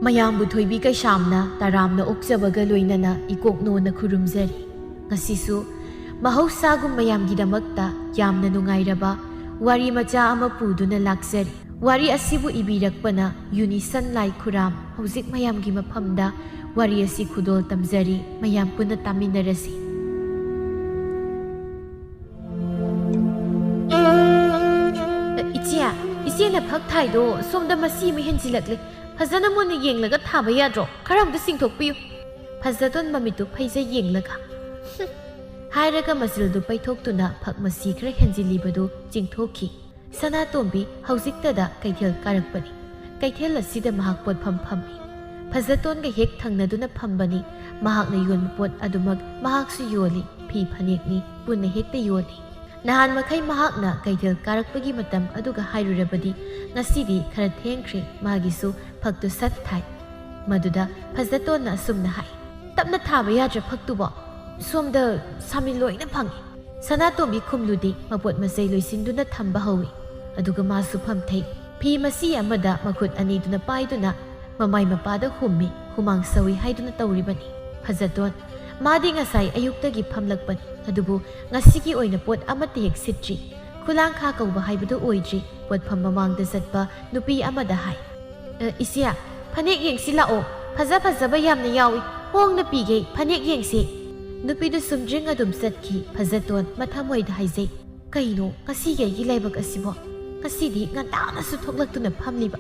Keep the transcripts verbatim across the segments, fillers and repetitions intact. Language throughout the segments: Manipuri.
ꯃꯌꯥꯝꯕꯨ ꯊꯣꯏꯕꯤ ꯀꯩꯁꯥꯝꯅ ꯇꯔꯥꯝꯅ ꯑꯣꯛꯆꯕꯒ ꯂꯣꯏꯅꯅ ꯏꯀꯣꯛꯅꯣꯅ ꯈꯨꯔꯨꯝꯖꯔꯤ꯫ ꯉꯁꯤꯁꯨ ꯃꯍꯧꯁꯥꯒꯨꯝ ꯃꯌꯥꯝꯒꯤꯗꯃꯛꯇ ꯌꯥꯝꯅ ꯅꯨꯡꯉꯥꯏꯔꯕ ꯋꯥꯔꯤ ꯃꯆꯥ ꯑꯃ ꯄꯨꯗꯨꯅ ꯂꯥꯛꯆꯔꯤ꯫ ꯋꯥꯔꯤ ꯑꯁꯤꯕꯨ ꯏꯕꯤꯔꯛꯄꯅ ꯌꯨꯅꯤꯁꯟ ꯂꯥꯏ ꯈꯨꯔꯥꯝ꯫ ꯍꯧꯖꯤꯛ ꯃꯌꯥꯝꯒꯤ ꯃꯐꯝꯗ ꯋꯥꯔꯤ ꯑꯁꯤ ꯈꯨꯗꯣꯜ ꯇꯝꯖꯔꯤ, ꯃꯌꯥꯝ ꯄꯨꯟꯅ ꯇꯥꯃꯤꯟꯅꯔꯁꯤ꯫ ꯏꯆꯦ, ꯏꯆꯦꯅ ꯐꯛ ꯊꯥꯏꯗꯣ ꯁꯣꯝꯗ ꯃꯁꯤ ꯑꯃ ꯍꯦꯟꯖꯤꯜꯂꯛꯂꯦ꯫ ꯐꯖꯅ ꯃꯨꯟꯅ ꯌꯦꯡꯂꯒ ꯊꯥꯕ ꯌꯥꯗ꯭ꯔꯣ? ꯈꯔ ꯑꯃꯨꯛꯇ ꯆꯤꯡꯊꯣꯛꯄꯤꯌꯨ꯫ ꯐꯖꯇꯣꯟ ꯃꯃꯤꯠꯇꯨ ꯐꯩꯖꯩ ꯌꯦꯡꯂꯒ, "ꯍꯨꯝ," ꯍꯥꯏꯔꯒ ꯃꯆꯤꯜꯗꯨ ꯄꯩꯊꯣꯛꯇꯨꯅ ꯐꯛ ꯃꯁꯤ ꯈꯔ ꯍꯦꯟꯖꯤꯜꯂꯤꯕꯗꯨ ꯆꯤꯡꯊꯣꯛꯈꯤ꯫ ꯁꯅꯥꯇꯣꯝꯕꯤ ꯍꯧꯖꯤꯛꯇꯗ ꯀꯩꯊꯦꯜ ꯀꯥꯔꯛꯄꯅꯤ꯫ ꯀꯩꯊꯦꯜ ꯑꯁꯤꯗ ꯃꯍꯥꯛ ꯄꯣꯠꯐꯝ ꯐꯝꯃꯤ꯫ ꯐꯖꯇꯣꯟꯒ ꯍꯦꯛ ꯊꯪꯅꯗꯨꯅ ꯐꯝꯕꯅꯤ꯫ ꯃꯍꯥꯛꯅ ꯌꯣꯟꯕ ꯄꯣꯠ ꯑꯗꯨꯃꯛ ꯃꯍꯥꯛꯁꯨ ꯌꯣꯜꯂꯤ꯫ ꯐꯤ ꯐꯅꯦꯛꯅꯤ, ꯄꯨꯟꯅ ꯍꯦꯛꯇ ꯌꯣꯜꯂꯤ꯫ ꯅꯍꯥꯟ ꯃꯈꯩ ꯃꯍꯥꯛꯅ ꯀꯩꯊꯦꯜ ꯀꯥꯔꯛꯄꯒꯤ ꯃꯇꯝ ꯑꯗꯨꯒ ꯍꯥꯏꯔꯨꯔꯕꯗꯤ ꯉꯁꯤꯗꯤ ꯈꯔ ꯊꯦꯡꯈ꯭ꯔꯦ꯫ ꯃꯥꯒꯤꯁꯨ ꯐꯛꯇꯨ ꯁꯠ ꯊꯥꯏ꯫ ꯃꯗꯨꯗ ꯐꯖꯇꯣꯟꯅ ꯑꯁꯨꯝꯅ ꯍꯥꯏ, "ꯇꯞꯅ ꯊꯥꯕ ꯌꯥꯗ꯭ꯔ ꯐꯛꯇꯨꯕꯣ? ꯁꯣꯝꯗ ꯁꯥꯃꯤꯜ ꯂꯣꯏꯅ ꯐꯪꯉꯤ꯫" ꯁꯅꯥꯇꯣꯝꯕꯤ ꯈꯨꯝꯂꯨꯗꯦ, ꯃꯄꯣꯠ ꯃꯆꯩ ꯂꯣꯏꯁꯤꯟꯗꯨꯅ ꯊꯝꯕ ꯍꯧꯏ꯫ ꯑꯗꯨꯒ ꯃꯥꯁꯨ ꯐꯝꯊꯩ꯫ ꯐꯤ ꯃꯁꯤ ꯑꯃꯗ ꯃꯈꯨꯠ ꯑꯅꯤꯗꯨꯅ ꯄꯥꯏꯗꯨꯅ ꯃꯃꯥꯏ ꯃꯄꯥꯗ ꯍꯨꯝꯃꯤ, ꯍꯨꯃꯥꯡ ꯁꯧꯏ ꯍꯥꯏꯗꯨꯅ ꯇꯧꯔꯤꯕꯅꯤ꯫ ꯐꯖꯇꯣꯟ, ꯃꯥꯗꯤ ꯉꯁꯥꯏ ꯑꯌꯨꯛꯇꯒꯤ ꯐꯝꯂꯛꯄꯅꯤ, ꯑꯗꯨꯕꯨ ꯉꯁꯤꯒꯤ ꯑꯣꯏꯅ ꯄꯣꯠ ꯑꯃꯠꯇ ꯍꯦꯛ ꯁꯤꯠꯇ꯭ꯔꯤ꯫ ꯈꯨꯂꯥꯡꯈꯥ ꯀꯧꯕ ꯍꯥꯏꯕꯗꯨ ꯑꯣꯏꯗ꯭ꯔꯤ꯫ ꯄꯣꯠꯐꯝ ꯃꯃꯥꯡꯗ ꯆꯠꯄ ꯅꯨꯄꯤ ꯑꯃꯗ ꯍꯥꯏ, "ꯑ, ꯏꯆꯦ, ꯐꯅꯦꯛ ꯌꯦꯡꯁꯤ ꯂꯥꯛꯑꯣ, ꯐꯖ ꯐꯖꯕ ꯌꯥꯝꯅ ꯌꯥꯎꯏ, ꯍꯣꯡꯅ ꯄꯤꯒꯦ, ꯐꯅꯦꯛ ꯌꯦꯡꯁꯤ꯫" ꯅꯨꯄꯤꯗꯨ ꯁꯨꯝꯗ꯭ꯔꯤꯡ ꯑꯗꯨꯝ ꯆꯠꯈꯤ꯫ ꯐꯖꯇꯣꯟ ꯃꯊꯃꯣꯏꯗ ꯍꯥꯏꯖꯩ, "ꯀꯩꯅꯣ ꯉꯁꯤꯒꯤ ꯑꯩꯒꯤ ꯂꯥꯏꯕꯛ ꯑꯁꯤꯕꯣ? ꯉꯁꯤꯗꯤ ꯉꯟꯇꯥꯅꯁꯨ ꯊꯣꯛꯂꯛꯇꯨꯅ ꯐꯝꯂꯤꯕ,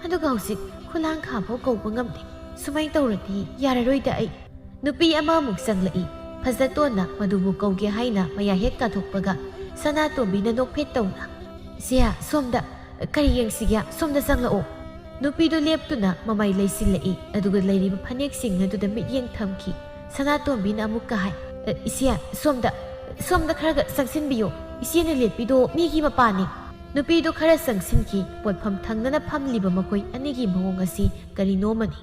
ꯑꯗꯨꯒ ꯍꯧꯖꯤꯛ ꯈꯨꯂꯥꯡꯈꯥꯐꯥꯎ ꯀꯧꯕ ꯉꯝꯗꯦ꯫ ꯁꯨꯃꯥꯏꯅ ꯇꯧꯔꯗꯤ ꯌꯥꯔꯔꯣꯏꯗ ꯑꯩ꯫" ꯅꯨꯄꯤ ꯑꯃꯃꯨꯛ ꯆꯪꯂꯛꯏ꯫ ꯐꯖꯇꯣꯟꯅ ꯃꯗꯨꯕꯨ ꯀꯧꯒꯦ ꯍꯥꯏꯅ ꯃꯌꯥ ꯍꯦꯛ ꯀꯥꯊꯣꯛꯄꯒ ꯁꯅꯥꯇꯣꯝꯕꯤꯅ ꯅꯣꯛꯐꯦꯠ ꯇꯧꯅ, "ꯁꯤꯌꯥ, ꯁꯣꯝꯗ, ꯀꯔꯤ ꯌꯦꯡꯁꯤꯒꯦ? ꯁꯣꯝꯗ ꯆꯪꯂꯛꯑꯣ꯫" ꯅꯨꯄꯤꯗꯨ ꯂꯦꯞꯇꯨꯅ ꯃꯃꯥꯏ ꯂꯩꯁꯤꯜꯂꯛꯏ, ꯑꯗꯨꯒ ꯂꯩꯔꯤꯕ ꯐꯅꯦꯛꯁꯤꯡ ꯑꯗꯨꯗ ꯃꯤꯠꯌꯦꯡ ꯊꯝꯈꯤ꯫ ꯁꯅꯥꯇꯣꯝꯕꯤꯅ ꯑꯃꯨꯛꯀ ꯍꯥꯏ, "ꯑ, ꯏꯆꯦ, ꯁꯣꯝꯗ, ꯁꯣꯝꯗ ꯈꯔꯒ ꯆꯪꯁꯤꯟꯕꯤꯌꯨ꯫ ꯏꯆꯦꯅ ꯂꯦꯞꯄꯤꯗꯣ ꯃꯤꯒꯤ ꯃꯄꯥꯅꯤ꯫" ꯅꯨꯄꯤꯗꯨ ꯈꯔ ꯆꯪꯁꯤꯟꯈꯤ꯫ ꯄꯣꯠꯐꯝ ꯊꯪꯅꯅ ꯐꯝꯂꯤꯕ ꯃꯈꯣꯏ ꯑꯅꯤꯒꯤ ꯃꯑꯣꯡ ꯑꯁꯤ ꯀꯔꯤꯅꯣꯃꯅꯤ꯫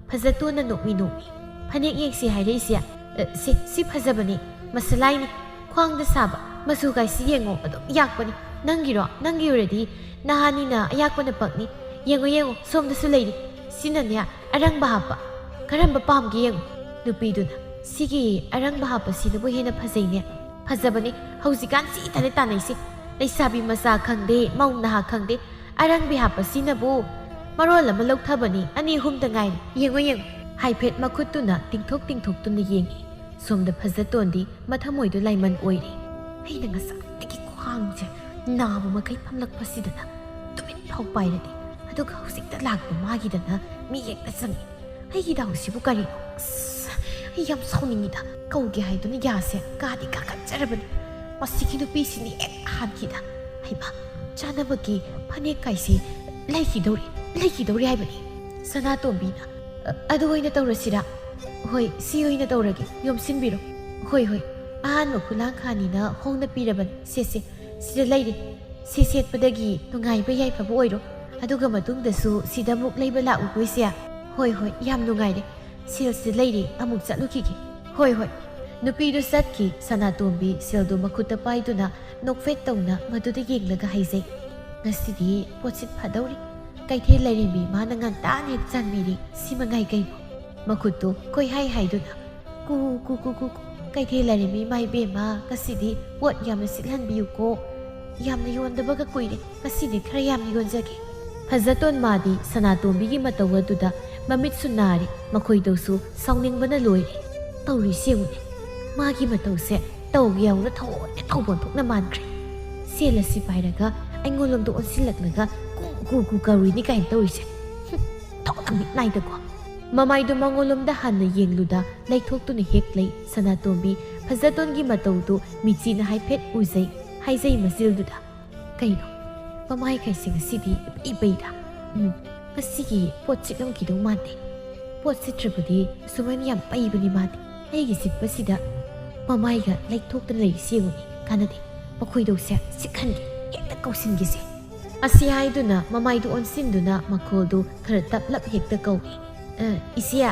ꯐꯖꯇꯣꯟꯅ ꯅꯣꯛꯃꯤ ꯅꯣꯛꯃꯤ, "ꯐꯅꯦꯛ ꯌꯦꯡꯁꯤ ꯍꯥꯏꯔꯛꯏꯁꯦ? ꯑ, ꯁꯤ, ꯁꯤ ꯐꯖꯕꯅꯤ꯫ ꯃꯁꯂꯥꯏꯅꯤ, ꯈ꯭ꯋꯥꯡꯗ ꯁꯥꯕ, ꯃꯆꯨ ꯀꯥꯏꯁꯤ ꯌꯦꯡꯉꯣ, ꯑꯗꯨꯝ ꯌꯥꯛꯄꯅꯤ꯫ ꯅꯪꯒꯤꯔꯣ? ꯅꯪꯒꯤ ꯑꯣꯏꯔꯗꯤ ꯅꯍꯥꯟꯅꯤꯅ ꯑꯌꯥꯛꯄꯅ ꯄꯛꯅꯤ꯫ ꯌꯦꯡꯉꯣ, ꯌꯦꯡꯉꯣ, ꯁꯣꯝꯗꯁꯨ ꯂꯩꯔꯤ꯫ ꯁꯤꯅꯅꯦ, ꯑꯔꯪꯕ ꯍꯥꯞꯄ꯫ ꯀꯔꯝꯕ ꯄꯥꯝꯒꯦ ꯌꯦꯡꯉꯣ꯫ ꯅꯨꯄꯤꯗꯨꯅ, "ꯁꯤꯒꯤ ꯑꯔꯪꯕ ꯍꯥꯞꯄꯁꯤꯅꯕꯨ ꯍꯦꯟꯅ ꯐꯖꯩꯅꯦ꯫" ꯐꯖꯕꯅꯤ, ꯍꯧꯖꯤꯛꯀꯥꯟ ꯁꯤꯗꯅꯦ ꯇꯥꯟꯅꯩꯁꯦ꯫ ꯂꯩꯁꯥꯕꯤ ꯃꯆꯥ ꯈꯪꯗꯦ, ꯃꯧ ꯅꯍꯥ ꯈꯪꯗꯦ, ꯑꯔꯪꯕꯤ ꯍꯥꯞꯄꯁꯤꯅꯕꯨ ꯃꯔꯣꯜ ꯑꯃ ꯂꯧꯊꯕꯅꯤ, ꯑꯅꯤ ꯑꯍꯨꯝꯗ ꯉꯥꯏꯔꯦ꯫ ꯌꯦꯡꯉꯣ, ꯌꯦꯡꯉꯣ꯫ ꯍꯥꯏꯐꯦꯠ ꯃꯈꯨꯠꯇꯨꯅ ꯇꯤꯡꯊꯣꯛ ꯇꯤꯡꯊꯣꯛꯇꯨꯅ ꯌꯦꯡꯉꯤ꯫ ꯁꯣꯝꯗ ꯐꯖꯇꯣꯟꯗꯤ ꯃꯊꯃꯣꯏꯗꯣ ꯂꯥꯏꯃꯟ ꯑꯣꯏꯔꯤ꯫ ꯑꯩꯅ ꯉꯁꯥꯏꯗꯒꯤ ꯈ꯭ꯋꯥꯡꯁꯦ ꯅꯥꯕ ꯃꯈꯩ ꯐꯝꯂꯛꯄꯁꯤꯗꯅ ꯇꯨꯃꯤꯟ ꯐꯥꯎ ꯄꯥꯏꯔꯗꯤ, ꯑꯗꯨꯒ ꯍꯧꯖꯤꯛꯇ ꯂꯥꯛꯄ ꯃꯥꯒꯤꯗꯅ ꯃꯤ ꯍꯦꯛꯇ ꯆꯪꯉꯤ꯫ ꯑꯩꯒꯤ ꯗꯥꯎꯁꯤꯕꯨ ꯀꯔꯤꯅꯣ? ꯑꯁ, ꯑꯩ ꯌꯥꯝ ꯁꯥꯎꯅꯤꯡꯉꯤꯗ꯫ ꯀꯧꯒꯦ ꯍꯥꯏꯗꯨꯅ ꯌꯥꯁꯦ ꯀꯥꯗꯤ ꯀꯥꯈꯠꯆꯔꯕꯅꯤ꯫ ꯃꯁꯤꯒꯤ ꯅꯨꯄꯤꯁꯤꯅꯤ ꯍꯦꯛ ꯍꯥꯟꯈꯤꯗ꯫ ꯍꯩꯃꯥ, ꯆꯥꯅꯕꯒꯤ ꯐꯅꯦꯛ ꯀꯥꯏꯁꯤ ꯂꯩꯈꯤꯗꯧꯔꯤ, ꯂꯩꯈꯤꯗꯧꯔꯤ ꯍꯥꯏꯕꯅꯤ꯫ ꯁꯅꯥꯇꯣꯝꯕꯤꯅ, "ꯑ-, ꯑꯗꯨ ꯑꯣꯏꯅ ꯇꯧꯔꯁꯤꯔꯥ?" "ꯍꯣꯏ, ꯁꯤ ꯑꯣꯏꯅ ꯇꯧꯔꯒꯦ, ꯌꯣꯝꯁꯤꯟꯕꯤꯔꯣ꯫" "ꯍꯣꯏ, ꯍꯣꯏ, ꯑꯍꯥꯟꯕ ꯈꯨꯂꯥꯡꯈꯥꯅꯤꯅ ꯍꯣꯡꯅ ꯄꯤꯔꯕꯅꯤ꯫ ꯁꯦ, ꯁꯦ, ꯁꯤꯗ ꯂꯩꯔꯦ꯫ ꯁꯤ ꯁꯦꯠꯄꯗꯒꯤ ꯅꯨꯡꯉꯥꯏꯕ ꯌꯥꯏꯐꯕ ꯑꯣꯏꯔꯣ꯫ ꯑꯗꯨꯒ ꯃꯇꯨꯡꯗꯁꯨ ꯁꯤꯗ ꯑꯃꯨꯛ ꯂꯩꯕ ꯂꯥꯛꯎꯀꯣ, ꯏꯆꯦ꯫" "ꯍꯣꯏ, ꯍꯣꯏ, ꯌꯥꯝ ꯅꯨꯡꯉꯥꯏꯔꯦ꯫ ꯁꯦꯜꯁꯤꯗ ꯂꯩꯔꯦ, ꯑꯃꯨꯛ ꯆꯠꯂꯨꯈꯤꯒꯦ꯫" "ꯍꯣꯏ, ꯍꯣꯏ꯫" ꯅꯨꯄꯤꯗꯨ ꯆꯠꯈꯤ꯫ ꯁꯅꯥꯇꯣꯝꯕꯤ ꯁꯦꯜꯗꯨ ꯃꯈꯨꯠꯇ ꯄꯥꯏꯗꯨꯅ ꯅꯣꯛꯐꯦꯠ ꯇꯧꯅ ꯃꯗꯨꯗ ꯌꯦꯡꯂꯒ ꯍꯥꯏꯖꯩ, "ꯉꯁꯤꯗꯤ ꯄꯣꯠꯁꯤꯠ ꯐꯗꯧꯔꯤ꯫ ꯀꯩꯊꯦꯜ ꯂꯥꯏꯔꯦꯝꯕꯤ ꯃꯥꯅ ꯉꯟꯇꯥꯅ ꯍꯦꯛ ꯆꯥꯟꯕꯤꯔꯦ꯫ ꯁꯤ ꯃꯉꯥꯏ ꯀꯩꯅꯣ?" ꯃꯈꯨꯠꯇꯨ ꯀꯣꯏꯍꯥꯏ ꯍꯥꯏꯗꯨꯅ, "ꯀꯨ, ꯀꯨ, ꯀꯨ, ꯀꯨ, ꯀꯨ, ꯀꯩꯊꯦꯜ ꯂꯥꯏꯔꯦꯝꯕꯤ ꯏꯃꯥ ꯏꯕꯦꯝꯃ, ꯉꯁꯤꯗꯤ ꯄꯣꯠ ꯌꯥꯝꯅ ꯁꯤꯠꯍꯟꯕꯤꯌꯨꯀꯣ꯫ ꯌꯥꯝꯅ ꯌꯣꯟꯗꯕꯒ ꯀꯨꯏꯔꯦ, ꯉꯁꯤꯗꯤ ꯈꯔ ꯌꯥꯝꯅ ꯌꯣꯟꯖꯒꯦ꯫" ꯐꯖꯇꯣꯟ ꯃꯥꯗꯤ ꯁꯅꯥꯇꯣꯝꯕꯤꯒꯤ ꯃꯇꯧ ꯑꯗꯨꯗ ꯃꯃꯤꯠꯁꯨ ꯅꯥꯔꯦ, ꯃꯈꯣꯏꯗꯧꯁꯨ ꯁꯥꯎꯅꯤꯡꯕꯅ ꯂꯣꯏꯔꯦ꯫ ꯇꯧꯔꯤꯁꯤ ꯌꯦꯡꯉꯨꯅꯦ, ꯃꯥꯒꯤ ꯃꯇꯧꯁꯦ ꯇꯧꯒꯦ ꯌꯥꯎꯅ ꯊꯑꯣꯏꯅ ꯇꯧꯐꯝ ꯊꯣꯛꯅ ꯃꯥꯟꯈ꯭ꯔꯦ꯫ ꯁꯦꯜ ꯑꯁꯤ ꯄꯥꯏꯔꯒ ꯑꯩꯉꯣꯟꯂꯣꯝꯗ ꯑꯣꯟꯁꯤꯜꯂꯛꯂꯒ ꯀꯨ ꯀꯨ ꯀꯨ ꯀꯧꯔꯤꯅꯤ ꯀꯥꯏꯅ ꯇꯧꯔꯤꯁꯦ꯫ ꯍꯨꯝ, ꯊꯣꯛꯅ ꯃꯤꯠ ꯅꯥꯏꯗꯀꯣ꯫ ꯃꯃꯥꯏꯗꯨ ꯃꯉꯣꯟꯂꯣꯝꯗ ꯍꯟꯅ ꯌꯦꯡꯂꯨꯗ ꯂꯩꯊꯣꯛꯇꯨꯅ ꯍꯦꯛ ꯂꯩ꯫ ꯁꯅꯥꯇꯣꯝꯕꯤ ꯐꯖꯇꯣꯟꯒꯤ ꯃꯇꯧꯗꯨ ꯃꯤꯆꯤꯅ ꯍꯥꯏꯐꯦꯠ ꯎꯖꯩ, ꯍꯥꯏꯖꯩ ꯃꯆꯤꯜꯗꯨꯗ, "ꯀꯩꯅꯣ, ꯃꯃꯥꯏꯈꯩꯁꯦ ꯉꯁꯤꯗꯤ ꯏꯄꯩ ꯄꯩꯗ? ꯎꯝ, ꯉꯁꯤꯒꯤ ꯄꯣꯠ ꯁꯤꯠꯂꯝꯈꯤꯗꯧ ꯃꯥꯟꯗꯦ꯫ ꯄꯣꯠ ꯁꯤꯠꯇ꯭ꯔꯕꯗꯤ ꯁꯨꯃꯥꯏꯅ ꯌꯥꯝ ꯄꯩꯕꯅꯤ ꯃꯥꯗꯤ꯫ ꯑꯩꯒꯤ ꯁꯤꯠꯄꯁꯤꯗ ꯃꯃꯥꯏꯒ ꯂꯩꯊꯣꯛꯇꯅ ꯂꯩꯔꯤꯁꯤ ꯌꯦꯡꯉꯨꯅꯦ, ꯀꯥꯟꯅꯗꯦ꯫ ꯃꯈꯣꯏꯗꯧꯁꯦ ꯁꯤꯠꯍꯟꯒꯦ, ꯍꯦꯛꯇ ꯀꯧꯁꯤꯟꯒꯦꯁꯦ꯫" ꯑꯁꯤ ꯍꯥꯏꯗꯨꯅ ꯃꯃꯥꯏꯗꯨ ꯑꯣꯟꯁꯤꯟꯗꯨꯅ ꯃꯈꯣꯜꯗꯨ ꯈꯔ ꯇꯞꯂꯞ ꯍꯦꯛꯇ ꯀꯧꯏ, "ꯑ, ꯏꯆꯦ,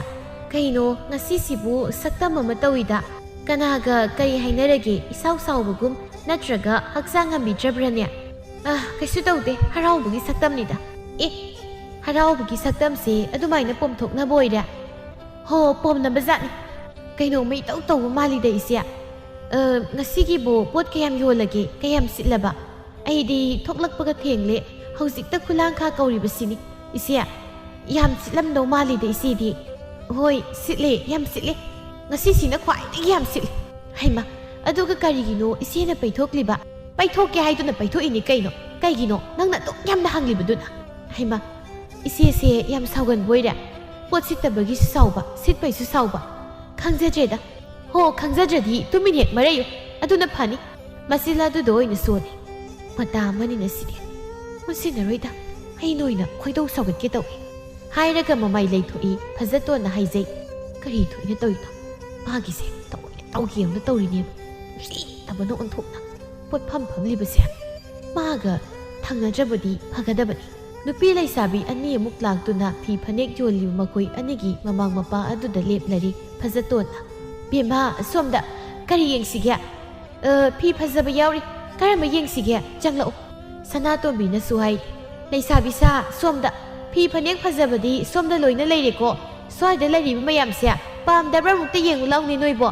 ꯀꯩꯅꯣ ꯉꯁꯤꯁꯤꯕꯨ ꯁꯛꯇꯝ ꯑꯃ ꯇꯧꯏꯗ?" ꯀꯅꯥꯒ ꯀꯔꯤ ꯍꯥꯏꯅꯔꯒꯦ? ꯏꯁꯥꯎ ꯁꯥꯎꯕꯒꯨꯝ ꯅꯠꯇ꯭ꯔꯒ ꯍꯛꯆꯥꯡ ꯉꯝꯕꯤꯗ꯭ꯔꯕ꯭ꯔꯅꯦ? ꯑ, ꯀꯩꯁꯨ ꯇꯧꯗꯦ, ꯍꯔꯥꯎꯕꯒꯤ ꯁꯛꯇꯝꯅꯤꯗ꯫ ꯑꯦ, ꯍꯔꯥꯎꯕꯒꯤ ꯁꯛꯇꯝꯁꯦ ꯑꯗꯨꯃꯥꯏꯅ ꯄꯣꯝꯊꯣꯛꯅꯕ ꯑꯣꯏꯔꯦ? ꯍꯣ, ꯄꯣꯝꯅꯕ ꯖꯥꯠꯅꯤ꯫ ꯀꯩꯅꯣꯝꯃ ꯏꯇꯧ ꯇꯧꯕ ꯃꯥꯜꯂꯤꯗ, ꯏꯆꯦ꯫ ꯑ, ꯉꯁꯤꯒꯤꯕꯨ ꯄꯣꯠ ꯀꯌꯥꯝ ꯌꯣꯜꯂꯒꯦ? ꯀꯌꯥꯝ ꯁꯤꯠꯂꯕ? ꯑꯩꯗꯤ ꯊꯣꯛꯂꯛꯄꯒ ꯊꯦꯡꯂꯦ꯫ ꯍꯧꯖꯤꯛꯇ ꯈꯨꯂꯥꯡꯈꯥ ꯀꯧꯔꯤꯕꯁꯤꯅꯤ꯫ ꯏꯆꯦ, ꯌꯥꯝ ꯁꯤꯠꯂꯝꯗꯧ ꯃꯥꯜꯂꯤꯗ ꯏꯆꯦꯗꯤ꯫ ꯍꯣꯏ, ꯁꯤꯠꯂꯦ, ꯌꯥꯝ ꯁꯤꯠꯂꯦ꯫ ꯉꯁꯤꯁꯤꯅ ꯈ꯭ꯋꯥꯏꯗꯒꯤ ꯌꯥꯝ ꯁꯤꯠꯂꯦ꯫ ꯍꯩꯃ, ꯑꯗꯨꯒ ꯀꯔꯤꯒꯤꯅꯣ ꯏꯆꯦꯅ ꯄꯩꯊꯣꯛꯂꯤꯕ? ꯄꯩꯊꯣꯛꯀꯦ ꯍꯥꯏꯗꯨꯅ ꯄꯩꯊꯣꯛꯏꯅꯤ ꯀꯩꯅꯣ? ꯀꯩꯒꯤꯅꯣ ꯅꯪꯅ ꯑꯗꯨꯛ ꯌꯥꯝꯅ ꯍꯪꯂꯤꯕꯗꯨꯅ? ꯍꯩꯃ, ꯏꯆꯦꯁꯦ ꯌꯥꯝ ꯁꯥꯎꯒꯟꯕ ꯑꯣꯏꯔꯦ꯫ ꯄꯣꯠ ꯁꯤꯠꯇꯕꯒꯤꯁꯨ ꯁꯥꯎꯕ, ꯁꯤꯠꯄꯩꯁꯨ ꯁꯥꯎꯕ꯫ ꯈꯪꯖꯗ꯭ꯔꯦꯗ꯫ ꯍꯣ, ꯈꯪꯖꯗ꯭ꯔꯗꯤ ꯇꯨꯃꯤꯟ ꯍꯦꯛ ꯃꯔꯩꯌꯨ꯫ ꯑꯗꯨꯅ ꯐꯅꯤ꯫ ꯃꯆꯤꯜ ꯑꯗꯨꯗ ꯑꯣꯏꯅ ꯁꯣꯜꯂꯤ꯫ ꯃꯇꯥ ꯑꯃꯅꯤꯅ ꯁꯤꯗꯤ꯫ ꯑꯣꯟꯁꯤꯟꯅꯔꯣꯏꯗ꯫ ꯑꯩ ꯅꯣꯏꯅ ꯈꯣꯏꯗꯧ ꯁꯥꯎꯒꯠꯀꯦ ꯇꯧꯏ꯫ ꯍꯥꯏꯔꯒ ꯃꯃꯥꯏ ꯂꯩꯊꯣꯛꯏ꯫ ꯐꯖꯇꯣꯟꯅ ꯍꯥꯏꯖꯩ꯫ ꯀꯔꯤ ꯊꯣꯛꯏꯅ ꯇꯧꯔꯤꯅꯣ? ꯃꯥꯒꯤꯁꯦ ꯇꯧꯏꯅ ꯇꯧꯒꯦꯅ ꯇꯧꯔꯤꯅꯦꯕ꯫ ꯎꯁꯤꯠꯇꯕꯅ ꯑꯣꯟꯊꯣꯛꯅ꯫ ꯄꯣꯠꯐꯝ ꯐꯝꯂꯤꯕꯁꯦ ꯃꯥꯒ ꯊꯪꯅꯗ꯭ꯔꯕꯗꯤ ꯐꯒꯗꯕꯅꯤ꯫ ꯅꯨꯄꯤ ꯂꯩꯁꯥꯕꯤ ꯑꯅꯤ ꯑꯃꯨꯛ ꯂꯥꯛꯇꯨꯅ ꯐꯤ ꯐꯅꯦꯛ ꯌꯣꯜꯂꯤꯕ ꯃꯈꯣꯏ ꯑꯅꯤꯒꯤ ꯃꯃꯥꯡ ꯃꯄꯥ ꯑꯗꯨꯗ ꯂꯦꯞꯂꯔꯤ꯫ ꯐꯖꯇꯣꯟꯅ, "ꯕꯦꯝꯃ, ꯁꯣꯝꯗ ꯀꯔꯤ ꯌꯦꯡꯁꯤꯒꯦ?" "ꯑ, ꯐꯤ ꯐꯖꯕ ꯌꯥꯎꯔꯤ꯫ ꯀꯔꯝꯕ ꯌꯦꯡꯁꯤꯒꯦ? ꯆꯪꯂꯛꯎ꯫" ꯁꯅꯥꯇꯣꯝꯕꯤꯅꯁꯨ ꯍꯥꯏꯔꯤ, "ꯂꯩꯁꯥꯕꯤ ꯁꯥ, ꯁꯣꯝꯗ ꯐꯤ ꯐꯅꯦꯛ ꯐꯖꯕꯗꯤ ꯁꯣꯝꯗ ꯂꯣꯏꯅ ꯂꯩꯔꯦꯀꯣ꯫ ꯁ꯭ꯋꯥꯏꯗ ꯂꯩꯔꯤꯕ ꯃꯌꯥꯝꯁꯦ ꯄꯥꯝꯗꯕ꯭ꯔꯥ? ꯑꯃꯨꯛꯇ ꯌꯦꯡꯉꯨ ꯂꯥꯎꯅꯦ ꯅꯣꯏꯕꯣ꯫"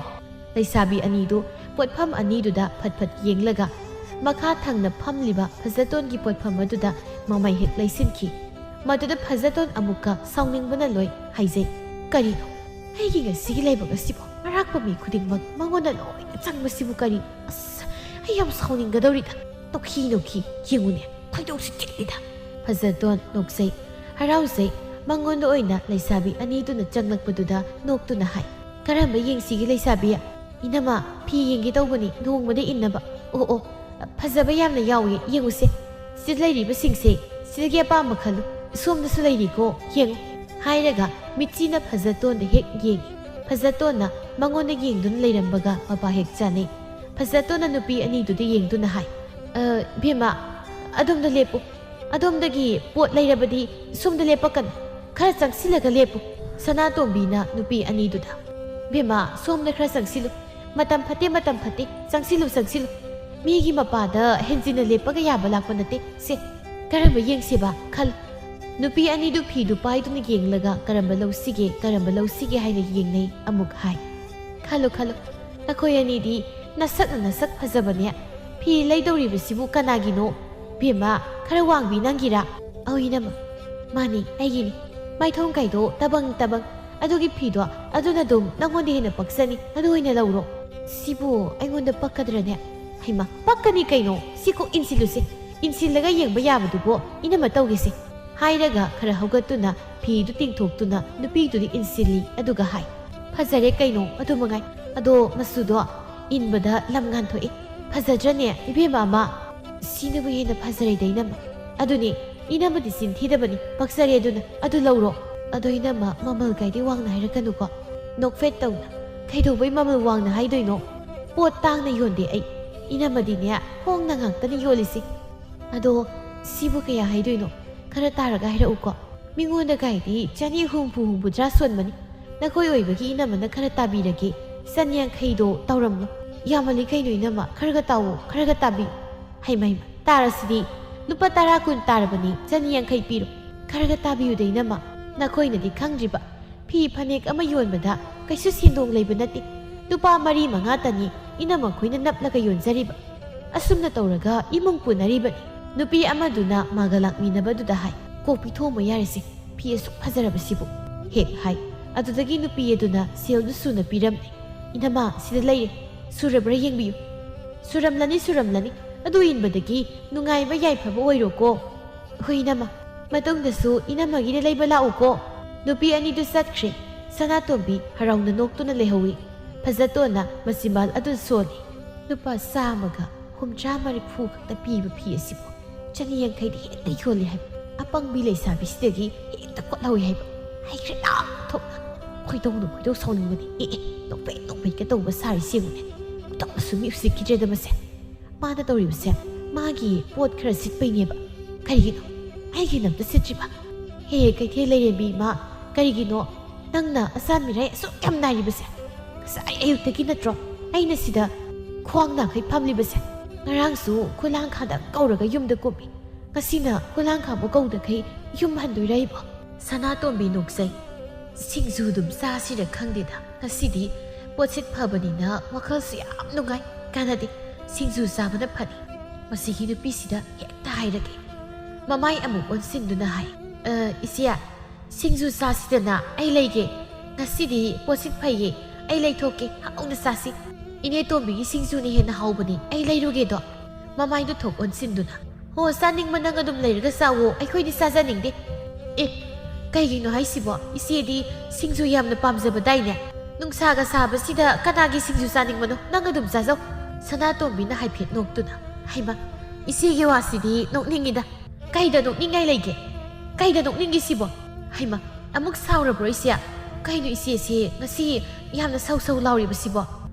ꯂꯩꯁꯥꯕꯤ ꯑꯅꯤꯗꯨ ꯄꯣꯠꯐꯝ ꯑꯅꯤꯗꯨꯗ ꯐꯠ ꯐꯠ ꯌꯦꯡꯂꯒ ꯃꯈꯥ ꯊꯪꯅ ꯐꯝꯂꯤꯕ ꯐꯖꯇꯣꯟꯒꯤ ꯄꯣꯠꯐꯝ ꯑꯗꯨꯗ ꯃꯃꯩ ꯍꯦꯛ ꯂꯩꯁꯤꯟꯈꯤ꯫ ꯃꯗꯨꯗ ꯐꯖꯇꯣꯟ ꯑꯃꯨꯛꯀ ꯁꯥꯎꯅꯤꯡꯕꯅ ꯂꯣꯏ ꯍꯥꯏꯖꯩ꯫ "ꯀꯔꯤꯅꯣ? ꯑꯩꯒꯤ ꯉꯁꯤꯒꯤ ꯂꯥꯏꯕꯛ ꯑꯁꯤꯕꯨ ꯑꯔꯥꯛꯄ ꯃꯤ ꯈꯨꯗꯤꯡꯃꯛ ꯃꯉꯣꯟꯗ ꯂꯣꯏꯅ ꯆꯪꯕꯁꯤꯕꯨ ꯀꯔꯤꯅꯣ? ꯑꯁ, ꯑꯩ ꯌꯥꯝ ꯁꯥꯎꯅꯤꯡꯒꯗꯧꯔꯤꯗ꯫ ꯅꯣꯛꯈꯤ ꯅꯣꯛꯈꯤ ꯌꯦꯡꯉꯨꯅꯦ, ꯈꯣꯏꯗꯧꯁꯤ ꯆꯤꯛꯂꯤꯗ꯫" ꯐꯖꯇꯣꯟ ꯅꯣꯛꯆꯩ, ꯍꯔꯥꯎꯖꯩ꯫ ꯃꯉꯣꯟꯗ ꯑꯣꯏꯅ ꯂꯩꯁꯥꯕꯤ ꯑꯅꯤꯗꯨꯅ ꯆꯪꯂꯛꯄꯗꯨꯗ ꯅꯣꯛꯇꯨꯅ ꯍꯥꯏ, "ꯀꯔꯝꯕ ꯌꯦꯡꯁꯤꯒꯦ ꯂꯩꯁꯥꯕꯤ?" "ꯏꯅꯝꯃ, ꯐꯤ ꯌꯦꯡꯒꯦ ꯇꯧꯕꯅꯤ, ꯂꯨꯍꯣꯡꯕꯗ ꯏꯟꯅꯕ꯫" "ꯑꯣ, ꯑꯣ, ꯐꯖꯕ ꯌꯥꯝꯅ ꯌꯥꯎꯏ, ꯌꯦꯡꯉꯨꯁꯦ꯫ ꯁꯤꯗ ꯂꯩꯔꯤꯕꯁꯤꯡꯁꯦ, ꯁꯤꯗꯒꯤ ꯑꯄꯥꯝꯕ ꯈꯜꯂꯨ꯫ ꯁꯣꯝꯗꯁꯨ ꯂꯩꯔꯤꯀꯣ, ꯌꯦꯡꯉꯨ꯫" ꯍꯥꯏꯔꯒ ꯃꯤꯠꯆꯤꯅ ꯐꯖꯇꯣꯟꯗ ꯍꯦꯛ ꯌꯦꯡꯉꯤ꯫ ꯐꯖꯇꯣꯟꯅ ꯃꯉꯣꯟꯗ ꯌꯦꯡꯗꯨꯅ ꯂꯩꯔꯝꯕꯒ ꯃꯄꯥ ꯍꯦꯛ ꯆꯥꯅꯩ꯫ ꯐꯖꯇꯣꯟꯅ ꯅꯨꯄꯤ ꯑꯅꯤꯗꯨꯗ ꯌꯦꯡꯗꯨꯅ ꯍꯥꯏ, "ꯑ, ꯏꯕꯦꯝꯃ, ꯑꯗꯣꯝꯗ ꯂꯦꯞꯄꯨ꯫ ꯑꯗꯣꯝꯗꯒꯤ ꯄꯣꯠ ꯂꯩꯔꯕꯗꯤ ꯁꯣꯝꯗ ꯂꯦꯞꯄꯛꯀꯅꯨ꯫ ꯈꯔ ꯆꯪꯁꯤꯜꯂꯒ ꯂꯦꯞꯄꯨ꯫" ꯁꯅꯥꯇꯣꯝꯕꯤꯅ ꯅꯨꯄꯤ ꯑꯅꯤꯗꯨꯗ, "ꯏꯕꯦꯝꯃ, ꯁꯣꯝꯗ ꯈꯔ ꯆꯪꯁꯤꯜꯂꯨ꯫ "ꯃꯇꯝ ꯐꯠꯇꯦ, ꯃꯇꯝ ꯐꯠꯇꯦ, ꯆꯪꯁꯤꯜꯂꯨ, ꯆꯪꯁꯤꯜꯂꯨ꯫ ꯃꯤꯒꯤ ꯃꯄꯥꯗ ꯍꯦꯟꯖꯤꯟꯅ ꯂꯦꯞꯄꯒ ꯌꯥꯕ ꯂꯥꯛꯄ ꯅꯠꯇꯦ꯫ ꯁꯦ, ꯀꯔꯝꯕ ꯌꯦꯡꯁꯦꯕ ꯈꯜꯂꯨ꯫" ꯅꯨꯄꯤ ꯑꯅꯤꯗꯨ ꯐꯤꯗꯨ ꯄꯥꯏꯗꯨꯅ ꯌꯦꯡꯂꯒ ꯀꯔꯝꯕ ꯂꯧꯁꯤꯒꯦ, ꯀꯔꯝꯕ ꯂꯧꯁꯤꯒꯦ ꯍꯥꯏꯅ ꯌꯦꯡꯅꯩ꯫ ꯑꯃꯨꯛ ꯍꯥꯏ, "ꯈꯜꯂꯨ, ꯈꯜꯂꯨ, ꯅꯈꯣꯏ ꯑꯅꯤꯗꯤ ꯅꯁꯛꯅ ꯅꯁꯛ ꯐꯖꯕꯅꯦ꯫ ꯐꯤ ꯂꯩꯗꯧꯔꯤꯕꯁꯤꯕꯨ ꯀꯅꯥꯒꯤꯅꯣ? ꯕꯦꯝꯃ, ꯈꯔ ꯋꯥꯡꯕꯤ ꯅꯪꯒꯤꯔꯥ?" "ꯑꯧ ꯏꯅꯝꯃ, ꯃꯥꯅꯤ, ꯑꯩꯒꯤꯅꯤ꯫ ꯃꯥꯏꯊꯣꯡ ꯀꯥꯏꯗꯣ ꯇꯕꯪ ꯇꯕꯪ꯫ ꯑꯗꯨꯒꯤ ꯐꯤꯗꯣ ꯑꯗꯨꯅ ꯑꯗꯨꯝ ꯅꯪꯉꯣꯟꯗ ꯍꯦꯟꯅ ꯄꯛꯆꯅꯤ꯫ ꯑꯗꯨ ꯑꯣꯏꯅ ꯂꯧꯔꯣ꯫" "ꯁꯤꯕꯨ ꯑꯩꯉꯣꯟꯗ ꯄꯛꯀꯗ꯭ꯔꯅꯦ?" "ꯍꯩꯃꯥ, ꯄꯛꯀꯅꯤ ꯀꯩꯅꯣ꯫ ꯁꯤ ꯀꯣꯛ ꯏꯟꯁꯤꯜꯂꯨꯁꯦ꯫ ꯏꯟꯁꯤꯜꯂꯒ ꯌꯦꯡꯕ ꯌꯥꯕꯗꯨꯕꯨ ꯏꯅꯝꯃ ꯇꯧꯒꯦꯁꯦ꯫" ꯍꯥꯏꯔꯒ ꯈꯔ ꯍꯧꯒꯠꯇꯨꯅ ꯐꯤꯗꯨ ꯇꯤꯡꯊꯣꯛꯇꯨꯅ ꯅꯨꯄꯤꯗꯨꯗ ꯏꯟꯁꯤꯜꯂꯤ꯫ ꯑꯗꯨꯒ ꯍꯥꯏ, "ꯐꯖꯔꯦ ꯀꯩꯅꯣ, ꯑꯗꯨ ꯃꯉꯥꯏ꯫ ꯑꯗꯣ ꯃꯆꯨꯗꯣ ꯏꯟꯕꯗ ꯂꯝ ꯉꯥꯟꯊꯣꯛꯏ꯫ ꯐꯖꯗ꯭ꯔꯅꯦ ꯏꯕꯦꯝꯃ ꯑꯃ?" "ꯁꯤꯅꯕꯨ ꯍꯦꯟꯅ ꯐꯖꯔꯦꯗ ꯏꯅꯝꯃ꯫" "ꯑꯗꯨꯅꯤ, ꯏꯅꯝꯃꯗꯤ ꯆꯤꯟ ꯊꯤꯗꯕꯅꯤ꯫ ꯄꯛꯆꯔꯦ ꯑꯗꯨꯅ꯫ ꯑꯗꯨ ꯂꯧꯔꯣ꯫" "ꯑꯗꯣ ꯏꯅꯝꯃ, ꯃꯃꯜ ꯀꯥꯏꯗꯤ ꯋꯥꯡꯅ ꯍꯥꯏꯔꯛꯀꯅꯨꯀꯣ꯫" ꯅꯣꯛꯐꯦꯠ ꯇꯧꯅ, "ꯀꯩꯗꯧꯕꯩ ꯃꯃꯜ ꯋꯥꯡꯅ ꯍꯥꯏꯗꯣꯏꯅꯣ? ꯄꯣꯠ ꯇꯥꯡꯅ ꯌꯣꯟꯗꯦ ꯑꯩ꯫ ꯏꯅꯝꯃꯗꯤꯅꯦ, ꯍꯣꯡꯅ ꯉꯥꯛꯇꯅꯤ ꯌꯣꯜꯂꯤꯁꯤ꯫ ꯑꯗꯣ ꯁꯤꯕꯨ ꯀꯌꯥ ꯍꯥꯏꯗꯣꯏꯅꯣ? ꯈꯔ ꯇꯥꯔꯒ ꯍꯥꯏꯔꯛꯎꯀꯣ꯫" "ꯃꯤꯉꯣꯟꯗ ꯀꯥꯏꯗꯤ ꯆꯅꯤ ꯍꯨꯝꯐꯨ ꯍꯨꯝꯐꯨꯇꯔꯥ ꯁꯣꯟꯕꯅꯤ꯫ ꯅꯈꯣꯏ ꯑꯣꯏꯕꯒꯤ ꯏꯅꯝꯃꯅ ꯈꯔ ꯇꯥꯕꯤꯔꯒꯦ꯫ ꯆꯅꯤ ꯌꯥꯡꯈꯩꯗꯣ ꯇꯧꯔꯝꯂꯣ꯫" "ꯌꯥꯝꯃꯜꯂꯤ ꯀꯩꯅꯣ ꯏꯅꯝꯃ, ꯈꯔꯒ ꯇꯥꯎꯑꯣ, ꯈꯔꯒ ꯇꯥꯕꯤꯌꯨ꯫" "ꯍꯩꯃ ꯍꯩꯃ, ꯇꯥꯔꯁꯤꯗꯤ꯫ ꯂꯨꯄꯥ ꯇꯔꯥ ꯀꯨꯟ ꯇꯥꯔꯕꯅꯤ, ꯆꯅꯤ ꯌꯥꯡꯈꯩ ꯄꯤꯔꯣ꯫ ꯈꯔꯒ ꯇꯥꯕꯤꯌꯨꯗ ꯏꯅꯝꯃ꯫ ꯅꯈꯣꯏꯅꯗꯤ ꯈꯪꯗ꯭ꯔꯤꯕ, ꯐꯤ ꯐꯅꯦꯛ ꯑꯃ ꯌꯣꯟꯕꯗ ꯀꯩꯁꯨ ꯁꯦꯟꯗꯣꯡ ꯂꯩꯕ ꯅꯠꯇꯦ꯫ ꯂꯨꯄꯥ ꯃꯔꯤ ꯃꯉꯥꯇꯅꯤ ꯏꯅꯝꯃ ꯈꯣꯏꯅ ꯅꯞꯂꯒ ꯌꯣꯟꯖꯔꯤꯕ꯫" ꯑꯁꯨꯝꯅ ꯇꯧꯔꯒ ꯏꯃꯨꯡ ꯄꯨꯅꯔꯤꯕꯅꯤ꯫ ꯅꯨꯄꯤ ꯑꯃꯗꯨꯅ ꯃꯥꯒ ꯂꯥꯛꯃꯤꯟꯅꯕꯗꯨꯗ ꯍꯥꯏ, "ꯀꯣꯛ ꯄꯤꯊꯣꯛꯑꯝꯃꯣ ꯌꯥꯔꯦꯁꯦ, ꯐꯤ ꯑꯁꯨꯛ ꯐꯖꯔꯕꯁꯤꯕꯨ꯫" ꯍꯦꯛ ꯍꯥꯏ꯫ ꯑꯗꯨꯗꯒꯤ ꯅꯨꯄꯤ ꯑꯗꯨꯅ ꯁꯦꯜꯗꯨ ꯁꯨꯅ ꯄꯤꯔꯝꯃꯤ꯫ "ꯏꯅꯝꯃ, ꯁꯤꯗ ꯂꯩꯔꯦ, ꯁꯨꯔꯕ꯭ꯔꯥ ꯌꯦꯡꯕꯤꯌꯨ꯫" "ꯁꯨꯔꯝꯂꯅꯤ, ꯁꯨꯔꯝꯂꯅꯤ꯫ ꯑꯗꯨ ꯏꯟꯕꯗꯒꯤ ꯅꯨꯡꯉꯥꯏꯕ ꯌꯥꯏꯐꯕ ꯑꯣꯏꯔꯣꯀꯣ꯫" "ꯍꯣꯏ ꯏꯅꯝꯃ, ꯃꯇꯨꯡꯗꯁꯨ ꯏꯅꯝꯃꯒꯤꯗ ꯂꯩꯕ ꯂꯥꯛꯎꯀꯣ꯫" ꯅꯨꯄꯤ ꯑꯅꯤꯗꯨ ꯆꯠꯈ꯭ꯔꯦ꯫ ꯁꯅꯥꯇꯣꯝꯕꯤ ꯍꯔꯥꯎꯅ ꯅꯣꯛꯇꯨꯅ ꯂꯩꯍꯧꯏ꯫ ꯐꯖꯇꯣꯟꯅ ꯃꯆꯤꯟꯕꯥꯜ ꯑꯗꯨ ꯁꯣꯜꯂꯤ꯫ "ꯂꯨꯄꯥ ꯆꯥꯝꯃꯒ ꯍꯨꯝꯗ꯭ꯔꯥ ꯃꯔꯤꯐꯨ ꯈꯛꯇ ꯄꯤꯕ ꯐꯤ ꯑꯁꯤꯕꯨ ꯆꯅꯤ ꯌꯥꯡꯈꯩꯗꯤ ꯍꯦꯛꯇ ꯌꯣꯜꯂꯤ ꯍꯥꯏꯕ꯫ ꯑꯄꯪꯕꯤ ꯂꯩꯁꯥꯕꯤꯁꯤꯗꯒꯤ ꯍꯦꯛꯇ ꯀꯣꯠꯍꯧꯏ ꯍꯥꯏꯕ꯫ ꯍꯩꯈ꯭ꯔꯦ ꯂꯥꯎ ꯊꯣꯛꯅ꯫ ꯈꯣꯏꯗꯧꯅ ꯈꯣꯏꯗꯧ ꯁꯥꯎꯅꯤꯡꯕꯅꯤ꯫ ꯑꯦ ꯑꯦ, ꯅꯣꯛꯐꯦꯠ ꯅꯣꯛꯐꯦꯠꯀ ꯇꯧꯕ ꯁꯥꯔꯤꯁꯤ ꯌꯦꯡꯉꯨꯅꯦ꯫ ꯑꯃꯨꯛꯇꯪꯕꯁꯨ ꯃꯤ ꯎꯁꯤꯠꯈꯤꯗ꯭ꯔꯦꯗ ꯃꯁꯦ꯫ ꯃꯥꯅ ꯇꯧꯔꯤꯕꯁꯦ ꯃꯥꯒꯤ ꯄꯣꯠ ꯈꯔ ꯁꯤꯠꯄꯩꯅꯦꯕ꯫ ꯀꯔꯤꯒꯤꯅꯣ ꯑꯩꯒꯤꯅ ꯑꯝꯇ ꯁꯤꯠꯇ꯭ꯔꯤꯕ? ꯍꯦ ꯀꯩꯊꯦꯜ ꯂꯩꯔꯦꯝꯕꯤ ꯏꯃꯥ, ꯀꯔꯤꯒꯤꯅꯣ ꯅꯪꯅ ꯑꯆꯥꯟ ꯃꯤꯔꯥꯏ ꯑꯁꯨꯛ ꯌꯥꯝ ꯅꯥꯏꯔꯤꯕꯁꯦ? ꯉꯁꯥꯏ ꯑꯌꯨꯛꯇꯒꯤ ꯅꯠꯇ꯭ꯔꯣ ꯑꯩꯅ ꯁꯤꯗ ꯈ꯭ꯋꯥꯡ ꯅꯥꯈꯩ ꯐꯝꯂꯤꯕꯁꯦ꯫ ꯉꯔꯥꯡꯁꯨ ꯈꯨꯂꯥꯡꯈꯥꯗ ꯀꯧꯔꯒ ꯌꯨꯝꯗ ꯀꯨꯝꯃꯤ꯫ ꯉꯁꯤꯅ ꯈꯨꯂꯥꯡꯈꯥꯕꯨ ꯀꯧꯗꯈꯩ ꯌꯨꯝ ꯍꯟꯗꯣꯏꯔꯏꯕꯣ?" ꯁꯅꯥꯇꯣꯝꯕꯤ ꯅꯣꯛꯆꯩ꯫ "ꯁꯤꯡꯖꯨ ꯑꯗꯨꯝ ꯆꯥꯁꯤꯔ ꯈꯪꯗꯦꯗ꯫ ꯉꯁꯤꯗꯤ ꯄꯣꯠꯁꯤꯠ ꯐꯕꯅꯤꯅ ꯋꯥꯈꯜꯁꯨ ꯌꯥꯝ ꯅꯨꯡꯉꯥꯏ꯫ ꯀꯥꯟꯅꯗꯦ, ꯁꯤꯡꯖꯨ ꯆꯥꯕꯅ ꯐꯅꯤ꯫" ꯃꯁꯤꯒꯤ ꯅꯨꯄꯤꯁꯤꯗ ꯍꯦꯛꯇ ꯍꯥꯏꯔꯒꯦ꯫ ꯃꯃꯥꯏ ꯑꯃꯨꯛ ꯑꯣꯟꯁꯤꯟꯗꯨꯅ ꯍꯥꯏ, "ꯑ, ꯏꯆꯦ, ꯁꯤꯡꯖꯨ ꯆꯥꯁꯤꯗꯅ, ꯑꯩ ꯂꯩꯒꯦ꯫ ꯉꯁꯤꯗꯤ ꯄꯣꯠꯁꯤꯠ ꯐꯩꯌꯦ, ꯑꯩ ꯂꯩꯊꯣꯛꯀꯦ, ꯍꯥꯎꯅ ꯆꯥꯁꯤ꯫ ꯏꯅꯦ ꯇꯣꯝꯕꯤꯒꯤ ꯁꯤꯡꯖꯨꯅ ꯍꯦꯟꯅ ꯍꯥꯎꯕꯅꯤ, ꯑꯩ ꯂꯩꯔꯨꯒꯦꯗꯣ꯫" ꯃꯃꯥꯏꯗꯨ ꯊꯣꯛ ꯑꯣꯟꯁꯤꯟꯗꯨꯅ, "ꯍꯣ, ꯆꯥꯅꯤꯡꯕ ꯅꯪ ꯑꯗꯨꯝ ꯂꯩꯔꯒ ꯆꯥꯋꯣ, ꯑꯩꯈꯣꯏꯗꯤ ꯆꯥꯖꯅꯤꯡꯗꯦ꯫" "ꯑꯦ, ꯀꯩꯒꯤꯅꯣ ꯍꯥꯏꯁꯤꯕꯣ? ꯏꯆꯦꯗꯤ ꯁꯤꯡꯖꯨ ꯌꯥꯝꯅ ꯄꯥꯝꯖꯕꯗꯥꯏꯅꯦ? ꯅꯨꯡꯁꯥꯒ ꯁꯥꯕꯁꯤꯗ ꯀꯅꯥꯒꯤ ꯁꯤꯡꯖꯨ ꯆꯥꯅꯤꯡꯕꯅꯣ? ꯅꯪ ꯑꯗꯨꯝ ꯆꯥꯖꯧ꯫" ꯁꯅꯥꯇꯣꯝꯕꯤꯅ ꯍꯥꯏꯐꯦꯠ ꯅꯣꯛꯇꯨꯅ, "ꯍꯩꯃ, ꯏꯆꯦꯒꯤ ꯋꯥꯁꯤꯗꯤ ꯅꯣꯛꯅꯤꯡꯉꯤꯗ꯫ ꯀꯩꯗ ꯅꯣꯛꯅꯤꯡꯉꯥꯏ ꯂꯩꯒꯦ? ꯀꯩꯗ ꯅꯣꯛꯅꯤꯡꯉꯤꯁꯤꯕꯣ? ꯍꯩꯃ, ꯑꯃꯨꯛ ꯁꯥꯎꯔꯕ꯭ꯔꯣ ꯏꯆꯦ? ꯀꯩꯅꯣ ꯏꯆꯦꯁꯦ ꯉꯁꯤ ꯌꯥꯝꯅ ꯁꯧ ꯁꯧ ꯂꯥꯎꯔꯤꯕꯁꯤꯕꯣ?"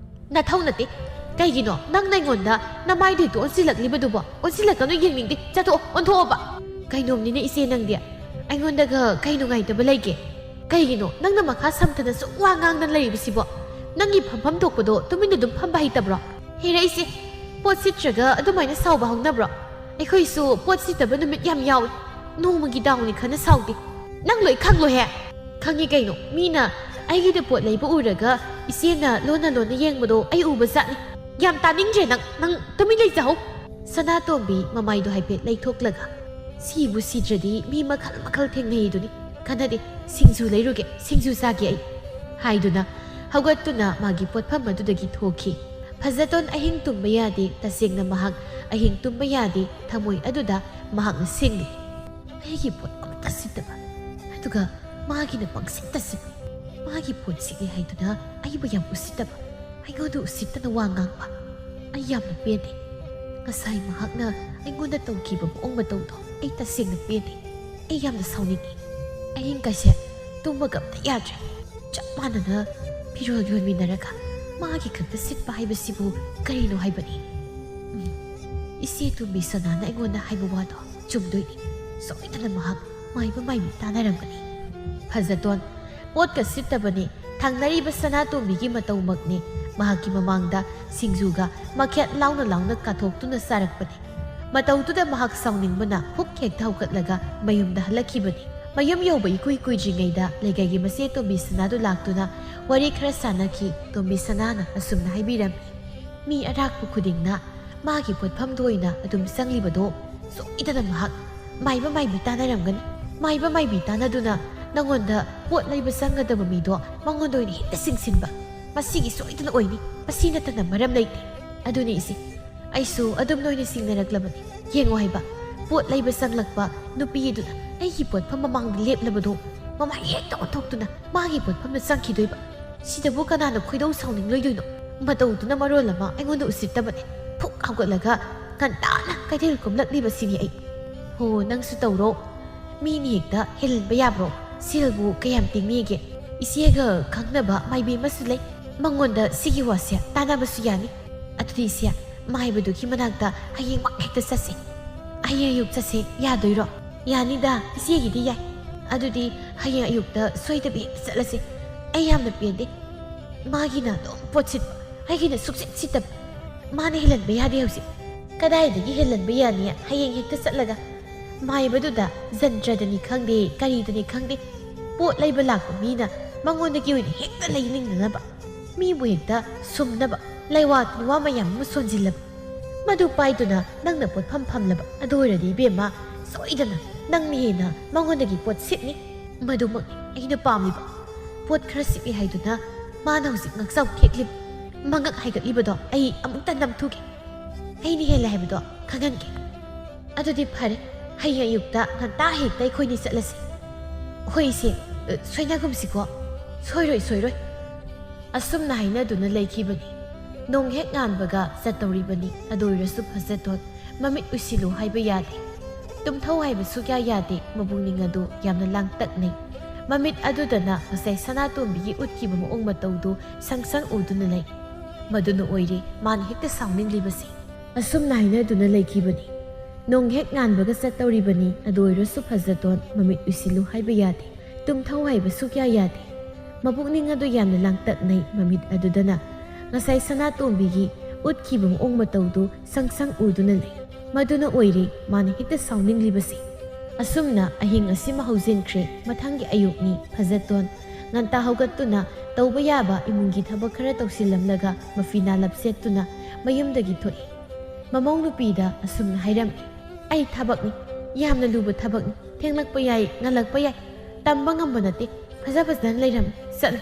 "ꯅꯊꯧ ꯅꯠꯇꯦ꯫ ꯀꯩꯒꯤꯅꯣ ꯅꯪꯅ ꯑꯩꯉꯣꯟꯗ ꯅꯃꯥꯏꯗꯨ ꯍꯦꯛꯇ ꯑꯣꯟꯁꯤꯜꯂꯛꯂꯤꯕꯗꯨꯕꯣ? ꯑꯣꯟꯁꯤꯜꯂꯛꯀꯅꯨ, ꯌꯦꯡꯅꯤꯡꯗꯦ꯫ ꯆꯠꯊꯣꯛꯑꯣ, ꯑꯣꯟꯊꯣꯛꯑꯣꯕ꯫" "ꯀꯩꯅꯣꯝꯅꯤꯅꯦ ꯏꯆꯦ ꯅꯪꯗꯤ꯫ ꯑꯩꯉꯣꯟꯗꯒ ꯀꯩ ꯅꯨꯡꯉꯥꯏꯇꯕ ꯂꯩꯒꯦ? ꯀꯩꯒꯤꯅꯣ ꯅꯪꯅ ꯃꯈꯥ ꯁꯝꯊꯅ ꯁꯨꯝ ꯋꯥ ꯉꯥꯡꯗꯅ ꯂꯩꯔꯤꯕꯁꯤꯕꯣ? ꯅꯪꯒꯤ ꯐꯝꯐꯝ ꯊꯣꯛꯄꯗꯣ ꯇꯨꯃꯤꯟꯅ ꯑꯗꯨꯝ ꯐꯝꯕ ꯍꯩꯇꯕ꯭ꯔꯣ? ꯍꯩꯔꯛꯏꯁꯦ ꯄꯣꯠ ꯁꯤꯠꯇ꯭ꯔꯒ ꯑꯗꯨꯃꯥꯏꯅ ꯁꯥꯎꯕ ꯍꯧꯅꯕ꯭ꯔꯣ? ꯑꯩꯈꯣꯏꯁꯨ ꯄꯣꯠ ꯁꯤꯠꯇꯕ ꯅꯨꯃꯤꯠ ꯌꯥꯝ ꯌꯥꯎꯏ꯫ ꯅꯣꯡꯃꯒꯤ ꯗꯥꯎꯅꯤ ꯈꯟꯅ ꯁꯥꯎꯗꯦ꯫" "ꯅꯪ ꯂꯣꯏ ꯈꯪꯂꯣꯏꯍꯦ꯫" "ꯈꯪꯉꯤ ꯀꯩꯅꯣ, ꯃꯤꯅ ꯑꯩꯒꯤꯗ ꯄꯣꯠ ꯂꯩꯕ ꯎꯔꯒ ꯏꯆꯦꯅ ꯂꯣꯟꯅ ꯂꯣꯟꯅ ꯌꯦꯡꯕꯗꯣ ꯑꯩ ꯎꯕ ꯖꯥꯠꯅꯤ꯫" "ꯌꯥꯝ ꯇꯥꯅꯤꯡꯗ꯭ꯔꯦ ꯅꯪ, ꯅꯪ ꯇꯨꯃꯤꯟ ꯂꯩꯖꯍꯧ꯫" ꯁꯅꯥꯇꯣꯝꯕꯤ ꯃꯃꯥꯏꯗꯣ ꯍꯥꯏꯐꯦꯠ ꯂꯩꯊꯣꯛꯂꯒ, "ꯁꯤꯕꯨ ꯁꯤꯗ꯭ꯔꯗꯤ ꯃꯤ ꯃꯈꯜ ꯃꯈꯜ ꯊꯦꯡꯅꯩꯗꯨꯅꯤ꯫ ꯀꯥꯟꯅꯗꯦ, ꯁꯤꯡꯖꯨ ꯂꯩꯔꯨꯒꯦ, ꯁꯤꯡꯖꯨ ꯆꯥꯒꯦ ꯑꯩ," ꯍꯥꯏꯗꯨꯅ ꯍꯧꯒꯠꯇꯨꯅ ꯃꯥꯒꯤ ꯄꯣꯠꯐꯝ ꯑꯗꯨꯗꯒꯤ ꯊꯣꯛꯈꯤ꯫ ꯐꯖꯇꯣꯟ ꯑꯍꯤꯡ ꯇꯨꯝꯕ ꯌꯥꯗꯦ꯫ ꯇꯁꯦꯡꯅ ꯃꯍꯥꯛ ꯑꯍꯤꯡ ꯇꯨꯝꯕ ꯌꯥꯗꯦ꯫ ꯊꯃꯣꯏ ꯑꯗꯨꯗ ꯃꯍꯥꯛꯅ ꯁꯤꯡꯂꯤ꯫ "ꯑꯩꯒꯤ ꯄꯣꯠ ꯑꯃꯠꯇ ꯁꯤꯠꯇꯕ, ꯑꯗꯨꯒ ꯃꯥꯒꯤꯅ ꯄꯪꯁꯤꯠꯇ ꯁꯤꯠꯂꯤ꯫ ꯃꯥꯒꯤ ꯄꯣꯠ ꯁꯤꯠꯂꯤ ꯍꯥꯏꯗꯨꯅ ꯑꯩꯕꯨ ꯌꯥꯝ ꯎꯁꯤꯠꯇꯕ, ꯑꯩꯉꯣꯟꯗ ꯎꯁꯤꯠꯇꯅ ꯋꯥ ꯉꯥꯡꯕ꯫ ꯑꯩ ꯌꯥꯝꯅ ꯄꯦꯟꯗꯦ꯫ ꯉꯁꯥꯏ ꯃꯍꯥꯛꯅ ꯑꯩꯉꯣꯟꯗ ꯇꯧꯈꯤꯕ ꯃꯑꯣꯡ ꯃꯇꯧꯗꯣ ꯑꯩ ꯇꯁꯦꯡꯅ ꯄꯦꯟꯗꯦ꯫ ꯑꯩ ꯌꯥꯝꯅ ꯁꯥꯎꯅꯤꯡꯉꯤ꯫ ꯑꯍꯤꯡ ꯀꯥꯏꯁꯦ ꯇꯨꯝꯕꯒ ꯑꯝꯇ ꯌꯥꯗ꯭ꯔꯦ꯫ ꯆꯞ ꯃꯥꯟꯅꯅ ꯐꯤꯔꯣꯜ ꯌꯣꯟꯃꯤꯟꯅꯔꯒ ꯃꯥꯒꯤ ꯈꯛꯇ ꯁꯤꯠꯄ ꯍꯥꯏꯕꯁꯤꯕꯨ ꯀꯔꯤꯅꯣ ꯍꯥꯏꯕꯅꯤ?" ꯎꯝ, ꯏꯆꯦ ꯇꯣꯝꯕꯤ ꯁꯅꯥꯅ ꯑꯩꯉꯣꯟꯗ ꯍꯥꯏꯕ ꯋꯥꯗꯣ ꯆꯨꯝꯗꯣꯏꯅꯤ꯫ ꯁꯣꯏꯗꯅ ꯃꯍꯥꯛ ꯃꯥꯏꯕ ꯃꯥꯏꯕꯤ ꯇꯥꯟꯅꯔꯝꯒꯅꯤ꯫ ꯐꯖꯇꯣꯟ, ꯄꯣꯠꯀ ꯁꯤꯠꯇꯕꯅꯤ, ꯊꯪꯅꯔꯤꯕ ꯁꯅꯥꯇꯣꯝꯕꯤꯒꯤ ꯃꯇꯧꯃꯛꯅꯤ꯫ ꯃꯍꯥꯛꯀꯤ ꯃꯃꯥꯡꯗ ꯁꯤꯡꯖꯨꯒ ꯃꯈꯦꯠ ꯂꯥꯎꯅ ꯂꯥꯎꯅ ꯀꯥꯊꯣꯛꯇꯨꯅ ꯆꯥꯔꯛꯄꯅꯤ꯫ ꯃꯇꯧꯗꯨꯗ ꯃꯍꯥꯛ ꯁꯥꯎꯅꯤꯡꯕꯅ ꯍꯨꯛ ꯍꯦꯛꯇ ꯍꯧꯒꯠꯂꯒ ꯃꯌꯨꯝꯗ ꯍꯜꯂꯛꯈꯤꯕꯅꯤ꯫ ꯃꯌꯨꯝ ꯌꯧꯕ ꯏꯀꯨꯏ ꯀꯨꯏꯗ꯭ꯔꯤꯉꯩꯗ ꯂꯩꯀꯥꯏꯒꯤ ꯃꯆꯦ ꯇꯣꯝꯕꯤ ꯁꯅꯥꯗꯨ ꯂꯥꯛꯇꯨꯅ ꯋꯥꯔꯤ ꯈꯔ ꯁꯥꯟꯅꯈꯤ꯫ ꯇꯣꯝꯕꯤ ꯁꯅꯥꯅ ꯑꯁꯨꯝꯅ ꯍꯥꯏꯕꯤꯔꯝꯃꯤ, "ꯃꯤ ꯑꯔꯥꯛꯄ ꯈꯨꯗꯤꯡꯅ ꯃꯥꯒꯤ ꯄꯣꯠꯐꯝꯗ ꯑꯣꯏꯅ ꯑꯗꯨꯝ ꯆꯪꯂꯤꯕꯗꯣ ꯁꯣꯏꯗꯅ ꯃꯍꯥꯛ ꯃꯥꯏꯕ ꯃꯥꯏꯕꯤ ꯇꯥꯟꯅꯔꯝꯒꯅꯤ꯫ ꯃꯥꯏꯕ ꯃꯥꯏꯕꯤ ꯇꯥꯟꯅꯗꯨꯅ ꯅꯪꯉꯣꯟꯗ ꯄꯣꯠ ꯂꯩꯕ ꯆꯪꯒꯗꯕ ꯃꯤꯗꯣ ꯃꯉꯣꯟꯗ ꯑꯣꯏꯅ ꯍꯦꯛꯇ ꯆꯤꯡꯁꯤꯟꯕ꯫ ꯃꯁꯤꯒꯤ ꯁꯣꯏꯗꯅ ꯑꯣꯏꯅꯤ꯫ ꯃꯁꯤ ꯅꯠꯇꯅ ꯃꯔꯝ ꯂꯩꯇꯦ꯫ ꯑꯗꯨꯅꯤ ꯏꯆꯦ, ꯑꯩꯁꯨ ꯑꯗꯨꯝ ꯅꯣꯏꯅ ꯆꯤꯡꯅꯔꯛꯂꯕꯅꯤ꯫ ꯌꯦꯡꯉꯣ ꯍꯥꯏꯕ, ꯄꯣꯠ ꯂꯩꯕ ꯆꯪꯂꯛꯄ ꯅꯨꯄꯤ ꯑꯗꯨꯅ ꯑꯩꯒꯤ ꯄꯣꯠꯐꯝ ꯃꯃꯥꯡꯗ ꯂꯦꯞꯂꯕꯗꯣ ꯃꯃꯥꯏ ꯍꯦꯛꯇ ꯑꯣꯟꯊꯣꯛꯇꯨꯅ ꯃꯥꯒꯤ ꯄꯣꯠꯐꯝꯗ ꯆꯪꯈꯤꯗꯣꯏꯕ꯫ ꯁꯤꯗꯕꯨ ꯀꯅꯥꯅ ꯈꯣꯏꯗꯧ ꯁꯥꯎꯅꯤꯡꯂꯣꯏꯗꯣꯏꯅꯣ?" ꯃꯇꯧꯗꯨꯅ ꯃꯔꯣꯜ ꯑꯃ ꯑꯩꯉꯣꯟꯗ ꯎꯁꯤꯠꯇꯕꯅꯦ꯫ ꯐꯨꯛ ꯍꯧꯒꯠꯂꯒ ꯉꯟꯇꯥꯅ ꯀꯩꯊꯦꯜ ꯀꯨꯝꯂꯛꯂꯤꯕꯁꯤꯅꯤ ꯑꯩ꯫ ꯍꯣ, ꯅꯪꯁꯨ ꯇꯧꯔꯣ꯫ ꯃꯤꯅ ꯍꯦꯛꯇ ꯍꯦꯜꯍꯟꯕ ꯌꯥꯕ꯭ꯔꯣ? ꯁꯦꯜꯕꯨ ꯀꯌꯥꯝ ꯇꯤꯡꯅꯤꯒꯦ? ꯏꯆꯦꯒ ꯈꯪꯅꯕ ꯃꯥꯏꯕꯤ ꯑꯃꯁꯨ ꯂꯩ꯫ ꯃꯉꯣꯟꯗ ꯁꯤꯒꯤ ꯋꯥꯁꯦ ꯇꯥꯟꯅꯕꯁꯨ ꯌꯥꯅꯤ꯫ ꯑꯗꯨꯗꯤ ꯏꯆꯦ, ꯃꯥꯏꯕꯗꯨꯒꯤ ꯃꯅꯥꯛꯇ ꯍꯌꯦꯡꯃꯛ ꯍꯦꯛꯇ ꯆꯠꯁꯦ꯫ ꯍꯌꯦꯡ ꯑꯌꯨꯛ ꯆꯠꯁꯦ, ꯌꯥꯗꯣꯏꯔꯣ? ꯌꯥꯅꯤꯗ, ꯏꯆꯦꯒꯤꯗꯤ ꯌꯥꯏ꯫ ꯑꯗꯨꯗꯤ ꯍꯌꯦꯡ ꯑꯌꯨꯛꯇ ꯁꯣꯏꯗꯕꯤ ꯍꯦꯛꯇ ꯆꯠꯂꯁꯦ꯫ ꯑꯩ ꯌꯥꯝꯅ ꯄꯦꯟꯗꯦ꯫ ꯃꯥꯒꯤꯅ ꯑꯗꯨꯝ ꯄꯣꯠ ꯁꯤꯠꯄ, ꯑꯩꯒꯤꯅ ꯁꯨꯛꯁꯤꯠ ꯁꯤꯠꯇꯕ꯫ ꯃꯥꯅ ꯍꯦꯜꯍꯟꯕ ꯌꯥꯗꯦ ꯍꯧꯖꯤꯛ꯫ ꯀꯗꯥꯏꯗꯒꯤ ꯍꯦꯜꯍꯟꯕ ꯌꯥꯅꯤ? ꯍꯌꯦꯡ ꯍꯦꯛꯇ ꯆꯠꯂꯒ ꯃꯥꯏꯕꯗꯨꯗ ꯖꯟꯇ꯭ꯔꯗꯅꯤ ꯈꯪꯗꯦ, ꯀꯔꯤꯗꯅꯤ ꯈꯪꯗꯦ, ꯄꯣꯠ ꯂꯩꯕ ꯂꯥꯛꯄ ꯃꯤꯅ ꯃꯉꯣꯟꯗꯒꯤ ꯑꯣꯏꯅ ꯍꯦꯛꯇ ꯂꯩꯅꯤꯡꯅꯅꯕ, ꯃꯤꯕꯨ ꯍꯦꯛꯇ ꯁꯨꯝꯅꯕ ꯂꯩꯋꯥ ꯇꯤꯟꯋꯥ ꯃꯌꯥꯝ ꯑꯃ ꯁꯣꯟꯖꯤꯜꯂꯕ꯫ ꯃꯗꯨ ꯄꯥꯏꯗꯨꯅ ꯅꯪꯅ ꯄꯣꯠꯐꯝ ꯐꯝꯂꯕ꯫ ꯑꯗꯨ ꯑꯣꯏꯔꯗꯤ ꯏꯕꯦꯝꯃ, ꯁꯣꯏꯗꯅ ꯅꯪꯅ ꯍꯦꯟꯅ ꯃꯉꯣꯟꯗꯒꯤ ꯄꯣꯠ ꯁꯤꯠꯅꯤ꯫ ꯃꯗꯨꯃꯛꯅꯤ ꯑꯩꯅ ꯄꯥꯝꯂꯤꯕ꯫ ꯄꯣꯠ ꯈꯔ ꯁꯤꯠꯂꯤ ꯍꯥꯏꯗꯨꯅ ꯃꯥꯅ ꯍꯧꯖꯤꯛ ꯉꯛꯆꯥꯎ ꯊꯦꯛꯂꯤꯕ, ꯃꯉꯛ ꯍꯥꯏꯒꯠꯂꯤꯕꯗꯣ ꯑꯩ ꯑꯃꯨꯛꯇ ꯅꯝꯊꯨꯒꯦ꯫ ꯑꯩꯅ ꯍꯦꯜꯂꯦ ꯍꯥꯏꯕꯗꯣ ꯈꯪꯍꯟꯒꯦ꯫ ꯑꯗꯨꯗꯤ ꯐꯔꯦ, ꯍꯌꯦꯡ ꯑꯌꯨꯛꯇ ꯉꯟꯇꯥ ꯍꯦꯛꯇ ꯑꯩꯈꯣꯏꯅꯤ ꯆꯠꯂꯁꯤ꯫ ꯍꯣꯏ ꯏꯆꯦ, ꯁꯣꯏꯅꯥꯒꯨꯝꯁꯤꯀꯣ꯫ ꯁꯣꯏꯔꯣꯏ, ꯁꯣꯏꯔꯣꯏ꯫ ꯑꯁꯨꯝꯅ ꯍꯥꯏꯅꯗꯨꯅ ꯂꯩꯈꯤꯕꯅꯤ꯫ ꯅꯣꯡ ꯍꯦꯛ ꯉꯥꯟꯕꯒ ꯆꯠꯇꯧꯔꯤꯕꯅꯤ꯫ ꯑꯗꯨ ꯑꯣꯏꯔꯁꯨ ꯐꯖꯇꯣꯟ, ꯃꯃꯤꯠ ꯎꯏꯁꯤꯜꯂꯨ ꯍꯥꯏꯕ ꯌꯥꯗꯦ꯫ ꯇꯨꯝꯊꯧ ꯍꯥꯏꯕ ꯁꯨꯛꯌꯥ ꯌꯥꯗꯦ꯫ ꯃꯕꯨꯛꯅꯤꯡ ꯑꯗꯨ ꯌꯥꯝꯅ ꯂꯥꯡꯇꯛꯅꯩ꯫ ꯃꯃꯤꯠ ꯑꯗꯨꯗꯅ ꯉꯁꯥꯏ ꯁꯅꯥꯇꯣꯝꯕꯤꯒꯤ ꯎꯠꯈꯤꯕ ꯃꯑꯣꯡ ꯃꯇꯧꯗꯨ ꯁꯪ ꯁꯪ ꯎꯗꯨꯅ ꯂꯩ꯫ ꯃꯗꯨꯅ ꯑꯣꯏꯔꯦ ꯃꯥꯅ ꯍꯦꯛꯇ ꯁꯥꯎꯅꯤꯡꯂꯤꯕꯁꯤ꯫ ꯑꯁꯨꯝꯅ ꯍꯥꯏꯅꯗꯨꯅ ꯂꯩꯈꯤꯕꯅꯤ꯫ ꯅꯣꯡ ꯍꯦꯛ ꯉꯥꯟꯕꯒ ꯆꯠꯇꯧꯔꯤꯕꯅꯤ꯫ ꯑꯗꯨ ꯑꯣꯏꯔꯁꯨ ꯐꯖꯇꯣꯟ, ꯃꯃꯤꯠ ꯎꯏꯁꯤꯜꯂꯨ ꯍꯥꯏꯕ ꯌꯥꯗꯦ꯫ ꯇꯨꯝꯊꯧ ꯍꯥꯏꯕ ꯁꯨꯛꯌꯥ ꯌꯥꯗꯦ꯫ ꯃꯕꯨꯛꯅꯤꯡ ꯑꯗꯨ ꯌꯥꯝꯅ ꯂꯥꯡꯇꯛꯅꯩ꯫ ꯃꯃꯤꯠ ꯑꯗꯨꯗꯅ ꯉꯁꯥꯏ ꯁꯅꯥꯇꯣꯝꯕꯤꯒꯤ ꯎꯠꯈꯤꯕ ꯃꯑꯣꯡ ꯃꯇꯧꯗꯨ ꯁꯪ ꯁꯪ ꯎꯗꯨꯅ ꯂꯩ꯫ ꯃꯗꯨꯅ ꯑꯣꯏꯔꯦ ꯃꯥꯅ ꯍꯦꯛꯇ ꯁꯥꯎꯅꯤꯡꯂꯤꯕꯁꯤ꯫ ꯑꯁꯨꯝꯅ ꯑꯍꯤꯡ ꯑꯁꯤꯃ ꯍꯧꯖꯤꯟꯈ꯭ꯔꯦ꯫ ꯃꯊꯪꯒꯤ ꯑꯌꯨꯛꯅꯤ꯫ ꯐꯖꯇꯣꯟ ꯉꯟꯇꯥ ꯍꯧꯒꯠꯇꯨꯅ ꯇꯧꯕ ꯌꯥꯕ ꯏꯃꯨꯡꯒꯤ ꯊꯕꯛ ꯈꯔ ꯇꯧꯁꯤꯜꯂꯝꯂꯒ ꯃꯐꯤ ꯅꯥꯂꯞ ꯁꯦꯠꯇꯨꯅ ꯃꯌꯨꯝꯗꯒꯤ ꯊꯣꯛꯏ꯫ ꯃꯃꯧ ꯅꯨꯄꯤꯗ ꯑꯁꯨꯝꯅ ꯍꯥꯏꯔꯝꯃꯤ, "ꯑꯩ ꯊꯕꯛꯅꯤ, ꯌꯥꯝꯅ ꯂꯨꯕ ꯊꯕꯛꯅꯤ꯫ ꯊꯦꯡꯂꯛꯄ ꯌꯥꯏ, ꯉꯜꯂꯛꯄ ꯌꯥꯏ, ꯇꯝꯕ ꯉꯝꯕ ꯅꯠꯇꯦ꯫ ꯐꯖ ꯐꯖꯅ ꯂꯩꯔꯝꯃꯤ, ꯆꯠꯂꯨ꯫"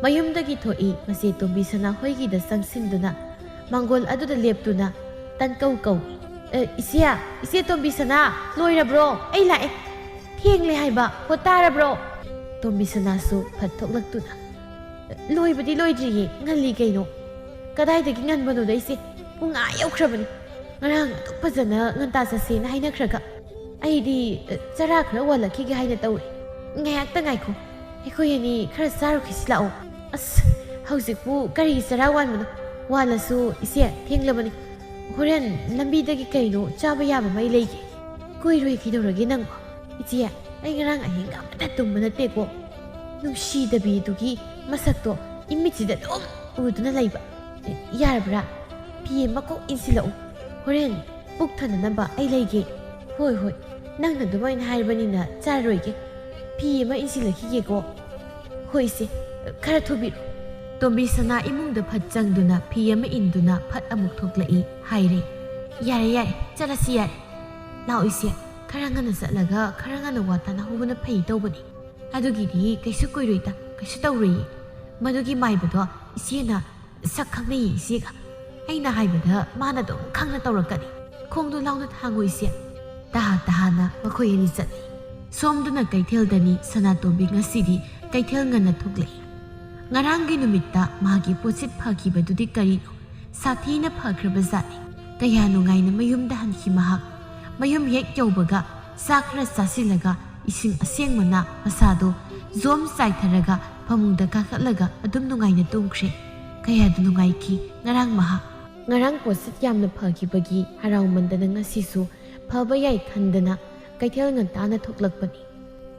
ꯃꯌꯨꯝꯗꯒꯤ ꯊꯣꯛꯏ꯫ ꯃꯆꯦ ꯇꯣꯝꯕꯤ ꯁꯅꯥ ꯍꯣꯏꯒꯤꯗ ꯆꯪꯁꯤꯟꯗꯨꯅ ꯃꯥꯡꯒꯣꯜ ꯑꯗꯨꯗ ꯂꯦꯞꯇꯨꯅ ꯇꯟꯀꯧ ꯀꯧꯏ꯫ "ꯑꯦ, ꯏꯆꯦ, ꯏꯆꯦ ꯇꯣꯝꯕꯤ ꯁꯅꯥ, ꯂꯣꯏꯔꯕ꯭ꯔꯣ? ꯑꯩ ꯂꯥꯛꯑꯦ꯫ ꯊꯦꯡꯂꯦ ꯍꯥꯏꯕ ꯍꯣ ꯇꯥꯔꯕ꯭ꯔꯣ?" ꯇꯣꯝꯕꯤ ꯁꯅꯥꯁꯨ ꯐꯠ ꯊꯣꯛꯂꯛꯇꯨꯅ, "ꯂꯣꯏꯕꯗꯤ ꯂꯣꯏꯗ꯭ꯔꯤꯌꯦ, ꯉꯜꯂꯤ ꯀꯩꯅꯣ꯫" "ꯀꯗꯥꯏꯗꯒꯤ ꯉꯟꯕꯅꯣꯗ ꯏꯆꯦ, ꯄꯨꯡ ꯑꯥ ꯌꯧꯈ꯭ꯔꯕꯅꯤ꯫ ꯉꯔꯥꯡ ꯑꯗꯨꯛ ꯐꯖꯅ ꯉꯟꯇꯥ ꯆꯠꯁꯦꯅ ꯍꯥꯏꯅꯈ꯭ꯔꯒ ꯑꯩꯗꯤ, ꯑ, ꯆꯔꯥ ꯈꯔ ꯋꯥꯜꯂꯛꯈꯤꯒꯦ ꯍꯥꯏꯅ ꯇꯧꯔꯤ꯫ ꯉꯥꯏꯍꯥꯛꯇ ꯉꯥꯏꯈꯣ, ꯑꯩꯈꯣꯏ ꯑꯅꯤ ꯈꯔ ꯆꯥꯔꯨꯈꯤꯁꯤ ꯂꯥꯛꯑꯣ꯫" "ꯑꯁ, ꯍꯧꯖꯤꯛꯄꯨ ꯀꯔꯤꯒꯤ ꯆꯔꯥ ꯋꯥꯟꯕꯅꯣ? ꯋꯥꯜꯂꯁꯨ ꯏꯆꯦ, ꯊꯦꯡꯂꯕꯅꯤ꯫ ꯍꯣꯔꯦꯟ ꯂꯝꯕꯤꯗꯒꯤ ꯀꯩꯅꯣ ꯆꯥꯕ ꯌꯥꯕ ꯃꯩ ꯂꯩꯒꯦ꯫" "ꯀꯨꯏꯔꯣꯏ, ꯀꯩꯗꯧꯔꯒꯦ ꯅꯪꯕꯣ?" "ꯏꯆꯦ, ꯑꯩ ꯉꯔꯥꯡ ꯑꯍꯤꯡ ꯑꯃꯠꯇ ꯇꯨꯝꯕ ꯅꯠꯇꯦꯀꯣ꯫ ꯅꯨꯡꯁꯤꯗꯕꯤꯗꯨꯒꯤ ꯃꯁꯛꯇꯣ ꯏꯃꯤꯠꯁꯤꯗ ꯑꯗꯨꯝ ꯎꯗꯨꯅ ꯂꯩꯕ꯫ ꯌꯥꯔꯕ꯭ꯔꯥ? ꯐꯤ ꯑꯃ ꯀꯣꯛ ꯏꯟꯁꯤꯜꯂꯛꯎ꯫ ꯍꯣꯔꯦꯟ ꯄꯨꯛ ꯊꯟꯅꯅꯕ ꯑꯩ ꯂꯩꯒꯦ꯫" "ꯍꯣꯏ, ꯍꯣꯏ, ꯅꯪꯅ ꯑꯗꯨꯃꯥꯏꯅ ꯍꯥꯏꯔꯕꯅꯤꯅ ꯆꯥꯔꯔꯣꯏꯒꯦ꯫ ꯐꯤ ꯑꯃ ꯏꯟꯁꯤꯜꯂꯛꯈꯤꯒꯦꯀꯣ꯫" "ꯍꯣꯏ ꯏꯆꯦ, ꯈꯔ ꯊꯨꯕꯤꯔꯣ꯫" ꯇꯣꯝꯕꯤ ꯁꯅꯥ ꯏꯃꯨꯡꯗ ꯐꯠ ꯆꯪꯗꯨꯅ ꯐꯤ ꯑꯃ ꯏꯟꯗꯨꯅ ꯐꯠ ꯑꯃꯨꯛ ꯊꯣꯛꯂꯛꯏ꯫ ꯍꯥꯏꯔꯦ, "ꯌꯥꯔꯦ, ꯌꯥꯔꯦ, ꯆꯠꯂꯁꯤ ꯌꯥꯔꯦ꯫ ꯂꯥꯛꯑꯣ ꯏꯆꯦ, ꯈꯔ ꯉꯟꯅ ꯆꯠꯂꯒ ꯈꯔ ꯉꯟꯅ ꯋꯥ ꯇꯥꯅꯍꯧꯕꯅ ꯐꯩ ꯇꯧꯕꯅꯤ꯫ ꯑꯗꯨꯒꯤꯗꯤ ꯀꯩꯁꯨ ꯀꯨꯏꯔꯣꯏꯗ, ꯀꯩꯁꯨ ꯇꯧꯔꯣꯏꯌꯦ꯫ ꯃꯗꯨꯒꯤ ꯃꯥꯏꯕꯗꯣ ꯏꯆꯦꯅ ꯁꯛ ꯈꯪꯅꯩꯌꯦ ꯏꯆꯦꯒ꯫ ꯑꯩꯅ ꯍꯥꯏꯕꯗ ꯃꯥꯅ ꯑꯗꯨꯝ ꯈꯪꯅ ꯇꯧꯔꯛꯀꯅꯤ꯫ ꯈꯣꯡꯗꯣ ꯂꯥꯎꯅ ꯊꯥꯡꯉꯣ ꯏꯆꯦ꯫" ꯇꯍꯥ ꯇꯍꯥꯅ ꯃꯈꯣꯏ ꯑꯅꯤ ꯆꯠꯂꯤ꯫ ꯁꯣꯝꯗꯅ ꯀꯩꯊꯦꯜꯗꯅꯤ ꯁꯅꯥꯇꯣꯝꯕꯤ ꯉꯁꯤꯗꯤ ꯀꯩꯊꯦꯜ ꯉꯟꯅ ꯊꯣꯛꯂꯛꯏ꯫ ꯉꯔꯥꯡꯒꯤ ꯅꯨꯃꯤꯠꯇ ꯃꯥꯒꯤ ꯄꯣꯠꯁꯤꯠ ꯐꯈꯤꯕꯗꯨꯗꯤ ꯀꯔꯤꯅꯣ? ꯁꯥꯊꯤꯅ ꯐꯈ꯭ꯔꯕ ꯖꯥꯠꯅꯤ꯫ ꯀꯌꯥ ꯅꯨꯡꯉꯥꯏꯅ ꯃꯌꯨꯝꯗ ꯍꯟꯈꯤ ꯃꯍꯥꯛ꯫ ꯃꯌꯨꯝ ꯍꯦꯛ ꯌꯧꯕꯒ ꯆꯥꯛ ꯈꯔ ꯆꯥꯁꯤꯜꯂꯒ ꯏꯁꯤꯡ ꯑꯁꯦꯡꯕꯅ ꯃꯁꯥꯗꯣ ꯖꯣꯝ ꯆꯥꯏꯊꯔꯒ ꯐꯃꯨꯡꯗ ꯀꯥꯈꯠꯂꯒ ꯑꯗꯨꯝ ꯅꯨꯡꯉꯥꯏꯅ ꯇꯨꯝꯈ꯭ꯔꯦ꯫ ꯀꯌꯥꯗ ꯅꯨꯡꯉꯥꯏꯈꯤ ꯉꯔꯥꯡ ꯃꯍꯥꯛ꯫ ꯉꯔꯥꯡ ꯄꯣꯠꯁꯤꯠ ꯌꯥꯝꯅ ꯐꯈꯤꯕꯒꯤ ꯍꯔꯥꯎꯃꯟꯗꯅ ꯉꯁꯤꯁꯨ ꯐꯕ ꯌꯥꯏ ꯈꯟꯗꯅ ꯀꯩꯊꯦꯜ ꯉꯟꯇꯥꯅ ꯊꯣꯛꯂꯛꯄꯅꯤ꯫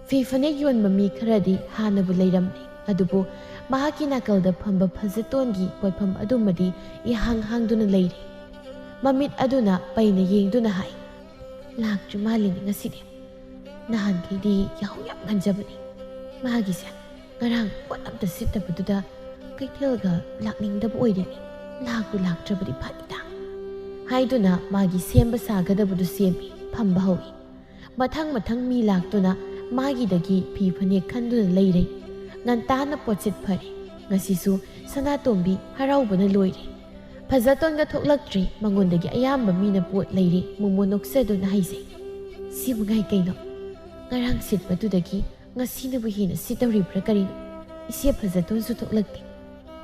ꯐꯤ ꯐꯅꯦꯛ ꯌꯣꯟꯕ ꯃꯤ ꯈꯔꯗꯤ ꯍꯥꯟꯅꯕꯨ ꯂꯩꯔꯝꯂꯦ꯫ ꯑꯗꯨꯕꯨ ꯃꯍꯥꯛꯀꯤ ꯅꯥꯀꯜꯗ ꯐꯝꯕ ꯐꯖꯇꯣꯟꯒꯤ ꯄꯣꯠꯐꯝ ꯑꯗꯨꯃꯗꯤ ꯏꯍꯥꯡ ꯍꯥꯡꯗꯨꯅ ꯂꯩꯔꯤ꯫ ꯃꯃꯤꯠ ꯑꯗꯨꯅ ꯄꯩꯅ ꯌꯦꯡꯗꯨꯅ ꯍꯥꯏ, "ꯂꯥꯛꯇ꯭ꯔꯤ ꯃꯥꯜꯂꯤꯅꯦ ꯉꯁꯤꯗꯤ꯫ ꯅꯍꯥꯟꯈꯩꯗꯤ ꯌꯥꯍꯧ ꯌꯥꯝ ꯉꯟꯖꯕꯅꯤ꯫ ꯃꯥꯒꯤꯁꯦ ꯉꯔꯥꯡ ꯄꯣꯠ ꯑꯝꯇ ꯁꯤꯠꯇꯕꯗꯨꯗ ꯀꯩꯊꯦꯜꯒ ꯂꯥꯛꯅꯤꯡꯗꯕ ꯑꯣꯏꯔꯦꯅꯦ꯫ ꯂꯥꯛꯄꯨ ꯂꯥꯛꯇ꯭ꯔꯕꯗꯤ ꯐꯅꯤꯗ" ꯍꯥꯏꯗꯨꯅ ꯃꯥꯒꯤ ꯁꯦꯝꯕ ꯁꯥꯒꯗꯕꯗꯨ ꯁꯦꯝꯃꯤ, ꯐꯝꯕ ꯍꯧꯏ꯫ ꯃꯊꯪ ꯃꯊꯪ ꯃꯤ ꯂꯥꯛꯇꯨꯅ ꯃꯥꯒꯤꯗꯒꯤ ꯐꯤ ꯐꯅꯦꯛ ꯈꯟꯗꯨꯅ ꯂꯩꯔꯦ꯫ ꯉꯟꯇꯥꯅ ꯄꯣꯠꯁꯤꯠ ꯐꯔꯦ꯫ ꯉꯁꯤꯁꯨ ꯁꯅꯥꯇꯣꯝꯕꯤ ꯍꯔꯥꯎꯕꯅ ꯂꯣꯏꯔꯦ꯫ ꯐꯖꯇꯣꯟꯒ ꯊꯣꯛꯂꯛꯇ꯭ꯔꯤ꯫ ꯃꯉꯣꯟꯗꯒꯤ ꯑꯌꯥꯝꯕ ꯃꯤꯅ ꯄꯣꯠ ꯂꯩꯔꯦ꯫ ꯃꯣꯃꯣ ꯅꯣꯛꯆꯗꯨꯅ ꯍꯥꯏꯖꯩ, "ꯁꯤ ꯃꯉꯥꯏ ꯀꯩꯅꯣ? ꯉꯔꯥꯡ ꯁꯤꯠꯄꯗꯨꯗꯒꯤ ꯉꯁꯤꯅꯕꯨ ꯍꯦꯟꯅ ꯁꯤꯠꯇꯧꯔꯤꯕ꯭ꯔꯥ ꯀꯔꯤꯅꯣ? ꯏꯆꯦ ꯐꯖꯇꯣꯟꯁꯨ ꯊꯣꯛꯂꯛꯇꯦ꯫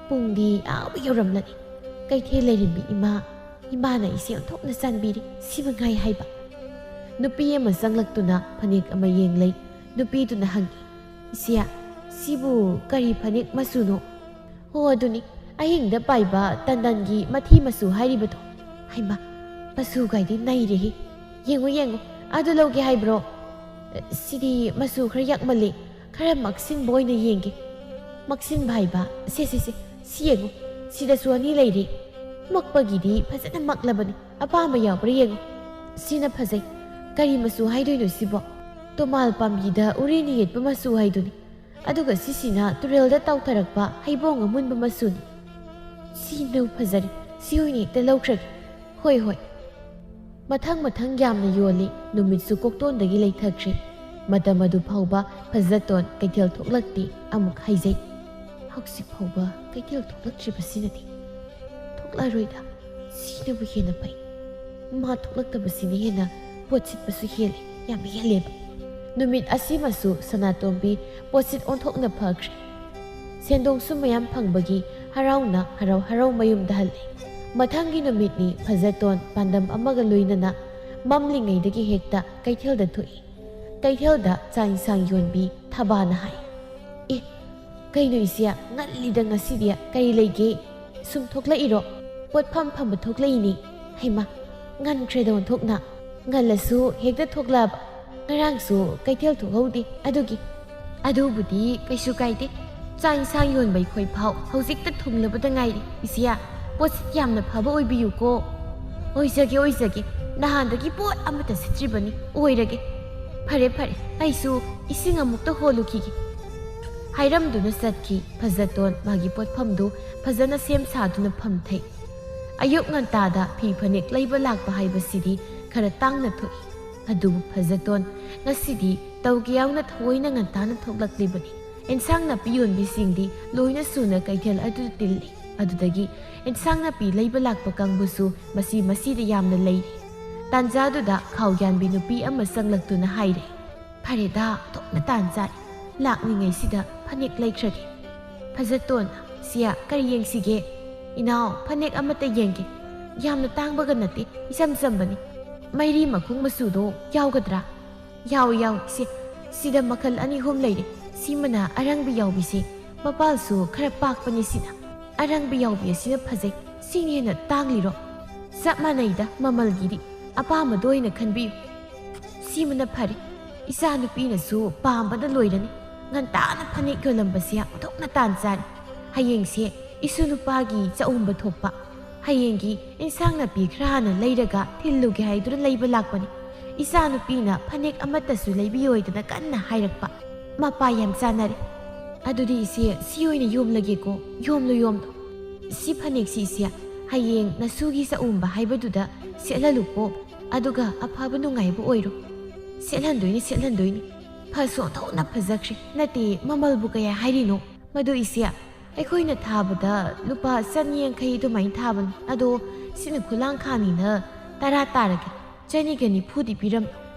ꯄꯨꯡꯗꯤ ꯑꯥꯕ ꯌꯧꯔꯝꯂꯅꯤ꯫ ꯀꯩꯊꯦꯜ ꯂꯩꯔꯦꯝꯕꯤ ꯏꯃꯥ, ꯏꯃꯥꯅ ꯏꯆꯦ ꯑꯣꯟꯊꯣꯛꯅ ꯆꯥꯟꯕꯤꯔꯦ꯫ ꯁꯤ ꯃꯉꯥꯏ ꯍꯥꯏꯕ?" ꯅꯨꯄꯤ ꯑꯃ ꯆꯪꯂꯛꯇꯨꯅ ꯐꯅꯦꯛ ꯑꯃ ꯌꯦꯡꯂꯩ꯫ ꯅꯨꯄꯤꯗꯨꯅ ꯍꯪꯉꯤ, "ꯏꯆꯦ, ꯁꯤꯕꯨ ꯀꯔꯤ ꯐꯅꯦꯛ ꯃꯆꯨꯅꯣ?" "ꯍꯣ, ꯑꯗꯨꯅꯤ, ꯑꯍꯤꯡꯗ ꯄꯥꯏꯕ ꯇꯟꯗꯟꯒꯤ ꯃꯊꯤ ꯃꯆꯨ ꯍꯥꯏꯔꯤꯕꯗꯣ꯫ ꯍꯩꯃꯥ, ꯃꯆꯨꯒꯥꯏꯗꯤ ꯅꯩꯔꯦꯍꯦ꯫ ꯌꯦꯡꯉꯨ, ꯌꯦꯡꯉꯨ, ꯑꯗꯨ ꯂꯧꯒꯦ ꯍꯥꯏꯕ꯭ꯔꯣ?" "ꯁꯤꯗꯤ ꯃꯆꯨ ꯈꯔ ꯌꯥꯛꯃꯜꯂꯦ, ꯈꯔ ꯃꯛꯁꯤꯟꯕ ꯑꯣꯏꯅ ꯌꯦꯡꯒꯦ꯫" "ꯃꯛꯁꯤꯟꯕ ꯍꯥꯏꯕ? ꯁꯦ, ꯁꯦ, ꯁꯦ, ꯁꯤ ꯌꯦꯡꯉꯨ, ꯁꯤꯗꯁꯨ ꯑꯅꯤ ꯂꯩꯔꯦ꯫ ꯃꯛꯄꯒꯤꯗꯤ ꯐꯖꯅ ꯃꯛꯂꯕꯅꯤ, ꯑꯄꯥꯝꯕ ꯌꯥꯎꯕ꯭ꯔꯥ ꯌꯦꯡꯉꯨ꯫ ꯁꯤꯅ ꯐꯖꯩ꯫ ꯀꯔꯤ ꯃꯆꯨ ꯍꯥꯏꯗꯣꯏꯅꯣ ꯁꯤꯕꯣ? ꯇꯣꯃꯥꯜ ꯄꯥꯝꯕꯤꯗ ꯎꯔꯤꯅ ꯌꯦꯠꯄ ꯃꯆꯨ ꯍꯥꯏꯗꯨꯅꯤ꯫ ꯑꯗꯨꯒ ꯁꯤꯁꯤꯅ ꯇꯨꯔꯦꯜꯗ ꯇꯥꯎꯊꯔꯛꯄ ꯍꯩꯕꯣꯡ ꯑꯃꯨꯟꯕ ꯃꯆꯨꯅꯤ꯫ ꯁꯤꯅ ꯐꯖꯔꯦ, ꯁꯤ ꯑꯣꯏꯅ ꯍꯦꯛꯇ ꯂꯧꯈ꯭ꯔꯒꯦ꯫ ꯍꯣꯏ, ꯍꯣꯏ꯫" ꯃꯊꯪ ꯃꯊꯪ ꯌꯥꯝꯅ ꯌꯣꯜꯂꯤ꯫ ꯅꯨꯃꯤꯠꯁꯨ ꯀꯣꯛꯇꯣꯟꯗꯒꯤ ꯂꯩꯊꯈ꯭ꯔꯦ꯫ ꯃꯇꯝ ꯑꯗꯨ ꯐꯥꯎꯕ ꯐꯖꯇꯣꯟ ꯀꯩꯊꯦꯜ ꯊꯣꯛꯂꯛꯇꯦ ꯑꯃꯨꯛ ꯍꯥꯏꯖꯩ꯫ "ꯍꯧꯖꯤꯛ ꯐꯥꯎꯕ ꯀꯩꯊꯦꯜ ꯊꯣꯛꯂꯛꯇ꯭ꯔꯤꯕꯁꯤꯅꯗꯤ꯫ ꯊꯣꯛꯂꯛꯑꯔꯣꯏꯗ, ꯁꯤꯅꯕꯨ ꯍꯦꯟꯅ ꯐꯩ꯫ ꯃꯥ ꯊꯣꯛꯂꯛꯇꯕꯁꯤꯅ ꯍꯦꯟꯅ ꯄꯣꯠ ꯁꯤꯠꯄꯁꯨ ꯍꯦꯜꯂꯦ, ꯌꯥꯝ ꯍꯦꯜꯂꯦꯕ꯫" ꯅꯨꯃꯤꯠ ꯑꯁꯤꯃꯁꯨ ꯁꯅꯥꯇꯣꯝꯕꯤ ꯄꯣꯠꯁꯤꯠ ꯑꯣꯟꯊꯣꯛꯅ ꯐꯈ꯭ꯔꯦ꯫ ꯁꯦꯟꯗꯣꯡꯁꯨ ꯃꯌꯥꯝ ꯐꯪꯕꯒꯤ ꯍꯔꯥꯎꯅ ꯍꯔꯥꯎ ꯍꯔꯥꯎ ꯃꯌꯨꯝꯗ ꯍꯜꯂꯦ꯫ ꯃꯊꯪꯒꯤ ꯅꯨꯃꯤꯠꯅꯤ꯫ ꯐꯖꯇꯣꯟ ꯄꯥꯟꯗꯝ ꯑꯃꯒ ꯂꯣꯏꯅꯅ ꯃꯝꯂꯤꯉꯩꯗꯒꯤ ꯍꯦꯛꯇ ꯀꯩꯊꯦꯜꯗ ꯊꯣꯛꯏ꯫ ꯀꯩꯊꯦꯜꯗ ꯆꯥꯛ ꯏꯟꯁꯥꯡ ꯌꯣꯟꯕꯤ ꯊꯕꯥꯅ ꯍꯥꯏ, "ꯑꯦ, ꯀꯩꯅꯣ ꯏꯆꯦ, ꯉꯜꯂꯤꯗ ꯉꯁꯤꯗꯤ, ꯀꯔꯤ ꯂꯩꯒꯦ? ꯁꯨꯝ ꯊꯣꯛꯂꯛꯏꯔꯣ? ꯄꯣꯠꯐꯝ ꯐꯝꯕ ꯊꯣꯛꯂꯛꯏꯅꯦ꯫" "ꯍꯩꯃꯥ, ꯉꯟꯈ꯭ꯔꯦꯗ ꯑꯣꯟꯊꯣꯛꯅ꯫ ꯉꯜꯂꯁꯨ ꯍꯦꯛꯇ ꯊꯣꯛꯂꯛꯑꯕ꯫ ꯉꯔꯥꯡꯁꯨ ꯀꯩꯊꯦꯜ ꯊꯣꯛꯍꯧꯗꯦ ꯑꯗꯨꯒꯤ꯫" "ꯑꯗꯨꯕꯨꯗꯤ ꯀꯩꯁꯨ ꯀꯥꯏꯗꯦ, ꯆꯥꯛ ꯏꯟꯁꯥꯡ ꯌꯣꯟꯕ ꯑꯩꯈꯣꯏ ꯐꯥꯎ ꯍꯧꯖꯤꯛꯇ ꯊꯨꯡꯂꯕꯗ ꯉꯥꯏꯔꯤ꯫ ꯏꯆꯦ, ꯄꯣꯠꯁꯤꯠ ꯌꯥꯝꯅ ꯐꯕ ꯑꯣꯏꯕꯤꯌꯨꯀꯣ꯫ ꯑꯣꯏꯖꯒꯦ, ꯑꯣꯏꯖꯒꯦ꯫ ꯅꯍꯥꯟꯗꯒꯤ ꯄꯣꯠ ꯑꯃꯠꯇ ꯁꯤꯠꯇ꯭ꯔꯤꯕꯅꯤ꯫ ꯑꯣꯏꯔꯒꯦ꯫ ꯐꯔꯦ, ꯐꯔꯦ꯫ ꯑꯩꯁꯨ ꯏꯁꯤꯡ ꯑꯃꯨꯛꯇ ꯍꯣꯜꯂꯨꯈꯤꯒꯦ꯫ ꯍꯥꯏꯔꯝꯗꯨꯅ ꯆꯠꯈꯤ꯫ ꯐꯖꯇꯣꯟ ꯃꯥꯒꯤ ꯄꯣꯠꯐꯝꯗꯨ ꯐꯖꯅ ꯁꯦꯝ ꯁꯥꯗꯨꯅ ꯐꯝꯊꯩ꯫ ꯑꯌꯨꯛ ꯉꯟꯇꯥꯗ ꯐꯤ ꯐꯅꯦꯛ ꯂꯩꯕ ꯂꯥꯛꯄ ꯍꯥꯏꯕꯁꯤꯗꯤ ꯈꯔ ꯇꯥꯡꯅ ꯊꯣꯛꯏ꯫ ꯑꯗꯨꯕꯨ ꯐꯖꯇꯣꯟ ꯉꯁꯤꯗꯤ ꯇꯧꯒꯦ ꯌꯥꯎꯅ ꯊꯑꯣꯏꯅ ꯉꯟꯇꯥꯅ ꯊꯣꯛꯂꯛꯂꯤꯕꯅꯤ꯫ ꯑꯦꯟꯁꯥꯡ ꯅꯥꯄꯤ ꯌꯣꯟꯕꯤꯁꯤꯡꯗꯤ ꯂꯣꯏꯅ ꯁꯨꯅ ꯀꯩꯊꯦꯜ ꯑꯗꯨꯗ ꯇꯤꯜꯂꯤ꯫ ꯑꯗꯨꯗꯒꯤ ꯑꯦꯟꯁꯥꯡ ꯅꯥꯄꯤ ꯂꯩꯕ ꯂꯥꯛꯄ ꯀꯥꯡꯕꯨꯁꯨ ꯃꯁꯤ ꯃꯁꯤꯗ ꯌꯥꯝꯅ ꯂꯩꯔꯤ꯫ ꯇꯥꯟꯖꯥꯗꯨꯗ ꯈꯥꯎ ꯌꯥꯟꯕꯤ ꯅꯨꯄꯤ ꯑꯃ ꯆꯪꯂꯛꯇꯨꯅ ꯍꯥꯏꯔꯦ, "ꯐꯔꯦꯗ, ꯊꯣꯛꯅ ꯇꯥꯟ ꯆꯥꯔꯦ꯫ ꯂꯥꯛꯂꯤꯉꯩꯁꯤꯗ ꯐꯅꯦꯛ ꯂꯩꯈ꯭ꯔꯒꯦ꯫" ꯐꯖꯇꯣꯟ, "ꯁꯤꯌꯥ, ꯀꯔꯤ ꯌꯦꯡꯁꯤꯒꯦ?" "ꯏꯅꯥꯎ, ꯐꯅꯦꯛ ꯑꯃꯠꯇ ꯌꯦꯡꯒꯦ꯫ ꯌꯥꯝꯅ ꯇꯥꯡꯕꯒ ꯅꯠꯇꯦ, ꯏꯆꯝ ꯆꯝꯕꯅꯤ꯫ ꯃꯩꯔꯤ ꯃꯈꯣꯡ ꯃꯆꯨꯗꯣ ꯌꯥꯎꯒꯗ꯭ꯔꯥ?" "ꯌꯥꯎꯏ, ꯌꯥꯎꯏ, ꯏꯆꯦ꯫ ꯁꯤꯗ ꯃꯈꯜ ꯑꯅꯤ ꯑꯍꯨꯝ ꯂꯩꯔꯦ꯫ ꯁꯤꯃꯅ ꯑꯔꯪꯕꯤ ꯌꯥꯎꯕꯤꯁꯦ꯫ ꯃꯄꯥꯜꯁꯨ ꯈꯔ ꯄꯥꯛꯄꯅꯤ ꯁꯤꯅ꯫ ꯑꯔꯪꯕꯤ ꯌꯥꯎꯕꯤ ꯑꯁꯤꯅ ꯐꯖꯩ꯫ ꯁꯤꯅ ꯍꯦꯟꯅ ꯇꯥꯡꯂꯤꯔꯣ?" "ꯆꯞ ꯃꯥꯟꯅꯩꯗ ꯃꯃꯜꯒꯤꯗꯤ꯫ ꯑꯄꯥꯝꯕꯗꯣ ꯑꯣꯏꯅ ꯈꯟꯕꯤꯌꯨ꯫ ꯁꯤꯃꯅ ꯐꯔꯦ꯫ ꯏꯆꯥ ꯅꯨꯄꯤꯅꯁꯨ ꯄꯥꯝꯕꯗ ꯂꯣꯏꯔꯅꯤ꯫ ꯉꯟꯇꯥꯅ ꯐꯅꯦꯛ ꯌꯣꯜꯂꯝꯕꯁꯦ ꯑꯣꯟꯊꯣꯛꯅ ꯇꯥꯟ ꯆꯥꯔꯦ꯫ ꯍꯌꯦꯡꯁꯦ ꯏꯁꯨ ꯅꯨꯄꯥꯒꯤ ꯆꯥꯛꯎꯝꯕ ꯊꯣꯛꯄ꯫ ꯍꯌꯦꯡꯒꯤ ꯏꯟꯁꯥꯡ ꯅꯥꯄꯤ ꯈꯔ ꯍꯥꯟꯅ ꯂꯩꯔꯒ ꯊꯤꯜꯂꯨꯒꯦ ꯍꯥꯏꯗꯨꯅ ꯂꯩꯕ ꯂꯥꯛꯄꯅꯤ꯫ ꯏꯆꯥ ꯅꯨꯄꯤꯅ ꯐꯅꯦꯛ ꯑꯃꯠꯇꯁꯨ ꯂꯩꯕꯤꯌꯣꯏꯗꯅ ꯀꯟꯅ ꯍꯥꯏꯔꯛꯄ꯫ ꯃꯄꯥ ꯌꯥꯝ ꯆꯥꯟꯅꯔꯦ꯫ ꯑꯗꯨꯗꯤ ꯏꯆꯦ, ꯁꯤ ꯑꯣꯏꯅ ꯌꯣꯝꯂꯒꯦꯀꯣ꯫ ꯌꯣꯝꯂꯣ, ꯌꯣꯝꯂꯣ꯫ ꯁꯤ ꯐꯅꯦꯛꯁꯤ ꯏꯆꯦ, ꯍꯌꯦꯡ ꯅꯁꯨꯒꯤ ꯆꯥꯛꯎꯝꯕ ꯍꯥꯏꯕꯗꯨꯗ ꯁꯦꯠꯍꯜꯂꯨꯀꯣ꯫ ꯑꯗꯨꯒ ꯑꯐꯕ ꯅꯨꯡꯉꯥꯏꯕ ꯑꯣꯏꯔꯣ꯫" "ꯁꯦꯠꯍꯟꯗꯣꯏꯅꯤ, ꯁꯦꯠꯍꯟꯗꯣꯏꯅꯤ꯫ ꯐꯁꯨ ꯑꯣꯟꯊꯣꯛꯅ ꯐꯖꯈ꯭ꯔꯦ꯫ ꯅꯠꯇꯦ, ꯃꯃꯜꯕꯨ ꯀꯌꯥ ꯍꯥꯏꯔꯤꯅꯣ?" "ꯃꯗꯨ ꯏꯆꯦ, ꯑꯩꯈꯣꯏꯅ ꯊꯥꯕꯗ ꯂꯨꯄꯥ ꯆꯅꯤ ꯌꯥꯡꯈꯩ ꯑꯗꯨꯃꯥꯏꯅ ꯊꯥꯕꯅꯤ꯫ ꯑꯗꯣ ꯁꯤꯅ ꯈꯨꯂꯥꯡꯈꯥꯡꯅꯤꯅ ꯇꯔꯥ ꯇꯥꯔꯒꯦ꯫ ꯆꯅꯤꯒ ꯅꯤꯐꯨꯗꯤ ꯄꯤꯔꯝꯃꯣ꯫"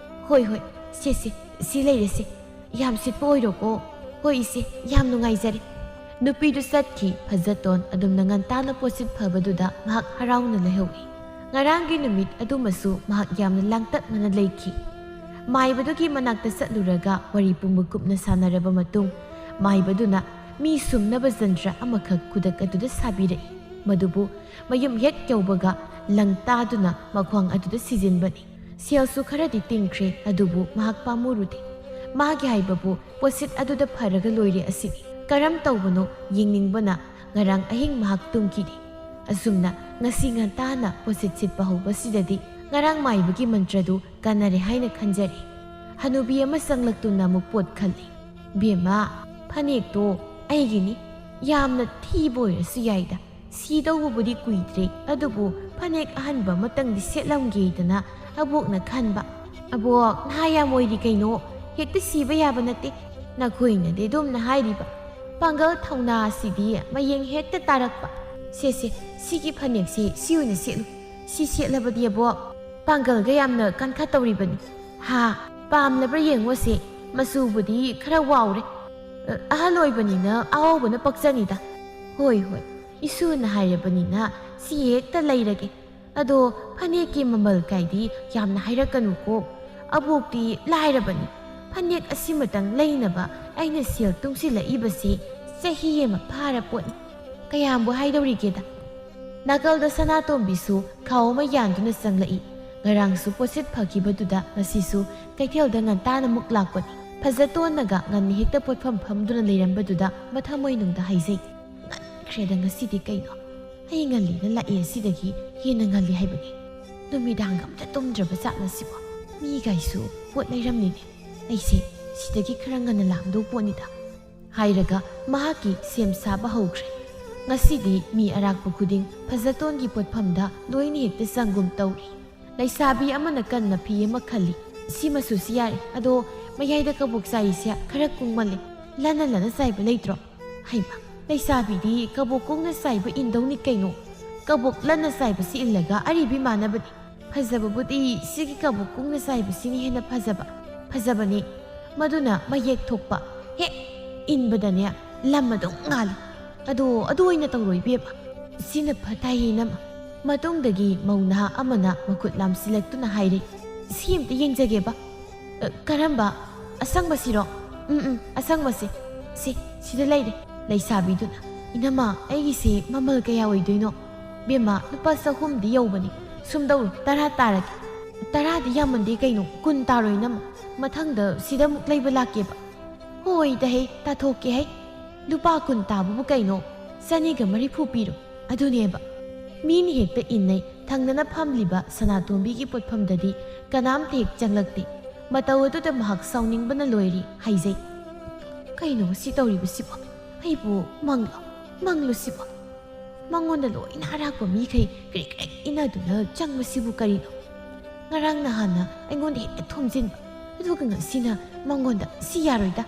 "ꯍꯣꯏ, ꯍꯣꯏ, ꯁꯦ, ꯁꯦ, ꯁꯤ ꯂꯩꯔꯦꯁꯦ꯫ ꯌꯥꯝ ꯁꯤꯠꯄ ꯑꯣꯏꯔꯣꯀꯣ꯫" "ꯍꯣꯏ ꯏꯆꯦ, ꯌꯥꯝ ꯅꯨꯡꯉꯥꯏꯖꯔꯦ꯫" ꯅꯨꯄꯤꯗꯨ ꯆꯠꯈꯤ꯫ ꯐꯖꯇꯣꯟ ꯑꯗꯨꯝꯅ ꯉꯟꯇꯥꯅ ꯄꯣꯠꯁꯤꯠ ꯐꯕꯗꯨꯗ ꯃꯍꯥꯛ ꯍꯔꯥꯎꯅ ꯂꯩꯍꯧꯏ꯫ ꯉꯔꯥꯡꯒꯤ ꯅꯨꯃꯤꯠ ꯑꯗꯨꯃꯁꯨ ꯃꯍꯥꯛ ꯌꯥꯝꯅ ꯂꯥꯡꯇꯛꯅꯅ ꯂꯩꯈꯤ꯫ ꯃꯥꯏꯕꯗꯨꯒꯤ ꯃꯅꯥꯛꯇ ꯆꯠꯂꯨꯔꯒ ꯋꯥꯔꯤ ꯄꯨꯝꯕ ꯀꯨꯞꯅ ꯁꯥꯟꯅꯔꯕ ꯃꯇꯨꯡ, ꯃꯥꯏꯕꯗꯨꯅ ꯃꯤ ꯁꯨꯝꯅꯕ ꯖꯟꯇ꯭ꯔ ꯑꯃꯈꯛ ꯈꯨꯗꯛ ꯑꯗꯨꯗ ꯁꯥꯕꯤꯔꯛꯏ꯫ ꯃꯗꯨꯕꯨ ꯃꯌꯨꯝ ꯍꯦꯛ ꯌꯧꯕꯒ ꯂꯪꯇꯥꯗꯨꯅ ꯃꯈ꯭ꯋꯥꯡ ꯑꯗꯨꯗ ꯁꯤꯖꯤꯟꯕꯅꯤ꯫ ꯁꯦꯜꯁꯨ ꯈꯔꯗꯤ ꯇꯤꯡꯈ꯭ꯔꯦ, ꯑꯗꯨꯕꯨ ꯃꯍꯥꯛ ꯄꯥꯝꯃꯨꯔꯨꯗꯦ꯫ ꯃꯥꯒꯤ ꯍꯥꯏꯕꯕꯨ ꯄꯣꯠꯁꯤꯠ ꯑꯗꯨꯗ ꯐꯔꯒ ꯂꯣꯏꯔꯦ ꯑꯁꯤꯅꯤ꯫ ꯀꯔꯝ ꯇꯧꯕꯅꯣ ꯌꯦꯡꯅꯤꯡꯕꯅ ꯉꯔꯥꯡ ꯑꯍꯤꯡ ꯃꯍꯥꯛ ꯇꯨꯝꯈꯤꯗꯦ꯫ ꯑꯁꯨꯝꯅ ꯉꯁꯤ ꯉꯟꯇꯥꯅ ꯄꯣꯠꯁꯤꯠ ꯁꯤꯠꯄ ꯍꯧꯕꯁꯤꯗꯗꯤ ꯉꯔꯥꯡ ꯃꯥꯏꯕꯒꯤ ꯃꯟꯇ꯭ꯔꯗꯨ ꯀꯥꯟꯅꯔꯦ ꯍꯥꯏꯅ ꯈꯟꯖꯔꯦ꯫ ꯍꯅꯨꯕꯤ ꯑꯃ ꯆꯪꯂꯛꯇꯨꯅ ꯑꯃꯨꯛ ꯄꯣꯠ ꯈꯜꯂꯤ꯫ "ꯕꯦꯝꯃ, ꯐꯅꯦꯛꯇꯣ ꯑꯩꯒꯤꯅꯤ꯫ ꯌꯥꯝꯅ ꯊꯤꯕ ꯑꯣꯏꯔꯁꯨ ꯌꯥꯏꯗ꯫ ꯁꯤꯗꯧꯕꯕꯨꯗꯤ ꯀꯨꯏꯗ꯭ꯔꯦ, ꯑꯗꯨꯕꯨ ꯐꯅꯦꯛ ꯑꯍꯟꯕ ꯑꯃꯇꯪꯗꯤ ꯁꯦꯠꯂꯝꯒꯦꯗꯅ ꯑꯕꯣꯛꯅ ꯈꯟꯕ꯫" "ꯑꯕꯣꯛ, ꯅꯍꯥ ꯌꯥꯝ ꯑꯣꯏꯔꯤ ꯀꯩꯅꯣ, ꯍꯦꯛꯇ ꯁꯤꯕ ꯌꯥꯕ ꯅꯠꯇꯦ꯫ ꯅꯈꯣꯏꯅꯗꯤ ꯑꯗꯨꯝꯅ ꯍꯥꯏꯔꯤꯕ꯫ ꯄꯥꯡꯒꯜ ꯊꯧꯅꯥ ꯑꯁꯤꯗꯤ ꯃꯌꯦꯡ ꯍꯦꯛꯇ ꯇꯥꯔꯛꯄ꯫ ꯁꯦ, ꯁꯦ, ꯁꯤꯒꯤ ꯐꯅꯦꯛꯁꯦ ꯁꯤ ꯑꯣꯏꯅ ꯁꯦꯠꯂꯨ꯫ ꯁꯤ ꯁꯦꯠꯂꯕꯗꯤ ꯑꯕꯣꯛ, ꯄꯥꯡꯒꯜꯒ ꯌꯥꯝꯅ ꯀꯟꯈꯠꯇꯧꯔꯤꯕꯅꯤ꯫ ꯍꯥ, ꯄꯥꯝꯂꯕ꯭ꯔꯥ ꯌꯦꯡꯉꯨꯁꯦ꯫ ꯃꯆꯨꯕꯨꯗꯤ ꯈꯔ ꯋꯥꯎꯔꯦ꯫ ꯑ, ꯑꯍꯜ ꯑꯣꯏꯕꯅꯤꯅ ꯑꯍꯥꯎꯕꯅ ꯄꯛꯆꯅꯤꯗ꯫" "ꯍꯣꯏ, ꯍꯣꯏ, ꯏꯁꯨꯅ ꯍꯥꯏꯔꯕꯅꯤꯅ ꯁꯤ ꯍꯦꯛꯇ ꯂꯩꯔꯒꯦ꯫ ꯑꯗꯣ ꯐꯅꯦꯛꯀꯤ ꯃꯃꯜ ꯀꯥꯏꯗꯤ ꯌꯥꯝꯅ ꯍꯥꯏꯔꯛꯀꯅꯨꯀꯣ꯫ ꯑꯕꯣꯛꯇꯤ ꯂꯥꯏꯔꯕꯅꯤ꯫ ꯐꯅꯦꯛ ꯑꯁꯤꯃꯇꯪ ꯂꯩꯅꯕ ꯑꯩꯅ ꯁꯦꯜ ꯇꯨꯡꯁꯤꯜꯂꯛꯏꯕꯁꯤ ꯆꯍꯤ ꯑꯃ ꯐꯥꯔ ꯄꯣꯠꯅꯤ꯫ ꯀꯌꯥꯝꯕꯨ ꯍꯥꯏꯗꯧꯔꯤꯒꯦꯗ?" ꯅꯥꯀꯜꯗ ꯁꯅꯥꯇꯣꯝꯕꯤꯁꯨ ꯈꯥꯎ ꯑꯃ ꯌꯥꯟꯗꯨꯅ ꯆꯪꯂꯛꯏ꯫ ꯉꯔꯥꯡꯁꯨ ꯄꯣꯠꯁꯤꯠ ꯐꯈꯤꯕꯗꯨꯗ ꯉꯁꯤꯁꯨ ꯀꯩꯊꯦꯜꯗ ꯉꯟꯇꯥꯅ ꯑꯃꯨꯛ ꯂꯥꯛꯄꯅꯤ꯫ ꯐꯖꯇꯣꯟꯅꯒ ꯉꯟꯅ ꯍꯦꯛꯇ ꯄꯣꯠꯐꯝ ꯐꯝꯗꯨꯅ ꯂꯩꯔꯝꯕꯗꯨꯗ ꯃꯊꯃꯣꯏꯅꯨꯡꯗ ꯍꯥꯏꯖꯩ, "ꯉꯟꯈ꯭ꯔꯦꯗ ꯉꯁꯤꯗꯤ ꯀꯩꯅꯣ? ꯑꯩ ꯉꯜꯂꯤꯅ ꯂꯥꯛꯑꯦ ꯑꯁꯤꯗꯒꯤ ꯍꯦꯟꯅ ꯉꯜꯂꯤ ꯍꯥꯏꯕꯅꯤ꯫ ꯅꯨꯃꯤꯗꯥꯡꯒ ꯑꯝꯇ ꯇꯨꯝꯗ꯭ꯔꯕ ꯖꯥꯠꯂ ꯁꯤꯕꯣ? ꯃꯤꯒꯥꯏꯁꯨ ꯄꯣꯠ ꯂꯩꯔꯝꯂꯤꯅꯦ꯫ ꯑꯩꯁꯦ ꯁꯤꯗꯒꯤ ꯈꯔ ꯉꯟꯅ ꯂꯥꯛꯑꯝꯗꯧ ꯄꯣꯠꯅꯤꯗ꯫" ꯍꯥꯏꯔꯒ ꯃꯍꯥꯛꯀꯤ ꯁꯦꯝ ꯁꯥꯕ ꯍꯧꯈ꯭ꯔꯦ꯫ ꯉꯁꯤꯗꯤ ꯃꯤ ꯑꯔꯥꯛꯄ ꯈꯨꯗꯤꯡ ꯐꯖꯇꯣꯟꯒꯤ ꯄꯣꯠꯐꯝꯗ ꯂꯣꯏꯅ ꯍꯦꯛꯇ ꯆꯪꯒꯨꯝ ꯇꯧꯔꯤ꯫ ꯂꯩꯁꯥꯕꯤ ꯑꯃꯅ ꯀꯟꯅ ꯐꯤ ꯑꯃ ꯈꯜꯂꯤ꯫ "ꯁꯤ ꯃꯆꯨꯁꯤ ꯌꯥꯔꯦ, ꯑꯗꯣ ꯃꯌꯥꯏꯗ ꯀꯕꯣꯛ ꯆꯥꯏꯔꯤꯁꯦ ꯈꯔ ꯀꯨꯡꯃꯜꯂꯦ꯫ ꯂꯟꯅ ꯂꯟꯅ ꯆꯥꯏꯕ ꯂꯩꯇ꯭ꯔꯣ?" "ꯍꯩꯃ, ꯂꯩꯁꯥꯕꯤꯗꯤ ꯀꯕꯣꯛ ꯀꯨꯡꯅ ꯆꯥꯏꯕ ꯏꯟꯗꯧꯅꯤ ꯀꯩꯅꯣ꯫ ꯀꯕꯣꯛ ꯂꯟꯅ ꯆꯥꯏꯕꯁꯤ ꯏꯜꯂꯒ ꯑꯔꯤꯕꯤ ꯃꯥꯟꯅꯕꯅꯤ꯫ ꯐꯖꯕꯕꯨꯗꯤ ꯁꯤꯒꯤ ꯀꯕꯣꯛ ꯀꯨꯡꯅ ꯆꯥꯏꯕꯁꯤꯅ ꯍꯦꯟꯅ ꯐꯖꯕ, ꯐꯖꯕꯅꯤ꯫ ꯃꯗꯨꯅ ꯃꯌꯦꯛ ꯊꯣꯛꯄ꯫ ꯍꯦꯛ ꯏꯟꯕꯗꯅꯦ ꯂꯝ ꯑꯗꯨꯝ ꯉꯥꯜꯂꯤ꯫ ꯑꯗꯣ ꯑꯗꯨ ꯑꯣꯏꯅ ꯇꯧꯔꯣ ꯏꯕꯦꯝꯃ꯫ ꯁꯤꯅ ꯐ ꯇꯥꯏ ꯏꯅꯝꯃ꯫" ꯃꯇꯨꯡꯗꯒꯤ ꯃꯧ ꯅꯍꯥ ꯑꯃꯅ ꯃꯈꯨꯠ ꯂꯥꯝꯁꯤꯜꯂꯛꯇꯨꯅ ꯍꯥꯏꯔꯛꯏ, "ꯁꯤ ꯑꯝꯇ ꯌꯦꯡꯖꯒꯦꯕ꯫" "ꯑ, ꯀꯔꯝꯕ? ꯑꯁꯪꯕꯁꯤꯔꯣ?" "ꯎꯝ, ꯎꯝ, ꯑꯁꯪꯕꯁꯦ꯫ ꯁꯤ, ꯁꯤꯗ ꯂꯩꯔꯦ꯫" ꯂꯩꯁꯥꯕꯤꯗꯨꯅ, "ꯏꯅꯝꯃ, ꯑꯩꯒꯤꯁꯦ ꯃꯃꯜ ꯀꯌꯥ ꯑꯣꯏꯗꯣꯏꯅꯣ?" "ꯕꯦꯝꯃ, ꯂꯨꯄꯥ ꯆꯍꯨꯝꯗꯤ ꯌꯧꯕꯅꯤ꯫ ꯁꯨꯝ ꯇꯧꯔꯣ, ꯇꯔꯥ ꯇꯥꯔꯒꯦ꯫" "ꯇꯔꯥꯗꯤ ꯌꯥꯝꯃꯟꯗꯦ ꯀꯩꯅꯣ, ꯀꯨꯟ ꯇꯥꯔꯣ ꯏꯅꯝꯃ꯫ ꯃꯊꯪꯗ ꯁꯤꯗ ꯑꯃꯨꯛ ꯂꯩꯕ ꯂꯥꯛꯀꯦꯕ꯫" "ꯍꯣꯏꯗ ꯍꯦ, ꯇꯥꯊꯣꯛꯀꯦ ꯍꯦ꯫" "ꯂꯨꯄꯥ ꯀꯨꯟ ꯇꯥꯕꯕꯨ ꯀꯩꯅꯣ? ꯆꯅꯤꯒ ꯃꯔꯤꯐꯨ ꯄꯤꯔꯣ꯫ ꯑꯗꯨꯅꯦꯕ꯫ ꯃꯤꯅ ꯍꯦꯛꯇ ꯏꯟꯅꯩ, ꯊꯪꯅꯅ ꯐꯝꯂꯤꯕ ꯁꯅꯥꯇꯣꯝꯕꯤꯒꯤ ꯄꯣꯠꯐꯝꯗꯗꯤ ꯀꯅꯥꯝꯇ ꯍꯦꯛ ꯆꯪꯂꯛꯇꯦ꯫ ꯃꯇꯧ ꯑꯗꯨꯗ ꯃꯍꯥꯛ ꯁꯥꯎꯅꯤꯡꯕꯅ ꯂꯣꯏꯔꯤ ꯍꯥꯏꯖꯩ꯫ "ꯀꯩꯅꯣ ꯁꯤ ꯇꯧꯔꯤꯕꯁꯤꯕꯣ? ꯑꯩꯕꯨ ꯃꯪꯂꯣ? ꯃꯪꯂꯣ ꯁꯤꯕꯣ?" ꯃꯉꯣꯟꯗ ꯂꯣꯏꯅ ꯑꯔꯥꯛꯄ ꯃꯤꯈꯩ ꯀ꯭ꯔꯤꯛ ꯀ꯭ꯔꯤꯛ ꯏꯟꯅꯗꯨꯅ ꯆꯪꯕꯁꯤꯕꯨ ꯀꯔꯤꯅꯣ? ꯉꯔꯥꯡ ꯅꯍꯥꯟꯅ ꯑꯩꯉꯣꯟꯗ ꯍꯦꯛꯇ ꯊꯣꯝꯖꯤꯟꯕ, ꯑꯗꯨꯒ ꯉꯁꯤꯅ ꯃꯉꯣꯟꯗ꯫ "ꯁꯤ ꯌꯥꯔꯣꯏꯗ꯫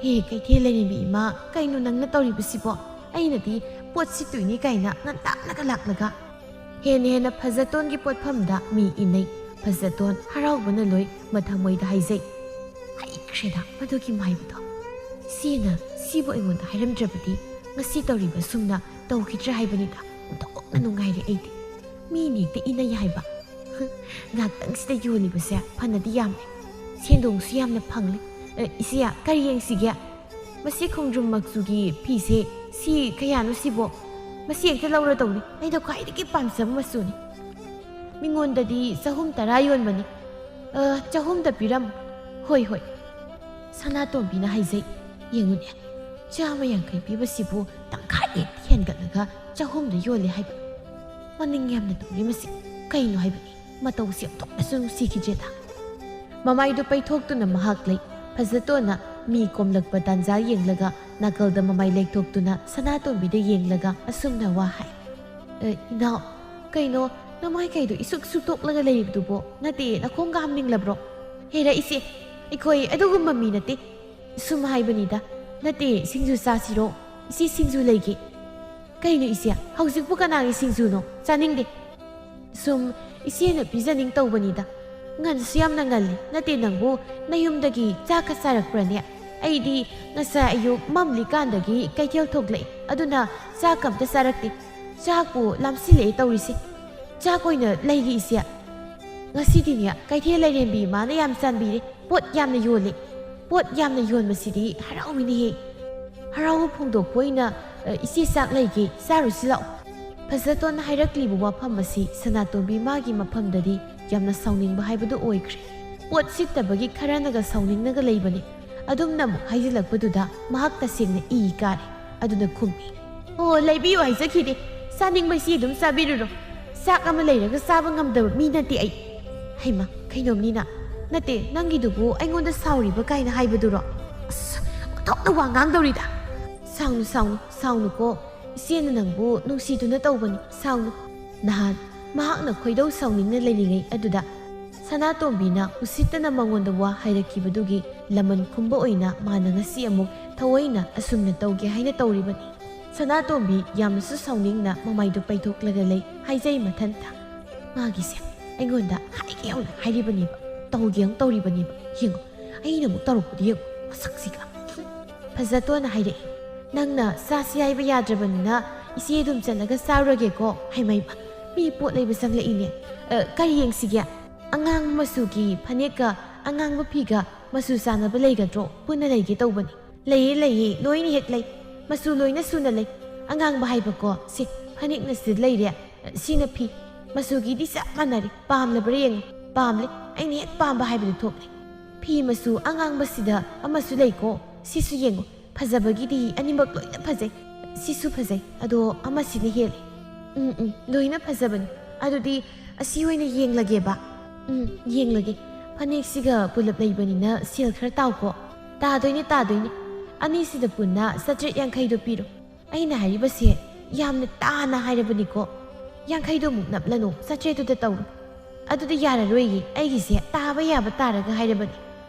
ꯍꯦ ꯀꯩꯊꯦꯜ ꯂꯩꯔꯦꯝꯕꯤ ꯏꯃꯥ, ꯀꯩꯅꯣ ꯅꯪꯅ ꯇꯧꯔꯤꯕꯁꯤꯕꯣ? ꯑꯩꯅꯗꯤ ꯄꯣꯠ ꯁꯤꯠꯇꯣꯏꯅꯤ ꯀꯥꯏꯅ ꯉꯟꯇꯥꯅꯒ ꯂꯥꯛꯂꯒ"꯫ ꯍꯦꯟꯅ ꯍꯦꯟꯅ ꯐꯖꯇꯣꯟꯒꯤ ꯄꯣꯠꯐꯝꯗ ꯃꯤ ꯏꯟꯅꯩ꯫ ꯐꯖꯇꯣꯟ ꯍꯔꯥꯎꯕꯅ ꯂꯣꯏ ꯃꯊꯃꯣꯏꯗ ꯍꯥꯏꯖꯩ꯫ "ꯍꯩꯈ꯭ꯔꯦꯗ ꯃꯗꯨꯒꯤ ꯃꯥꯏꯕꯗꯣ꯫ ꯏꯆꯦꯅ ꯁꯤꯕꯨ ꯑꯩꯉꯣꯟꯗ ꯍꯥꯏꯔꯝꯗ꯭ꯔꯕꯗꯤ ꯉꯁꯤ ꯇꯧꯔꯤꯕ ꯁꯨꯝꯅ ꯇꯧꯈꯤꯗ꯭ꯔꯦ ꯍꯥꯏꯕꯅꯤꯗ꯫ ꯑꯣꯟꯊꯣꯛꯅ ꯅꯨꯡꯉꯥꯏꯔꯦ ꯑꯩꯗꯤ꯫ ꯃꯤꯅ ꯍꯦꯛꯇ ꯏꯟꯅꯩ ꯍꯥꯏꯕ꯫ ꯉꯥꯏꯍꯥꯛꯇꯪꯁꯤꯗ ꯌꯣꯜꯂꯤꯕꯁꯦ ꯐꯅꯗꯤ ꯌꯥꯝꯃꯦ꯫ ꯁꯦꯟꯗꯣꯡꯁꯨ ꯌꯥꯝꯅ ꯐꯪꯂꯦ꯫ ꯑꯦ, ꯏꯆꯦ, ꯀꯔꯤ ꯌꯦꯡꯁꯤꯒꯦ? ꯃꯁꯤ ꯈꯣꯡꯗ꯭ꯔꯨꯝ ꯃꯆꯨꯒꯤ ꯐꯤꯁꯦ, ꯁꯤ ꯀꯌꯥꯅꯣ ꯁꯤꯕꯣ? ꯃꯁꯤ ꯍꯦꯛꯇ ꯂꯧꯔꯗꯧꯅꯤ꯫ ꯑꯩꯅ ꯈ꯭ꯋꯥꯏꯗꯒꯤ ꯄꯥꯝꯖꯕ ꯃꯆꯨꯅꯤ꯫ ꯃꯤꯉꯣꯟꯗꯗꯤ ꯆꯍꯨꯝ ꯇꯔꯥ ꯌꯣꯟꯕꯅꯤ꯫ ꯑ, ꯆꯍꯨꯝꯗ ꯄꯤꯔꯝꯃꯨ"꯫ "ꯍꯣꯏ, ꯍꯣꯏ"꯫ ꯁꯅꯥꯇꯣꯝꯕꯤꯅ ꯍꯥꯏꯖꯩ꯫ "ꯌꯦꯡꯉꯨꯅꯦ, ꯆꯥꯝꯃ ꯌꯥꯡꯈꯩ ꯄꯤꯕꯁꯤꯕꯨ ꯇꯪꯈꯥꯏ ꯍꯦꯛ ꯍꯦꯟꯒꯠꯂꯒ ꯆꯍꯨꯝꯗ ꯌꯣꯜꯂꯦ ꯍꯥꯏꯕ꯫ ꯃꯅꯤꯡ ꯌꯥꯝꯅ ꯇꯣꯡꯉꯤ ꯃꯁꯤ꯫ ꯀꯩꯅꯣ ꯍꯥꯏꯕꯅꯤ? ꯃꯇꯧꯁꯤ ꯑꯣꯟꯊꯣꯛꯅꯁꯨ ꯅꯨꯡꯁꯤꯈꯤꯗ꯭ꯔꯦꯗ"꯫ ꯃꯃꯥꯏꯗꯨ ꯄꯩꯊꯣꯛꯇꯨꯅ ꯃꯍꯥꯛ ꯂꯩ꯫ ꯐꯖꯇꯣꯟꯅ ꯃꯤ ꯀꯣꯝꯂꯛꯄ ꯇꯥꯟꯖꯥ ꯌꯦꯡꯂꯒ ꯅꯥꯀꯜꯗ ꯃꯃꯥꯏ ꯂꯩꯊꯣꯛꯇꯨꯅ ꯁꯅꯥꯇꯣꯝꯕꯤꯗ ꯌꯦꯡꯂꯒ ꯑꯁꯨꯝꯅ ꯋꯥ ꯍꯥꯏ꯫ "ꯑꯦ, ꯏꯅꯥꯎ, ꯀꯩꯅꯣ ꯅꯃꯥꯏꯀꯩꯗꯣ ꯏꯁꯨꯛ ꯁꯨꯛꯇꯣꯛꯂꯒ ꯂꯩꯔꯤꯕꯗꯨꯕꯣ? ꯅꯠꯇꯦ, ꯅꯈꯣꯡꯒ ꯍꯥꯝꯅꯤꯡꯂꯕ꯭ꯔꯣ? ꯍꯦꯔꯥ ꯏꯆꯦ, ꯑꯩꯈꯣꯏ ꯑꯗꯨꯒꯨꯝꯕ ꯃꯤ ꯅꯠꯇꯦ꯫ ꯁꯨꯝ ꯍꯥꯏꯕꯅꯤꯗ꯫ ꯅꯠꯇꯦ, ꯁꯤꯡꯖꯨ ꯆꯥꯁꯤꯔꯣ? ꯏꯆꯦ, ꯁꯤꯡꯖꯨ ꯂꯩꯒꯦ"꯫ "ꯀꯩꯅꯣ ꯏꯆꯦ, ꯍꯧꯖꯤꯛꯄꯨ ꯀꯅꯥꯒꯤ ꯁꯤꯡꯖꯨꯅꯣ? ꯆꯥꯅꯤꯡꯗꯦ"꯫ "ꯁꯨꯝ ꯏꯆꯦꯅ ꯄꯤꯖꯅꯤꯡ ꯇꯧꯕꯅꯤꯗ꯫ ꯉꯟꯁꯨ ꯌꯥꯝꯅ ꯉꯜꯂꯤ꯫ ꯅꯠꯇꯦ, ꯅꯪꯕꯨ ꯅꯌꯨꯝꯗꯒꯤ ꯆꯥꯛꯀ ꯆꯥꯔꯛꯄ꯭ꯔꯅꯦ? ꯑꯩꯗꯤ ꯉꯁꯥꯏ ꯑꯌꯨꯛ ꯃꯝꯂꯤꯀꯥꯟꯗꯒꯤ ꯀꯩꯊꯦꯜ ꯊꯣꯛꯂꯛꯑꯦ꯫ ꯑꯗꯨꯅ ꯆꯥꯛꯀ ꯑꯝꯇ ꯆꯥꯔꯛꯇꯦ꯫ ꯆꯥꯛꯄꯨ ꯂꯥꯝꯁꯤꯜꯂꯛꯑꯦ ꯇꯧꯔꯤꯁꯦ꯫ ꯆꯥꯛ ꯑꯣꯏꯅ ꯂꯩꯒꯦ ꯏꯆꯦ꯫ ꯉꯁꯤꯗꯤꯅꯦ, ꯀꯩꯊꯦꯜ ꯂꯩꯔꯦꯝꯕꯤ ꯏꯃꯥꯅ ꯌꯥꯝ ꯆꯥꯟꯕꯤꯔꯦ꯫ ꯄꯣꯠ ꯌꯥꯝꯅ ꯌꯣꯜꯂꯦ꯫ ꯄꯣꯠ ꯌꯥꯝꯅ ꯌꯣꯟꯕꯁꯤꯗꯤ ꯍꯔꯥꯎꯏꯅꯦꯍꯦ꯫ ꯍꯔꯥꯎꯕ ꯐꯣꯡꯗꯣꯛꯄ ꯑꯣꯏꯅ, ꯑ, ꯏꯆꯦ ꯆꯥꯛ ꯂꯩꯒꯦ, ꯆꯥꯔꯨꯁꯤ ꯂꯥꯛꯑꯣ"꯫ ꯐꯖꯇꯣꯟꯅ ꯍꯥꯏꯔꯛꯂꯤꯕ ꯋꯥꯐꯝ ꯑꯁꯤ ꯁꯅꯥꯇꯣꯝꯕꯤ ꯃꯥꯒꯤ ꯃꯐꯝꯗꯗꯤ ꯌꯥꯝꯅ ꯁꯥꯎꯅꯤꯡꯕ ꯍꯥꯏꯕꯗꯨ ꯑꯣꯏꯈ꯭ꯔꯦ꯫ ꯄꯣꯠ ꯁꯤꯠꯇꯕꯒꯤ ꯈꯔꯅꯒ ꯁꯥꯎꯅꯤꯡꯅꯒ ꯂꯩꯕꯅꯤ꯫ ꯑꯗꯨꯝꯅ ꯑꯃꯨꯛ ꯍꯥꯏꯖꯤꯜꯂꯛꯄꯗꯨꯗ ꯃꯍꯥꯛ ꯇꯁꯦꯡꯅ ꯏ ꯀꯥꯔꯦ꯫ ꯑꯗꯨꯅ ꯈꯨꯝꯃꯤ, "ꯑꯣ, ꯂꯩꯕꯤꯌꯨ ꯍꯥꯏꯖꯈꯤꯗꯦ꯫ ꯆꯥꯅꯤꯡꯕꯁꯤ ꯑꯗꯨꯝ ꯆꯥꯕꯤꯔꯨꯔꯣ꯫ ꯆꯥꯛ ꯑꯃ ꯂꯩꯔꯒ ꯆꯥꯕ ꯉꯝꯗꯕ ꯃꯤ ꯅꯠꯇꯦ ꯑꯩ꯫" "ꯍꯩꯃ, ꯀꯩꯅꯣꯝꯅꯤꯅ꯫ ꯅꯠꯇꯦ, ꯅꯪꯒꯤꯗꯨꯕꯨ ꯑꯩꯉꯣꯟꯗ ꯁꯥꯎꯔꯤꯕ ꯀꯥꯏꯅ ꯍꯥꯏꯕꯗꯨꯔꯣ? ꯑꯁ, ꯑꯣꯟꯊꯣꯛꯅ ꯋꯥ ꯉꯥꯡꯗꯧꯔꯤꯗ!" "ꯁꯥꯎꯅꯨ, ꯁꯥꯎꯅꯨ, ꯁꯥꯎꯅꯨꯀꯣ꯫ ꯏꯆꯦꯅ ꯅꯪꯕꯨ ꯅꯨꯡꯁꯤꯗꯨꯅ ꯇꯧꯕꯅꯤ, ꯁꯥꯎꯅꯨ꯫" ꯅꯍꯥꯟ ꯃꯍꯥꯛꯅ ꯈꯣꯏꯗꯧ ꯁꯥꯎꯅꯤꯡꯅ ꯂꯩꯔꯤꯉꯩ ꯑꯗꯨꯗ ꯁꯅꯥꯇꯣꯝꯕꯤꯅ ꯎꯁꯤꯠꯇꯅ ꯃꯉꯣꯟꯗ ꯋꯥ ꯍꯥꯏꯔꯛꯈꯤꯕꯗꯨꯒꯤ ꯂꯃꯟ ꯈꯨꯝꯕ ꯑꯣꯏꯅ ꯃꯥꯅ ꯉꯁꯤ ꯑꯃꯨꯛ ꯊꯑꯣꯏꯅ ꯑꯁꯨꯝꯅ ꯇꯧꯒꯦ ꯍꯥꯏꯅ ꯇꯧꯔꯤꯕꯅꯤ꯫ ꯁꯅꯥꯇꯣꯝꯕꯤ ꯌꯥꯝꯅꯁꯨ ꯁꯥꯎꯅꯤꯡꯅ ꯃꯃꯥꯏꯗꯨ ꯄꯩꯊꯣꯛꯂꯒ ꯂꯩ꯫ ꯍꯥꯏꯖꯩ ꯃꯊꯟꯇ, "ꯃꯥꯒꯤꯁꯦ ꯑꯩꯉꯣꯟꯗ ꯍꯥꯏꯒꯦ ꯍꯧꯅ ꯍꯥꯏꯔꯤꯕꯅꯦꯕ, ꯇꯧꯒꯦ ꯍꯧꯅ ꯇꯧꯔꯤꯕꯅꯦꯕ꯫ ꯌꯦꯡꯉꯨ, ꯑꯩꯅ ꯑꯃꯨꯛ ꯇꯧꯔꯛꯄꯗꯤ ꯌꯦꯡꯉꯨ, ꯃꯁꯛꯁꯤꯒ꯫" ꯐꯖꯇꯣꯟꯅ ꯍꯥꯏꯔꯛꯏ, "ꯅꯪꯅ ꯆꯥꯁꯤ ꯍꯥꯏꯕ ꯌꯥꯗ꯭ꯔꯕꯅꯤꯅ ꯏꯆꯦ ꯑꯗꯨꯝ ꯆꯠꯂꯒ ꯆꯥꯔꯨꯔꯒꯦꯀꯣ꯫" ꯍꯩꯃꯩꯃ, ꯃꯤ ꯄꯣꯠ ꯂꯩꯕ ꯆꯪꯂꯛꯏꯅꯦ꯫ "ꯑ, ꯀꯔꯤ ꯌꯦꯡꯁꯤꯒꯦ? ꯑꯉꯥꯡꯕ ꯃꯆꯨꯒꯤ ꯐꯅꯦꯛꯀ ꯑꯉꯥꯡꯕ ꯐꯤꯒ ꯃꯆꯨ ꯆꯥꯟꯅꯕ ꯂꯩꯒꯗ꯭ꯔꯣ? ꯄꯨꯟꯅ ꯂꯩꯒꯦ ꯇꯧꯕꯅꯤ꯫" "ꯂꯩꯌꯦ, ꯂꯩꯌꯦ, ꯂꯣꯏꯅ ꯍꯦꯛ ꯂꯩ꯫ ꯃꯆꯨ ꯂꯣꯏꯅ ꯁꯨꯅ ꯂꯩ꯫ ꯑꯉꯥꯡꯕ ꯍꯥꯏꯕꯀꯣ, ꯁꯤ ꯐꯅꯦꯛꯅ ꯁꯤꯗ ꯂꯩꯔꯦ, ꯁꯤꯅ ꯐꯤ꯫ ꯃꯆꯨꯒꯤꯗꯤ ꯆꯞ ꯃꯥꯟꯅꯔꯦ, ꯄꯥꯝꯂꯕ꯭ꯔꯥ ꯌꯦꯡꯉꯨ꯫" "ꯄꯥꯝꯂꯦ, ꯑꯩꯅ ꯍꯦꯛ ꯄꯥꯝꯕ ꯍꯥꯏꯕꯗꯨ ꯊꯣꯛꯂꯦ꯫ ꯐꯤ ꯃꯆꯨ ꯑꯉꯥꯡꯕꯁꯤꯗ ꯑꯃꯁꯨ ꯂꯩꯀꯣ, ꯁꯤꯁꯨ ꯌꯦꯡꯉꯨ꯫ ꯐꯖꯕꯒꯤꯗꯤ ꯑꯅꯤꯃꯛ ꯂꯣꯏꯅ ꯐꯖꯩ꯫ ꯁꯤꯁꯨ ꯐꯖꯩ, ꯑꯗꯣ ꯑꯃꯁꯤꯅ ꯍꯦꯜꯂꯦ꯫" "ꯎꯝ, ꯎꯝ, ꯂꯣꯏꯅ ꯐꯖꯕꯅꯤ꯫ ꯑꯗꯨꯗꯤ ꯑꯁꯤ ꯑꯣꯏꯅ ꯌꯦꯡꯂꯒꯦꯕ꯫" "ꯎꯝ, ꯌꯦꯡꯂꯒꯦ꯫ ꯐꯅꯦꯛꯁꯤꯒ ꯄꯨꯂꯞ ꯂꯩꯕꯅꯤꯅ ꯁꯦꯜ ꯈꯔ ꯇꯥꯎꯀꯣ꯫" "ꯇꯥꯗꯣꯏꯅꯦ, ꯇꯥꯗꯣꯏꯅꯦ꯫ ꯑꯅꯤꯁꯤꯗ ꯄꯨꯟꯅ ꯆꯥꯇ꯭ꯔꯦꯠ ꯌꯥꯡꯈꯩꯗꯣ ꯄꯤꯔꯣ꯫" "ꯑꯩꯅ ꯍꯥꯏꯔꯤꯕꯁꯦ ꯌꯥꯝꯅ ꯇꯥꯅ ꯍꯥꯏꯔꯕꯅꯤꯀꯣ꯫ ꯌꯥꯡꯈꯩꯗꯣ ꯑꯃꯨꯛ ꯅꯞꯂꯅꯨ, ꯆꯥꯇ꯭ꯔꯦꯠꯇꯨꯗ ꯇꯧꯔꯣ꯫" "ꯑꯗꯨꯗꯤ ꯌꯥꯔꯔꯣꯏꯌꯦ, ꯑꯩꯒꯤꯁꯦ ꯇꯥꯕ ꯌꯥꯕ ꯇꯥꯔꯒ ꯍꯥꯏꯔꯕꯅꯤ꯫"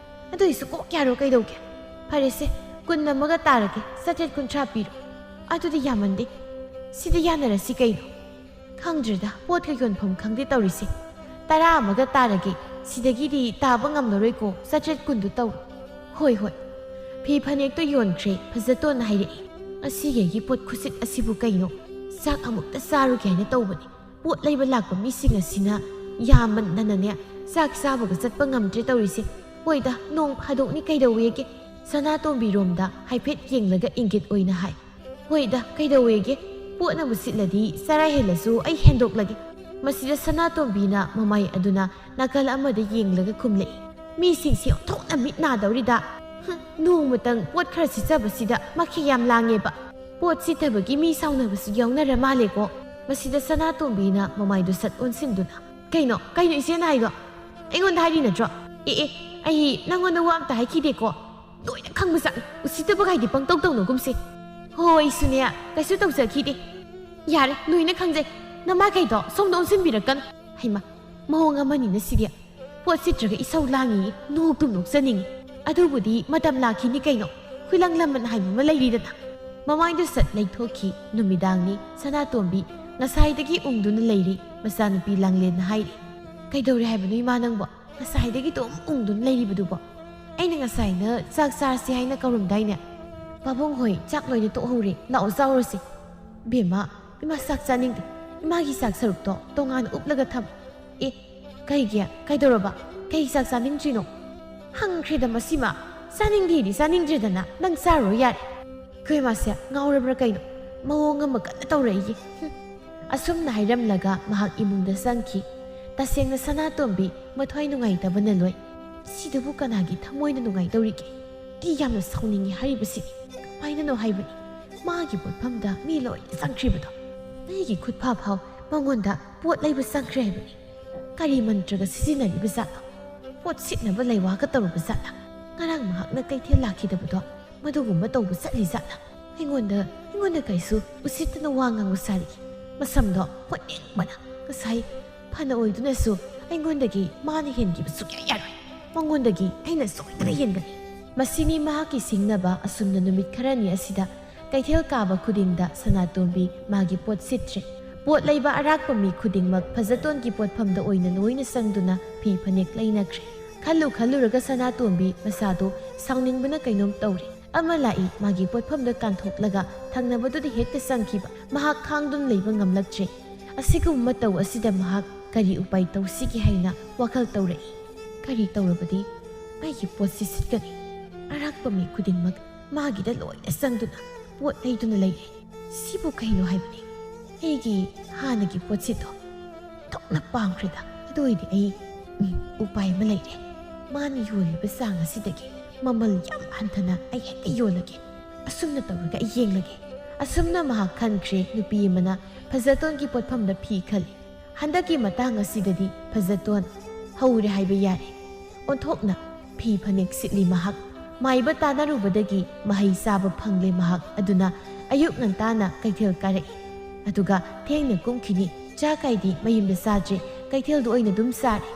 "ꯑꯗꯨꯏꯁꯨ ꯀꯣꯛ ꯌꯥꯔꯣ ꯀꯩꯗꯧꯒꯦ?" "ꯐꯔꯦꯁꯦ, ꯀꯨꯟ ꯑꯃꯒ ꯇꯥꯔꯒꯦ, ꯆꯥꯇ꯭ꯔꯦꯠ ꯀꯨꯟꯊ꯭ꯔꯥ ꯄꯤꯔꯣ꯫" "ꯑꯗꯨꯗꯤ ꯌꯥꯝꯃꯟꯗꯦ, ꯁꯤꯗ ꯌꯥꯅꯔꯁꯤ ꯀꯩꯅꯣ꯫" "ꯈꯪꯗ꯭ꯔꯦꯗ, ꯄꯣꯠꯀ ꯌꯣꯟꯐꯝ ꯈꯪꯗꯦ ꯇꯧꯔꯤꯁꯦ꯫ ꯇꯔꯥ ꯑꯃꯒ ꯇꯥꯔꯒꯦ, ꯁꯤꯗꯒꯤꯗꯤ ꯇꯥꯕ ꯉꯝꯂꯔꯣꯏꯀꯣ, ꯆꯥꯇ꯭ꯔꯦꯠ ꯀꯨꯟꯗꯨ ꯇꯧꯔꯣ꯫" "ꯍꯣꯏ, ꯍꯣꯏ꯫" ꯐꯤ ꯐꯅꯦꯛꯇꯣ ꯌꯣꯟꯈ꯭ꯔꯦ꯫ ꯐꯖꯇꯣꯟꯅ ꯍꯥꯏꯔꯛꯏ, "ꯉꯁꯤꯒꯤ ꯑꯩꯒꯤ ꯄꯣꯠ ꯈꯨꯁꯤꯠ ꯑꯁꯤꯕꯨ ꯀꯩꯅꯣ? ꯆꯥꯛ ꯑꯃꯨꯛꯇ ꯆꯥꯔꯨꯒꯦ ꯍꯥꯏꯅ ꯇꯧꯕꯅꯤ꯫ ꯄꯣꯠ ꯂꯩꯕ ꯂꯥꯛꯄ ꯃꯤꯁꯤꯡ ꯑꯁꯤꯅ ꯌꯥꯝꯃꯟꯗꯅꯅꯦ, ꯆꯥꯛ ꯆꯥꯕꯒ ꯆꯠꯄ ꯉꯝꯗ꯭ꯔꯦ ꯇꯧꯔꯤꯁꯦ꯫ ꯍꯣꯏꯗ, ꯅꯣꯡ ꯐꯥꯗꯣꯛꯅꯤ, ꯀꯩꯗꯧꯋꯦꯒꯦ?" ꯁꯅꯥꯇꯣꯝꯕꯤꯔꯣꯝꯗ ꯍꯥꯏꯐꯦꯠ ꯌꯦꯡꯂꯒ ꯏꯪꯒꯤꯠ ꯑꯣꯏꯅ ꯍꯥꯏ, "ꯍꯣꯏꯗ, ꯀꯩꯗꯧꯋꯦꯒꯦ? ꯄꯣꯠꯅꯕꯨ ꯁꯤꯠꯂꯗꯤ ꯆꯔꯥ ꯍꯦꯜꯂꯁꯨ ꯑꯩ ꯍꯦꯟꯗꯣꯛꯂꯒꯦ꯫" ꯃꯁꯤꯗ ꯁꯅꯥꯇꯣꯝꯕꯤꯅ ꯃꯃꯥꯏ ꯑꯗꯨꯅ ꯅꯥꯀꯜ ꯑꯃꯗ ꯌꯦꯡꯂꯒ ꯈꯨꯝꯂꯛꯏ, "ꯃꯤꯁꯤꯡꯁꯦ ꯑꯣꯟꯊꯣꯛꯅ ꯃꯤꯠ ꯅꯥꯗꯧꯔꯤꯗ꯫ ꯍꯨꯝ, ꯅꯣꯡꯃꯇꯪ ꯄꯣꯠ ꯈꯔ ꯁꯤꯠꯆꯕꯁꯤꯗ ꯃꯈꯩ ꯌꯥꯝ ꯂꯥꯡꯉꯦꯕ꯫ ꯄꯣꯠ ꯁꯤꯠꯇꯕꯒꯤ ꯃꯤ ꯁꯥꯎꯅꯕꯁꯨ ꯌꯥꯎꯅꯔ ꯃꯥꯜꯂꯦꯀꯣ꯫ ꯃꯁꯤꯗ ꯁꯅꯥꯇꯣꯝꯕꯤꯅ ꯃꯃꯥꯏꯗꯨ ꯁꯠ ꯑꯣꯟꯁꯤꯟꯗꯨꯅ, "ꯀꯩꯅꯣ, ꯀꯩꯅꯣ ꯏꯆꯦꯅ ꯍꯥꯏꯗꯣ? ꯑꯩꯉꯣꯟꯗ ꯍꯥꯏꯔꯤ ꯅꯠꯇ꯭ꯔꯣ? ꯑꯦ ꯑꯦ, ꯑꯩ ꯅꯪꯉꯣꯟꯗ ꯋꯥ ꯑꯝꯇ ꯍꯥꯏꯈꯤꯗꯦꯀꯣ꯫ ꯂꯣꯏꯅ ꯈꯪꯕ ꯖꯥꯠꯅꯤ꯫ ꯎꯁꯤꯠꯇꯕ ꯀꯥꯏꯗꯤ ꯄꯪꯇꯧ ꯇꯧꯅꯒꯨꯝꯁꯦ꯫ ꯍꯣ, ꯑꯩꯁꯨꯅꯦ, ꯀꯩꯁꯨ ꯇꯧꯖꯈꯤꯗꯦ꯫ ꯌꯥꯔꯦ, ꯂꯣꯏꯅ ꯈꯪꯖꯩ꯫ ꯅꯃꯥꯏꯈꯩꯗꯣ ꯁꯣꯝꯗ ꯑꯣꯟꯁꯤꯟꯕꯤꯔꯛꯀꯅꯨ꯫ ꯍꯩꯃ, ꯃꯑꯣꯡ ꯑꯃꯅꯤꯅ ꯁꯤꯗꯤ꯫ ꯄꯣꯠ ꯁꯤꯠꯇ꯭ꯔꯒ ꯏꯁꯧ ꯂꯥꯡꯉꯤ, ꯅꯣꯛꯇꯨꯝ ꯅꯣꯛꯆꯅꯤꯡꯉꯤ꯫ ꯑꯗꯨꯕꯨꯗꯤ ꯃꯇꯝ ꯂꯥꯛꯈꯤꯅꯤ ꯀꯩꯅꯣ꯫ ꯈꯨꯂꯪ ꯂꯃꯟ ꯍꯥꯏꯕ ꯑꯃ ꯂꯩꯔꯤꯗꯅ꯫ ꯃꯃꯥꯏꯗꯨ ꯁꯠ ꯂꯩꯊꯣꯛꯈꯤ꯫ ꯅꯨꯃꯤꯗꯥꯡꯅꯤ꯫ ꯁꯅꯥꯇꯣꯝꯕꯤ ꯉꯁꯥꯏꯗꯒꯤ ꯎꯪꯗꯨꯅ ꯂꯩꯔꯤ꯫ ꯃꯆꯥꯅꯨꯄꯤ ꯂꯥꯡꯂꯦꯟꯅ ꯍꯥꯏꯔꯤ, "ꯀꯩꯗꯧꯔꯦ ꯍꯥꯏꯕꯅꯣ ꯏꯃꯥ ꯅꯪꯕꯣ? ꯉꯁꯥꯏꯗꯒꯤ ꯑꯗꯨꯝ ꯎꯪꯗꯨꯅ ꯂꯩꯔꯤꯕꯗꯨꯕꯣ? ꯑꯩꯅ ꯉꯁꯥꯏꯅ ꯆꯥꯛ ꯆꯥꯔꯁꯤ ꯍꯥꯏꯅ ꯀꯧꯔꯝꯗꯥꯏꯅꯦ?" "ꯄꯥꯕꯨꯡ ꯍꯣꯏ ꯆꯥꯛ ꯂꯣꯏꯅ ꯇꯣꯛꯍꯧꯔꯦ, ꯂꯥꯛꯑꯣ ꯆꯥꯎꯔꯁꯤ꯫" "ꯕꯦꯝꯃ, ꯏꯃꯥ ꯆꯥꯛ ꯆꯥꯅꯤꯡꯗꯦ꯫ ꯏꯃꯥꯒꯤ ꯆꯥꯛ ꯁꯔꯨꯛꯇꯣ ꯇꯣꯉꯥꯟꯅ ꯎꯞꯂꯒ ꯊꯝ꯫" "ꯑꯦ, ꯀꯩꯒꯤ? ꯀꯩꯗꯧꯔꯕ? ꯀꯩ ꯆꯥꯛ ꯆꯥꯅꯤꯡꯗ꯭ꯔꯤꯅꯣ?" "ꯍꯪꯈ꯭ꯔꯦꯗ ꯃꯁꯤꯃ, ꯆꯥꯅꯤꯡꯗꯦꯗꯤ ꯆꯥꯅꯤꯡꯗ꯭ꯔꯦꯗꯅ, ꯅꯪ ꯆꯥꯔꯨꯔꯣ ꯌꯥꯔꯦ꯫" ꯑꯩꯈꯣꯏ ꯃꯥꯁꯦ ꯉꯥꯎꯔꯕ꯭ꯔꯥ ꯀꯩꯅꯣ? ꯃꯑꯣꯡ ꯑꯃ ꯀꯟꯅ ꯇꯧꯔꯛꯏꯌꯦ꯫ ꯍꯨꯝ꯫ ꯑꯁꯨꯝꯅ ꯍꯥꯏꯔꯝꯂꯒ ꯃꯍꯥꯛ ꯏꯃꯨꯡꯗ ꯆꯪꯈꯤ꯫ ꯇꯁꯦꯡꯅ ꯁꯅꯥꯇꯣꯝꯕꯤ ꯃꯊ꯭ꯋꯥꯏ ꯅꯨꯡꯉꯥꯏꯇꯕꯅ ꯂꯣꯏ꯫ ꯁꯤꯗꯕꯨ ꯀꯅꯥꯒꯤ ꯊꯃꯣꯏꯅ ꯅꯨꯡꯉꯥꯏꯗꯧꯔꯤꯒꯦ? ꯑꯩ ꯌꯥꯝꯅ ꯁꯥꯎꯅꯤꯡꯉꯤ ꯍꯥꯏꯔꯤꯕꯁꯤꯅꯤ꯫ ꯀꯃꯥꯏꯅꯅꯣ ꯍꯥꯏꯕꯅꯤ? ꯃꯥꯒꯤ ꯄꯣꯠꯐꯝꯗ ꯃꯤ ꯂꯣꯏꯅ ꯆꯪꯈ꯭ꯔꯤꯕꯗꯣ, ꯑꯩꯒꯤ ꯈꯨꯠꯐꯥ ꯐꯥꯎ ꯃꯉꯣꯟꯗ ꯄꯣꯠ ꯂꯩꯕ ꯆꯪꯈ꯭ꯔꯦ ꯍꯥꯏꯕꯅꯤ꯫ ꯀꯔꯤ ꯃꯟꯇ꯭ꯔꯒ ꯁꯤꯖꯤꯟꯅꯔꯤꯕ ꯖꯥꯠꯅꯣ? ꯄꯣꯠ ꯁꯤꯠꯅꯕ ꯂꯩꯋꯥꯒ ꯇꯧꯔꯨꯕ ꯖꯥꯠꯂ? ꯉꯔꯥꯡ ꯃꯍꯥꯛꯅ ꯀꯩꯊꯦꯜ ꯂꯥꯛꯈꯤꯗꯕꯗꯣ ꯃꯗꯨꯒꯨꯝꯕ ꯇꯧꯕ ꯆꯠꯂꯤ ꯖꯥꯠꯂ? ꯑꯩꯉꯣꯟꯗ, ꯑꯩꯉꯣꯟꯗ ꯀꯩꯁꯨ ꯎꯁꯤꯠꯇꯅ ꯋꯥ ꯉꯥꯡꯕ ꯁꯥꯔꯤ꯫ ꯃꯁꯝꯗꯣ ꯐꯨꯠꯅꯤꯡꯕꯅ꯫ ꯉꯁꯥꯏ ꯐꯅ ꯑꯣꯏꯗꯨꯅꯁꯨ ꯑꯩꯉꯣꯟꯗꯒꯤ ꯃꯥꯅ ꯍꯦꯟꯈꯤꯕ ꯁꯨꯛꯌꯥ ꯌꯥꯔꯣꯏ꯫ ꯃꯉꯣꯟꯗꯒꯤ ꯑꯩꯅ ꯁꯣꯏꯗꯅ ꯍꯦꯟꯒꯅꯤ꯫ ꯃꯁꯤꯅꯤ ꯃꯍꯥꯛꯀꯤ ꯁꯤꯡꯅꯕ꯫ ꯑꯁꯨꯝꯅ ꯅꯨꯃꯤꯠ ꯈꯔꯅꯤ ꯑꯁꯤꯗ ꯀꯩꯊꯦꯜ ꯀꯥꯕ ꯈꯨꯗꯤꯡꯗ ꯁꯅꯥꯇꯣꯝꯕꯤ ꯃꯥꯒꯤ ꯄꯣꯠ ꯁꯤꯠꯇ꯭ꯔꯦ꯫ ꯄꯣꯠ ꯂꯩꯕ ꯑꯔꯥꯛꯄ ꯃꯤ ꯈꯨꯗꯤꯡꯃꯛ ꯐꯖꯇꯣꯟꯒꯤ ꯄꯣꯠꯐꯝꯗ ꯑꯣꯏꯅ ꯂꯣꯏꯅ ꯆꯪꯗꯨꯅ ꯐꯤ ꯐꯅꯦꯛ ꯂꯩꯅꯈ꯭ꯔꯦ꯫ ꯈꯜꯂꯨ ꯈꯜꯂꯨꯔꯒ ꯁꯅꯥꯇꯣꯝꯕꯤ ꯃꯁꯥꯗꯣ ꯁꯥꯎꯅꯤꯡꯕꯅ ꯀꯩꯅꯣꯝ ꯇꯧꯔꯦ꯫ ꯑꯃ ꯂꯥꯛꯏ, ꯃꯥꯒꯤ ꯄꯣꯠꯐꯝꯗ ꯀꯥꯟꯊꯣꯛꯂꯒ ꯊꯪꯅꯕꯗꯨꯗ ꯍꯦꯛꯇ ꯆꯪꯈꯤꯕ꯫ ꯃꯍꯥꯛ ꯈꯥꯡꯗꯨꯅ ꯂꯩꯕ ꯉꯝꯂꯛꯇ꯭ꯔꯦ꯫ ꯑꯁꯤꯒꯨꯝꯕ ꯃꯇꯧ ꯑꯁꯤꯗ ꯃꯍꯥꯛ ꯀꯔꯤ ꯎꯄꯥꯏ ꯇꯧꯁꯤꯒꯦ ꯍꯥꯏꯅ ꯋꯥꯈꯜ ꯇꯧꯔꯛꯏ꯫ ꯀꯔꯤ ꯇꯧꯔꯕꯗꯤ ꯑꯩꯒꯤ ꯄꯣꯠꯁꯤ ꯁꯤꯠꯀꯅꯤ? ꯑꯔꯥꯛꯄ ꯃꯤ ꯈꯨꯗꯤꯡꯃꯛ ꯃꯥꯒꯤꯗ ꯂꯣꯏꯅ ꯆꯪꯗꯨꯅ ꯄꯣꯠ ꯂꯩꯗꯨꯅ ꯂꯩꯔꯦ꯫ ꯁꯤꯕꯨ ꯀꯩꯅꯣ ꯍꯥꯏꯕꯅꯤ? ꯑꯩꯒꯤ ꯍꯥꯟꯅꯒꯤ ꯄꯣꯠꯁꯤꯠꯇꯣ ꯊꯣꯛꯅ ꯄꯥꯝꯈ꯭ꯔꯦꯗ꯫ ꯑꯗꯨ ꯑꯣꯏꯗꯤ ꯑꯩ, ꯎꯝ, ꯎꯄꯥꯏ ꯑꯃ ꯂꯩꯔꯦ꯫ ꯃꯥꯅ ꯌꯣꯜꯂꯤꯕ ꯆꯥꯡ ꯑꯁꯤꯗꯒꯤ ꯃꯃꯜ ꯌꯥꯝ ꯍꯟꯊꯅ ꯑꯩ ꯍꯦꯛꯇ ꯌꯣꯜꯂꯒꯦ꯫ ꯑꯁꯨꯝꯅ ꯇꯧꯔꯒ ꯑꯩ ꯌꯦꯡꯂꯒꯦ꯫ ꯑꯁꯨꯝꯅ ꯃꯍꯥꯛ ꯈꯟꯈ꯭ꯔꯦ꯫ ꯅꯨꯄꯤ ꯑꯃꯅ ꯐꯖꯇꯣꯟꯒꯤ ꯄꯣꯠꯐꯝꯗ ꯐꯤ ꯈꯜꯂꯤ꯫ ꯍꯟꯗꯛꯀꯤ ꯃꯇꯥꯡ ꯑꯁꯤꯗꯗꯤ ꯐꯖꯇꯣꯟ ꯍꯧꯔꯦ ꯍꯥꯏꯕ ꯌꯥꯔꯦ꯫ ꯑꯣꯟꯊꯣꯛꯅ ꯐꯤ ꯐꯅꯦꯛ ꯁꯤꯠꯂꯤ ꯃꯍꯥꯛ꯫ ꯃꯥꯏꯕ ꯇꯥꯟꯅꯔꯨꯕꯗꯒꯤ ꯃꯍꯩ ꯆꯥꯕ ꯐꯪꯂꯦ ꯃꯍꯥꯛ꯫ ꯑꯗꯨꯅ ꯑꯌꯨꯛ ꯉꯟꯇꯥꯅ ꯀꯩꯊꯦꯜ ꯀꯥꯔꯛꯏ꯫ ꯑꯗꯨꯒ ꯊꯦꯡꯅ ꯀꯨꯝꯈꯤꯅꯤ꯫ ꯆꯥ ꯀꯥꯏꯗꯤ ꯃꯌꯨꯝꯗ ꯆꯥꯗ꯭ꯔꯦ, ꯀꯩꯊꯦꯜꯗ ꯑꯣꯏꯅ ꯑꯗꯨꯝ ꯆꯥꯔꯦ꯫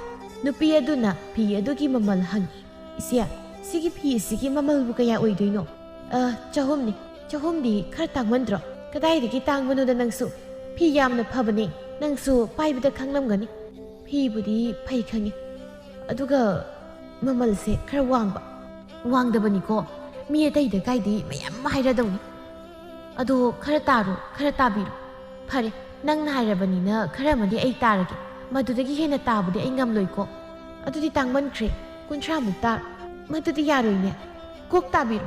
ꯅꯨꯄꯤ ꯑꯗꯨꯅ ꯐꯤ ꯑꯗꯨꯒꯤ ꯃꯃꯜ ꯍꯪꯉꯤ꯫ "ꯏꯆꯦ, ꯁꯤꯒꯤ ꯐꯤ ꯑꯁꯤꯒꯤ ꯃꯃꯜꯕꯨ ꯀꯌꯥ ꯑꯣꯏꯗꯣꯏꯅꯣ?" "ꯑ, ꯆꯍꯨꯝꯅꯤ꯫" "ꯆꯍꯨꯝꯗꯤ ꯈꯔ ꯇꯥꯡꯃꯟꯗ꯭ꯔꯣ?" "ꯀꯗꯥꯏꯗꯒꯤ ꯇꯥꯡꯕꯅꯣꯗ ꯅꯪꯁꯨ? ꯐꯤ ꯌꯥꯝꯅ ꯐꯕꯅꯦ, ꯅꯪꯁꯨ ꯄꯥꯏꯕꯗ ꯈꯪꯂꯝꯒꯅꯤ꯫ ꯐꯤꯕꯨꯗꯤ ꯐꯩ ꯈꯪꯉꯤ, ꯑꯗꯨꯒ ꯃꯃꯜꯁꯦ ꯈꯔ ꯋꯥꯡꯕ꯫" "ꯋꯥꯡꯗꯕꯅꯤꯀꯣ, ꯃꯤ ꯑꯇꯩꯗ ꯀꯥꯏꯗꯤ ꯃꯌꯥꯝ ꯑꯃ ꯍꯥꯏꯔꯗꯧꯅꯤ꯫ ꯑꯗꯣ ꯈꯔ ꯇꯥꯔꯣ, ꯈꯔ ꯇꯥꯕꯤꯔꯣ꯫" "ꯐꯔꯦ, ꯅꯪꯅ ꯍꯥꯏꯔꯕꯅꯤꯅ ꯈꯔ ꯑꯃꯗꯤ ꯑꯩ ꯇꯥꯔꯒꯦ꯫ ꯃꯗꯨꯗꯒꯤ ꯍꯦꯟꯅ ꯇꯥꯕꯗꯤ ꯑꯩ ꯉꯝꯂꯣꯏꯀꯣ꯫ ꯑꯗꯨꯗꯤ ꯇꯥꯡꯃꯟꯈ꯭ꯔꯦ, ꯀꯨꯟꯊ꯭ꯔꯥꯃꯨꯛ ꯇꯥꯔꯣ꯫" "ꯃꯗꯨꯗꯤ ꯌꯥꯔꯣꯏꯅꯦ, ꯀꯣꯛ ꯇꯥꯕꯤꯔꯣ꯫"